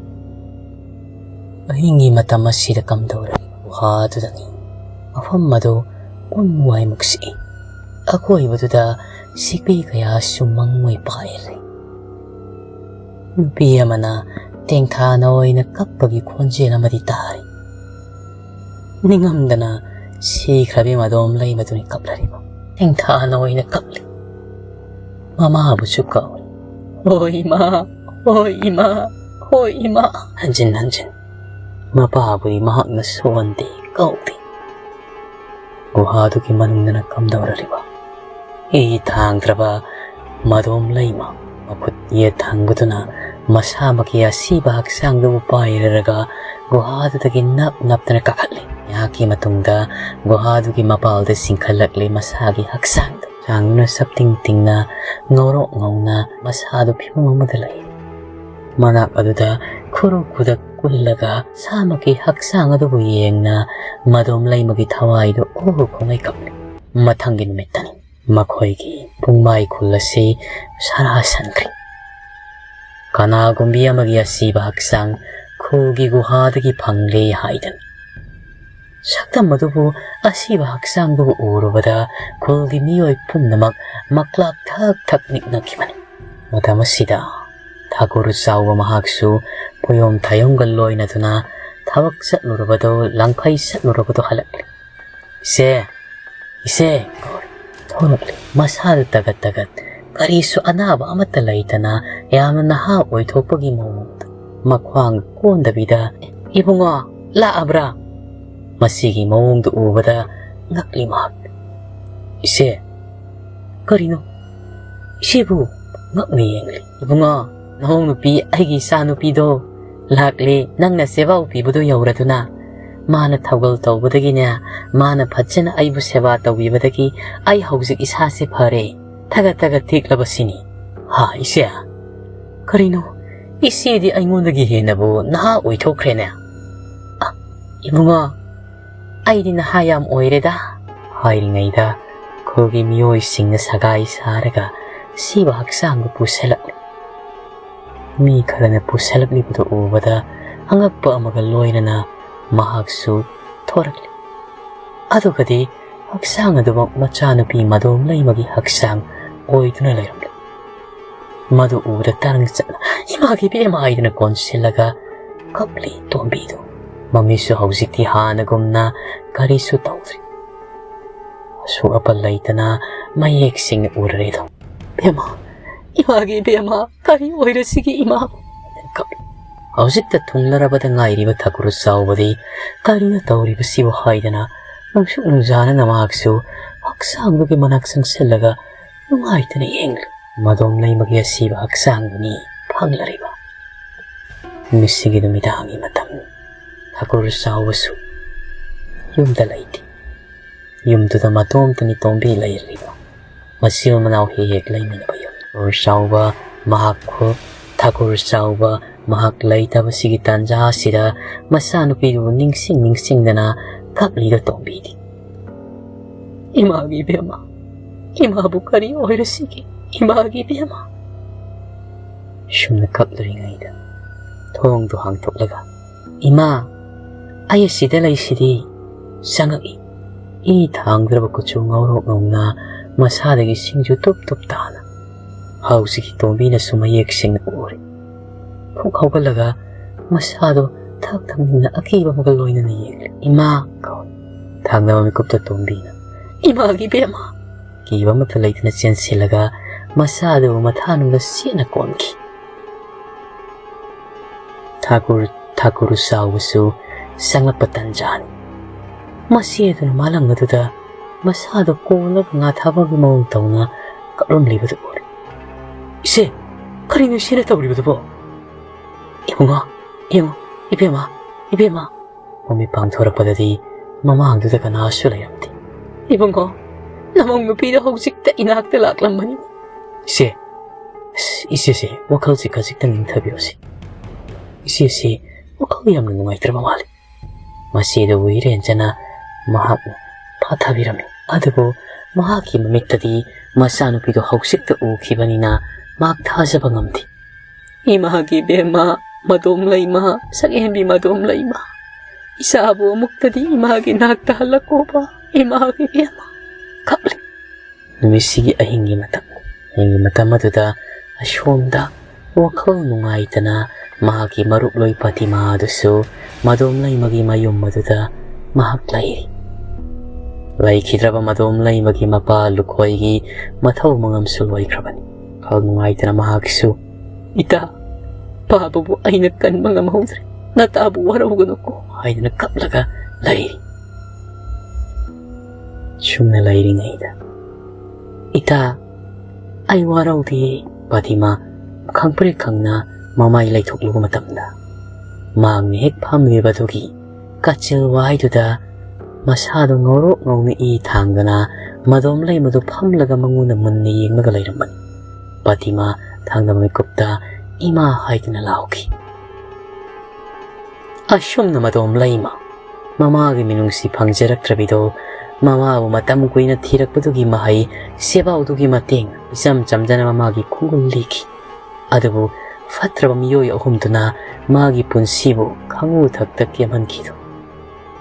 ꯑꯍꯤꯡꯒꯤ ꯃꯇꯝ ꯑꯁꯤꯗ ꯀꯝꯗꯧꯔꯤꯕ ꯒꯨꯍꯥꯗꯨꯗꯅꯤ꯫ ꯃꯐꯝ ꯑꯗꯨ ꯎꯟ ꯋꯥꯏ ꯃꯨꯛꯁꯤꯛꯏ꯫ ꯑꯀꯣꯏꯕꯗꯨꯗ ꯁꯤꯛꯄꯤ ꯀꯌꯥꯁꯨ ꯃꯪꯉꯣꯏ ꯄꯥꯏꯔꯤ꯫ ꯅꯨꯄꯤ ꯑꯃꯅ ꯇꯦꯡꯊꯥꯅ ꯑꯣꯏꯅ ꯀꯞꯄꯒꯤ ꯈꯣꯟꯖꯦꯜ ꯑꯃꯗꯤ ꯇꯥꯔꯤ꯫ ꯅꯤꯡꯉꯝꯗꯅ ꯁꯤꯈ꯭ꯔꯕꯤ ꯃꯗꯣꯝ ꯂꯩꯃꯗꯨꯅꯤ ꯀꯞꯂꯔꯤꯕ꯫ ꯊꯦꯡꯊꯥꯅ ꯑꯣꯏꯅ ꯀꯞꯂꯤ꯫ ꯃꯃꯥꯕꯨꯁꯨ ꯀꯧꯏ꯫ "ꯍꯣꯏ ꯏꯃꯥ, ꯍꯣꯏ ꯏꯃꯥ, ꯍꯣꯏ ꯏꯃꯥ!" ꯍꯟꯖꯤꯟ ꯍꯟꯖꯤꯟ꯫ ꯃꯄꯥꯕꯨꯗꯤ ꯃꯍꯥꯛꯅ ꯁꯣꯟꯗꯦ, ꯀꯧꯗꯦ꯫ ꯒꯨꯍꯥꯗꯨꯒꯤ ꯃꯅꯨꯡꯗꯅ ꯀꯝꯗꯧꯔꯔꯤꯕ? ꯏ ꯊꯥꯡꯗ꯭ꯔꯕ ꯃꯗꯣꯝ ꯂꯩꯃ ꯃꯈꯨꯠ ꯌꯦꯠ ꯊꯪꯕꯗꯨꯅ ꯃꯁꯥꯃꯛꯀꯤ ꯑꯁꯤꯕ ꯍꯛꯆꯥꯡꯗꯨꯕꯨ ꯄꯥꯏꯔꯔꯒ ꯒꯨꯍꯥꯗꯨꯗꯒꯤ ꯅꯞ ꯅꯞꯇꯅ ꯀꯥꯈꯠꯂꯤ꯫ ꯉꯥꯏꯍꯥꯛꯀꯤ ꯃꯇꯨꯡꯗ ꯒꯨꯍꯥꯗꯨꯒꯤ ꯃꯄꯥꯜꯗ ꯆꯤꯡꯈꯠꯂꯛꯂꯤ ꯃꯁꯥꯒꯤ ꯍꯛꯆꯥꯡꯗꯨ꯫ ꯍꯛꯆꯥꯡꯗꯨꯅ ꯁꯞꯇꯤꯡ ꯇꯤꯡꯅ ꯉꯧꯔꯣꯛ ꯉꯧꯅ ꯃꯁꯥꯗꯨ ꯐꯤꯕꯝ ꯑꯃꯗ ꯂꯩ꯫ ꯃꯅꯥꯛ ꯑꯗꯨꯗ ꯈꯨꯔꯨ ꯈꯨꯗꯛ ꯀꯨꯜꯂꯒ ꯁꯥꯃꯛꯀꯤ ꯍꯛꯆꯥꯡ ꯑꯗꯨꯕꯨ ꯌꯦꯡꯅ ꯃꯗꯣꯝ ꯂꯩꯃꯒꯤ ꯊꯋꯥꯏꯗꯨ ꯎꯔꯨ ꯈꯣꯡꯂꯩ ꯀꯞꯂꯤ꯫ ꯃꯊꯪꯒꯤ ꯅꯨꯃꯤꯠꯇꯅꯤ꯫ ꯃꯈꯣꯏꯒꯤ ꯄꯨꯡꯃꯥꯏ ꯈꯨꯜ ꯑꯁꯤ ꯁꯔꯥ ꯁꯟꯈ꯭ꯔꯦ꯫ ꯀꯅꯥꯒꯨꯝꯕꯤ ꯑꯃꯒꯤ ꯑꯁꯤꯕ ꯍꯛꯆꯥꯡ ꯈꯨꯜꯒꯤ ꯒꯨꯍꯥꯗꯒꯤ ꯐꯪꯂꯦ ꯍꯥꯏꯗꯅ꯫ ꯁꯛꯇꯝ ꯑꯗꯨꯕꯨ, ꯑꯁꯤꯕ ꯍꯛꯆꯥꯡꯗꯨꯕꯨ ꯎꯔꯨꯕꯗ ꯈꯨꯜꯒꯤ ꯃꯤꯑꯣꯏ ꯄꯨꯝꯅꯃꯛ ꯃꯀ꯭ꯂꯥꯛ ꯊꯛ ꯊꯛ ꯅꯤꯛꯅꯈꯤꯕꯅꯤ꯫ ꯃꯇꯝ ꯑꯁꯤꯗ ꯊꯥꯀꯨꯔ ꯆꯥꯎꯕ ꯃꯍꯥꯛꯁꯨ ꯄꯣꯌꯣꯝ ꯊꯥꯌꯣꯝꯒ ꯂꯣꯏꯅꯗꯨꯅ ꯊꯕꯛ ꯆꯠꯂꯨꯔꯕꯗꯣ, ꯂꯪꯐꯩ ꯆꯠꯂꯨꯔꯕꯗꯣ ꯍꯜꯂꯛꯂꯤ꯫ "ꯏꯆꯦ, ꯏꯆꯦ!" ꯊꯣꯛꯂꯛꯂꯤ꯫ ꯃꯁꯥꯗꯨ ꯇꯒꯠ ꯇꯒꯠ, ꯀꯔꯤꯁꯨ ꯑꯅꯥꯕ ꯑꯃꯠꯇ ꯂꯩꯇꯅ ꯌꯥꯝꯅ ꯅꯍꯥ ꯑꯣꯏꯊꯣꯛꯄꯒꯤ ꯃꯑꯣꯡꯗ ꯃꯈ꯭ꯋꯥꯡ ꯀꯣꯟꯗꯕꯤꯗ, "ꯏꯕꯨꯡꯉꯣ, ꯂꯥꯛꯑꯕ꯭ꯔꯥ?" ꯃꯁꯤꯒꯤ ꯃꯑꯣꯡꯗꯨ ꯎꯕꯗ ꯉꯛꯂꯤ ꯃꯍꯥꯛ꯫ "ꯏꯆꯦ, ꯀꯔꯤꯅꯣ? ꯏꯆꯦꯕꯨ?" ꯉꯛꯅ ꯌꯦꯡꯂꯤ꯫ "ꯏꯕꯨꯡꯉꯣ, ꯅꯍꯣꯡ ꯅꯨꯄꯤ, ꯑꯩꯒꯤ ꯏꯆꯥ ꯅꯨꯄꯤꯗꯣ ꯂꯥꯛꯂꯦ, ꯅꯪꯅ ꯁꯦꯕꯥ ꯄꯤꯕꯗꯨ ꯌꯧꯔꯗꯨꯅ꯫ ꯃꯥꯅ ꯊꯧꯒꯜ ꯇꯧꯕꯗꯒꯤꯅꯦ, ꯃꯥꯅ ꯐꯖꯅ ꯑꯩꯕꯨ ꯁꯦꯕꯥ ꯇꯧꯕꯤꯕꯗꯒꯤ ꯑꯩ ꯍꯧꯖꯤꯛ ꯏꯁꯥꯁꯦ ꯐꯔꯦ꯫ ꯊꯥꯒꯠ ꯊꯥꯒꯠ ꯊꯦꯛꯂꯕꯁꯤꯅꯤ꯫" "ꯍꯥ, ꯏꯆꯦ? ꯀꯔꯤꯅꯣ? ꯏꯆꯦꯗꯤ ꯑꯩꯉꯣꯟꯗꯒꯤ ꯍꯦꯟꯅꯕꯨ ꯅꯍꯥ ꯑꯣꯏꯊꯣꯛꯈ꯭ꯔꯦꯅꯦ꯫" "ꯑ, ꯏꯕꯨꯡꯉꯣ, ꯑꯩꯗꯤ ꯅꯍꯥ ꯌꯥꯝ ꯑꯣꯏꯔꯦꯗ" ꯍꯥꯏꯔꯤꯉꯩꯗ ꯈꯨꯜꯒꯤ ꯃꯤꯑꯣꯏꯁꯤꯡꯅ ꯁꯒꯥꯏ ꯁꯥꯔꯒ ꯁꯤꯕ ꯍꯛꯆꯥꯡꯗꯨ ꯄꯨꯁꯜꯂꯛꯂꯤ꯫ ꯃꯤ ꯈꯔꯅ ꯄꯨꯁꯜꯂꯛꯂꯤꯕꯗꯨ ꯎꯕꯗ ꯑꯉꯛꯄ ꯑꯃꯒ ꯂꯣꯏꯅꯅ ꯃꯍꯥꯛꯁꯨ ꯊꯣꯔꯛꯂꯤ꯫ ꯑꯗꯨꯒꯗꯤ ꯍꯛꯆꯥꯡ ꯑꯗꯨꯃꯛ ꯃꯆꯥꯅꯨꯄꯤ ꯃꯗꯣꯝ ꯂꯩꯃꯒꯤ ꯍꯛꯆꯥꯡ ꯑꯣꯏꯗꯨꯅ ꯂꯩꯔꯝꯂꯤ꯫ ꯃꯗꯨ ꯎꯕꯗ ꯇꯔꯪ ꯆꯠꯅ "ꯏꯃꯥꯒꯤ ꯏꯕꯦꯝꯃ" ꯍꯥꯏꯗꯨꯅ ꯀꯣꯟꯁꯤꯜꯂꯒ ꯀꯞꯂꯤ ꯇꯣꯝꯕꯤꯗꯨ꯫ ꯃꯃꯤꯠꯁꯨ ꯍꯧꯖꯤꯛꯇꯤ ꯍꯥꯟꯅꯒꯨꯝꯅ ꯀꯔꯤꯁꯨ ꯇꯧꯗ꯭ꯔꯤ꯫ ꯑꯁꯣꯛ ꯑꯄꯟ ꯂꯩꯇꯅ ꯃꯌꯦꯛ ꯁꯦꯡꯅ ꯎꯔꯔꯦꯗꯣ꯫ "ꯏꯕꯦꯝꯃ, ꯏꯃꯥꯒꯤ ꯏꯕꯦꯝꯃ, ꯀꯔꯤ ꯑꯣꯏꯔꯁꯤꯒꯦ ꯏꯃꯥ?" ꯍꯧꯖꯤꯛꯇ ꯊꯨꯡꯂꯔꯕꯗ ꯉꯥꯏꯔꯤꯕ ꯊꯥꯀꯨꯔ ꯆꯥꯎꯕꯗꯤ ꯀꯔꯤꯅꯣ ꯇꯧꯔꯤꯕꯁꯤꯕꯨ ꯍꯥꯏꯗꯅ ꯅꯨꯡꯁꯨꯛ ꯅꯨꯡꯖꯥꯅꯅ ꯃꯍꯥꯛꯁꯨ ꯍꯛꯆꯥꯡꯗꯨꯒꯤ ꯃꯅꯥꯛ ꯆꯪꯁꯤꯜꯂꯒ ꯅꯨꯡꯉꯥꯏꯇꯅ ꯌꯦꯡꯂꯨ꯫ ꯃꯗꯣꯝ ꯂꯩꯃꯒꯤ ꯑꯁꯤꯕ ꯍꯛꯆꯥꯡꯗꯨꯅꯤ ꯐꯪꯂꯔꯤꯕ꯫ ꯅꯨꯃꯤꯠꯁꯤꯒꯤ ꯅꯨꯃꯤꯗꯥꯡꯒꯤ ꯃꯇꯝꯅꯤ꯫ ꯊꯥꯀꯨꯔ ꯆꯥꯎꯕꯁꯨ ꯌꯨꯝꯗ ꯂꯩꯇꯦ꯫ ꯌꯨꯝꯗꯨꯗ ꯃꯇꯣꯝꯇꯅꯤ ꯇꯣꯝꯕꯤ ꯂꯩꯔꯤꯕ꯫ ꯃꯆꯤꯟ ꯃꯅꯥꯎ ꯍꯦꯛ ꯍꯦꯛ ꯂꯩꯃꯤꯟꯅꯕ ꯌꯨꯝ꯫ ꯊꯥꯀꯨꯔ ꯆꯥꯎꯕ ꯃꯍꯥꯛ ꯈꯨ-, ꯊꯥꯀꯨꯔ ꯆꯥꯎꯕ ꯃꯍꯥꯛ ꯂꯩꯇꯕꯁꯤꯒꯤ ꯇꯥꯟꯖꯥ ꯑꯁꯤꯗ ꯃꯆꯥꯅꯨꯄꯤꯗꯨꯕꯨ ꯅꯤꯡꯁꯤꯡ ꯅꯤꯡꯁꯤꯡꯗꯅ ꯀꯞꯂꯤꯗ ꯇꯣꯝꯕꯤꯗꯤ꯫ "ꯏꯃꯥꯒꯤ ꯏꯕꯦꯝꯃ, ꯏꯃꯥꯕꯨ ꯀꯔꯤ ꯑꯣꯏꯔꯁꯤꯒꯦ? ꯏꯃꯥꯒꯤ ꯏꯕꯦꯝꯃ!" ꯁꯨꯝꯅ ꯀꯞꯂꯨꯔꯤꯉꯩꯗ ꯊꯣꯡꯗꯨ ꯍꯥꯡꯗꯣꯛꯂꯒ, "ꯏꯃꯥ, ꯑꯩ ꯑꯁꯤꯗ ꯂꯩꯁꯤꯗꯤ, ꯆꯪꯉꯛꯏ"꯫ ꯏ ꯊꯥꯡꯗ꯭ꯔꯕ ꯀꯨꯆꯨ ꯉꯧꯔꯣꯛ ꯉꯧꯅ ꯃꯁꯥꯗꯒꯤ ꯁꯤꯡꯖꯨ ꯇꯨꯞ ꯇꯨꯞ ꯇꯥꯅ ꯍꯧꯖꯤꯛꯀꯤ ꯇꯣꯝꯕꯤꯅꯁꯨ ꯃꯌꯦꯛ ꯁꯦꯡꯅ ꯎꯔꯦ꯫ ꯐꯨꯛ ꯍꯧꯒꯠꯂꯒ ꯃꯁꯥꯗꯣ ꯊꯛ ꯊꯛ ꯅꯤꯛꯅ ꯑꯀꯤꯕ ꯑꯃꯒ ꯂꯣꯏꯅꯅ ꯌꯦꯡꯂꯦ꯫ "ꯏꯃꯥ!" ꯀꯧꯏ꯫ ꯊꯥꯡꯅꯕ ꯃꯤꯀꯨꯞꯇ ꯇꯣꯝꯕꯤꯅ, "ꯏꯃꯥꯒꯤ ꯏꯕꯦꯝꯃ!" ꯀꯤꯕ ꯑꯃꯠꯇ ꯂꯩꯇꯅ ꯆꯦꯟꯁꯤꯜꯂꯒ ꯃꯁꯥꯗꯨ ꯃꯊꯥꯅꯨꯡꯗ ꯆꯦꯠꯅ ꯀꯣꯟꯈꯤ꯫ ꯊꯥꯀꯨꯔ, ꯊꯥꯀꯨꯔ ꯆꯥꯎꯕꯁꯨ ꯆꯪꯂꯛꯄ ꯇꯟꯖꯥꯅꯤ꯫ ꯃꯁꯤ ꯑꯗꯨꯅ ꯃꯥꯂꯪ ꯑꯗꯨꯗ ꯃꯁꯥꯗꯨ ꯀꯣꯜꯂꯒ ꯉꯥ ꯊꯥꯕꯒꯤ ꯃꯑꯣꯡ ꯇꯧꯅ ꯀꯞꯂꯝꯂꯤꯕꯗꯨ ꯎꯔꯦ꯫ "ꯏꯆꯦ, ꯀꯔꯤꯅꯣ ꯏꯆꯦꯅ ꯇꯧꯔꯤꯕꯗꯨꯕꯣ?" "ꯏꯕꯨꯡꯉꯣ, ꯏꯕꯨꯡꯉꯣ, ꯏꯕꯦꯝꯃ, ꯏꯕꯦꯝꯃ!" ꯃꯃꯤꯠ ꯄꯥꯡꯊꯣꯔꯛꯄꯗꯗꯤ ꯃꯃꯥꯡꯗꯨꯗ ꯀꯅꯥꯁꯨ ꯂꯩꯔꯝꯗꯦ꯫ "ꯏꯕꯨꯡꯉꯣ, ꯅꯃꯧ ꯅꯨꯄꯤꯗꯣ ꯍꯧꯖꯤꯛꯇ ꯏꯅꯥꯛꯇ ꯂꯥꯛꯂꯝꯕꯅꯤ꯫" "ꯏꯆꯦ, ꯑꯁ, ꯏꯆꯦꯁꯦ ꯋꯥꯈꯜꯁꯦ ꯈꯖꯤꯛꯇꯪ ꯏꯪꯊꯕꯤꯔꯣꯁꯦ꯫ ꯏꯆꯦꯁꯤ ꯋꯥꯈꯜ ꯌꯥꯝꯅ ꯅꯨꯡꯉꯥꯏꯇ꯭ꯔꯕ ꯃꯥꯜꯂꯤ꯫" ꯃꯆꯦꯗꯨꯕꯨ ꯏꯔꯦꯟꯖꯅ ꯃꯍꯥꯛꯅ ꯐꯥꯊꯕꯤꯔꯝꯃꯤ꯫ ꯑꯗꯨꯕꯨ ꯃꯍꯥꯛꯀꯤ ꯃꯃꯤꯠꯇꯗꯤ ꯃꯆꯥꯅꯨꯄꯤꯗꯨ ꯍꯧꯖꯤꯛꯇ ꯎꯈꯤꯕꯅꯤꯅ ꯃꯍꯥꯛ ꯊꯥꯖꯕ ꯉꯝꯗꯦ꯫ "ꯏꯃꯥꯒꯤ ꯏꯕꯦꯝꯃ, ꯃꯗꯣꯝ ꯂꯩꯃ, ꯁꯛꯍꯦꯟꯕꯤ ꯃꯗꯣꯝ ꯂꯩꯃ, ꯏꯆꯥꯕꯨ ꯑꯃꯨꯛꯇꯗꯤ ꯏꯃꯥꯒꯤ ꯅꯥꯛꯇ ꯍꯜꯂꯛꯀꯣꯕ, ꯏꯃꯥꯒꯤ ꯏꯕꯦꯝꯃ!" ꯀꯞꯂꯤ꯫ ꯅꯨꯃꯤꯠꯁꯤꯒꯤ ꯑꯍꯤꯡꯒꯤ ꯃꯇꯝ, ꯑꯍꯤꯡꯒꯤ ꯃꯇꯝ ꯑꯗꯨꯗ ꯑꯁꯣꯝꯗ ꯋꯥꯈꯜ ꯅꯨꯡꯉꯥꯏꯇꯅ ꯃꯍꯥꯛꯀꯤ ꯃꯔꯨꯞꯂꯣꯏ ꯄꯇꯤꯃꯥ ꯑꯗꯨꯁꯨ ꯃꯗꯣꯝ ꯂꯩꯃꯒꯤ ꯃꯌꯨꯝ ꯑꯗꯨꯗ ꯃꯍꯥꯛ ꯂꯩꯔꯤ꯫ ꯂꯩꯈꯤꯗ꯭ꯔꯕ ꯃꯗꯣꯝ ꯂꯩꯃꯒꯤ ꯃꯄꯥ ꯂꯨꯈꯣꯏꯒꯤ ꯃꯊꯧ ꯃꯉꯝꯁꯨ ꯂꯣꯏꯈ꯭ꯔꯕꯅꯤ꯫ ꯋꯥꯈꯜ ꯅꯨꯡꯉꯥꯏꯇꯅ ꯃꯍꯥꯛꯁꯨ, "ꯏꯇꯥ, ꯄꯥꯕꯕꯨ ꯑꯩꯅ ꯀꯟꯕ ꯉꯝꯍꯧꯗ꯭ꯔꯦ, ꯅꯇꯥꯕꯨ ꯋꯥꯔꯧꯒꯅꯨꯀꯣ" ꯍꯥꯏꯗꯨꯅ ꯀꯞꯂꯒ ꯂꯩꯔꯤ꯫ ꯁꯨꯝꯅ ꯂꯩꯔꯤꯉꯩꯗ, "ꯏꯇꯥ, ꯑꯩ ꯋꯥꯔꯧꯗꯦ" ꯄꯇꯤꯃꯥ ꯈꯪꯄ꯭ꯔꯦꯛ ꯈꯪꯅ ꯃꯃꯥꯏ ꯂꯩꯊꯣꯛꯂꯨꯕ ꯃꯇꯝꯗ, ꯃꯍꯥꯛꯅ ꯍꯦꯛ ꯐꯝꯂꯤꯕꯗꯨꯒꯤ ꯀꯥꯆꯤꯜ ꯋꯥꯏꯗꯨꯗ ꯃꯁꯥꯗꯨ ꯉꯧꯔꯣꯛ ꯉꯧꯅ ꯏ ꯊꯥꯡꯗꯨꯅ ꯃꯗꯣꯝ ꯂꯩꯃꯗꯨ ꯐꯝꯂꯒ ꯃꯉꯣꯟꯗ ꯃꯨꯟꯅ ꯌꯦꯡꯂꯒ ꯂꯩꯔꯝꯕꯅꯤ꯫ ꯄꯇꯤꯃꯥ ꯊꯥꯡꯗꯕ ꯃꯤꯀꯨꯞꯇ "ꯏꯃꯥ" ꯍꯥꯏꯗꯨꯅ ꯂꯥꯎꯈꯤ꯫ ꯑꯁꯨꯝꯅ ꯃꯗꯣꯝ ꯂꯩꯃ ꯃꯃꯥꯒꯤ ꯃꯤꯅꯨꯡꯁꯤ ꯐꯪꯖꯔꯛꯇ꯭ꯔꯕꯤꯗꯣ, ꯃꯃꯥꯕꯨ ꯃꯇꯝ ꯀꯨꯏꯅ ꯊꯤꯔꯛꯄꯗꯨꯒꯤ ꯃꯍꯩ ꯁꯦꯕꯥꯎꯗꯨꯒꯤ ꯃꯇꯦꯡ ꯏꯆꯝ ꯆꯝꯖꯅ ꯃꯃꯥꯒꯤ ꯈꯣꯡꯒꯨꯜ ꯂꯤꯈꯤ꯫ ꯑꯗꯨꯕꯨ ꯐꯠꯇ꯭ꯔꯕ ꯃꯤꯑꯣꯏ ꯑꯍꯨꯝꯗꯨꯅ ꯃꯥꯒꯤ ꯄꯨꯟꯁꯤꯕꯨ ꯈꯪꯉꯨ ꯊꯛꯇ ꯀꯦꯝꯍꯟꯈꯤꯗꯨ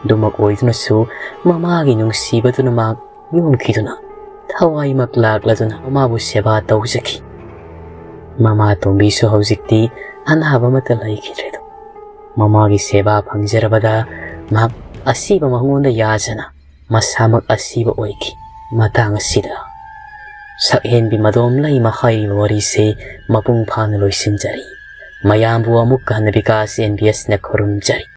ꯑꯗꯨꯃꯛ ꯑꯣꯏꯗꯨꯅꯁꯨ, ꯃꯃꯥꯒꯤ ꯅꯨꯡꯁꯤꯕꯗꯨꯅ ꯃꯍꯥꯛ ꯌꯣꯝꯈꯤꯗꯨꯅ, ꯊꯋꯥꯏꯃꯛ ꯂꯥꯛꯂꯗꯨꯅ ꯃꯃꯥꯕꯨ ꯁꯦꯕꯥ ꯇꯧꯖꯈꯤ꯫ ꯃꯃꯥ ꯇꯣꯝꯕꯤꯁꯨ ꯍꯧꯖꯤꯛꯇꯤ ꯑꯅꯥꯕ ꯑꯃꯠꯇ ꯂꯩꯈꯤꯗ꯭ꯔꯦꯗꯣ꯫ ꯃꯃꯥꯒꯤ ꯁꯦꯕꯥ ꯐꯪꯖꯔꯕꯗ ꯃꯍꯥꯛ ꯑꯁꯤꯕ ꯃꯉꯣꯟꯗ ꯌꯥꯖꯅ ꯃꯁꯥꯃꯛ ꯑꯁꯤꯕ ꯑꯣꯏꯈꯤ꯫ ꯃꯇꯥꯡ ꯑꯁꯤꯗ ꯁꯛꯍꯦꯟꯕꯤ ꯃꯗꯣꯝ ꯂꯩꯃ ꯍꯥꯏꯔꯤꯕ ꯋꯥꯔꯤꯁꯦ ꯃꯄꯨꯡ ꯐꯥꯅ ꯂꯣꯏꯁꯤꯟꯖꯔꯤ꯫ ꯃꯌꯥꯝꯕꯨ ꯑꯃꯨꯛ ꯍꯟꯅ ꯕꯤꯀꯥꯁ ꯑꯦꯟ ꯕꯤ ꯑꯦꯁꯅ ꯈꯨꯔꯨꯝꯖꯔꯤ꯫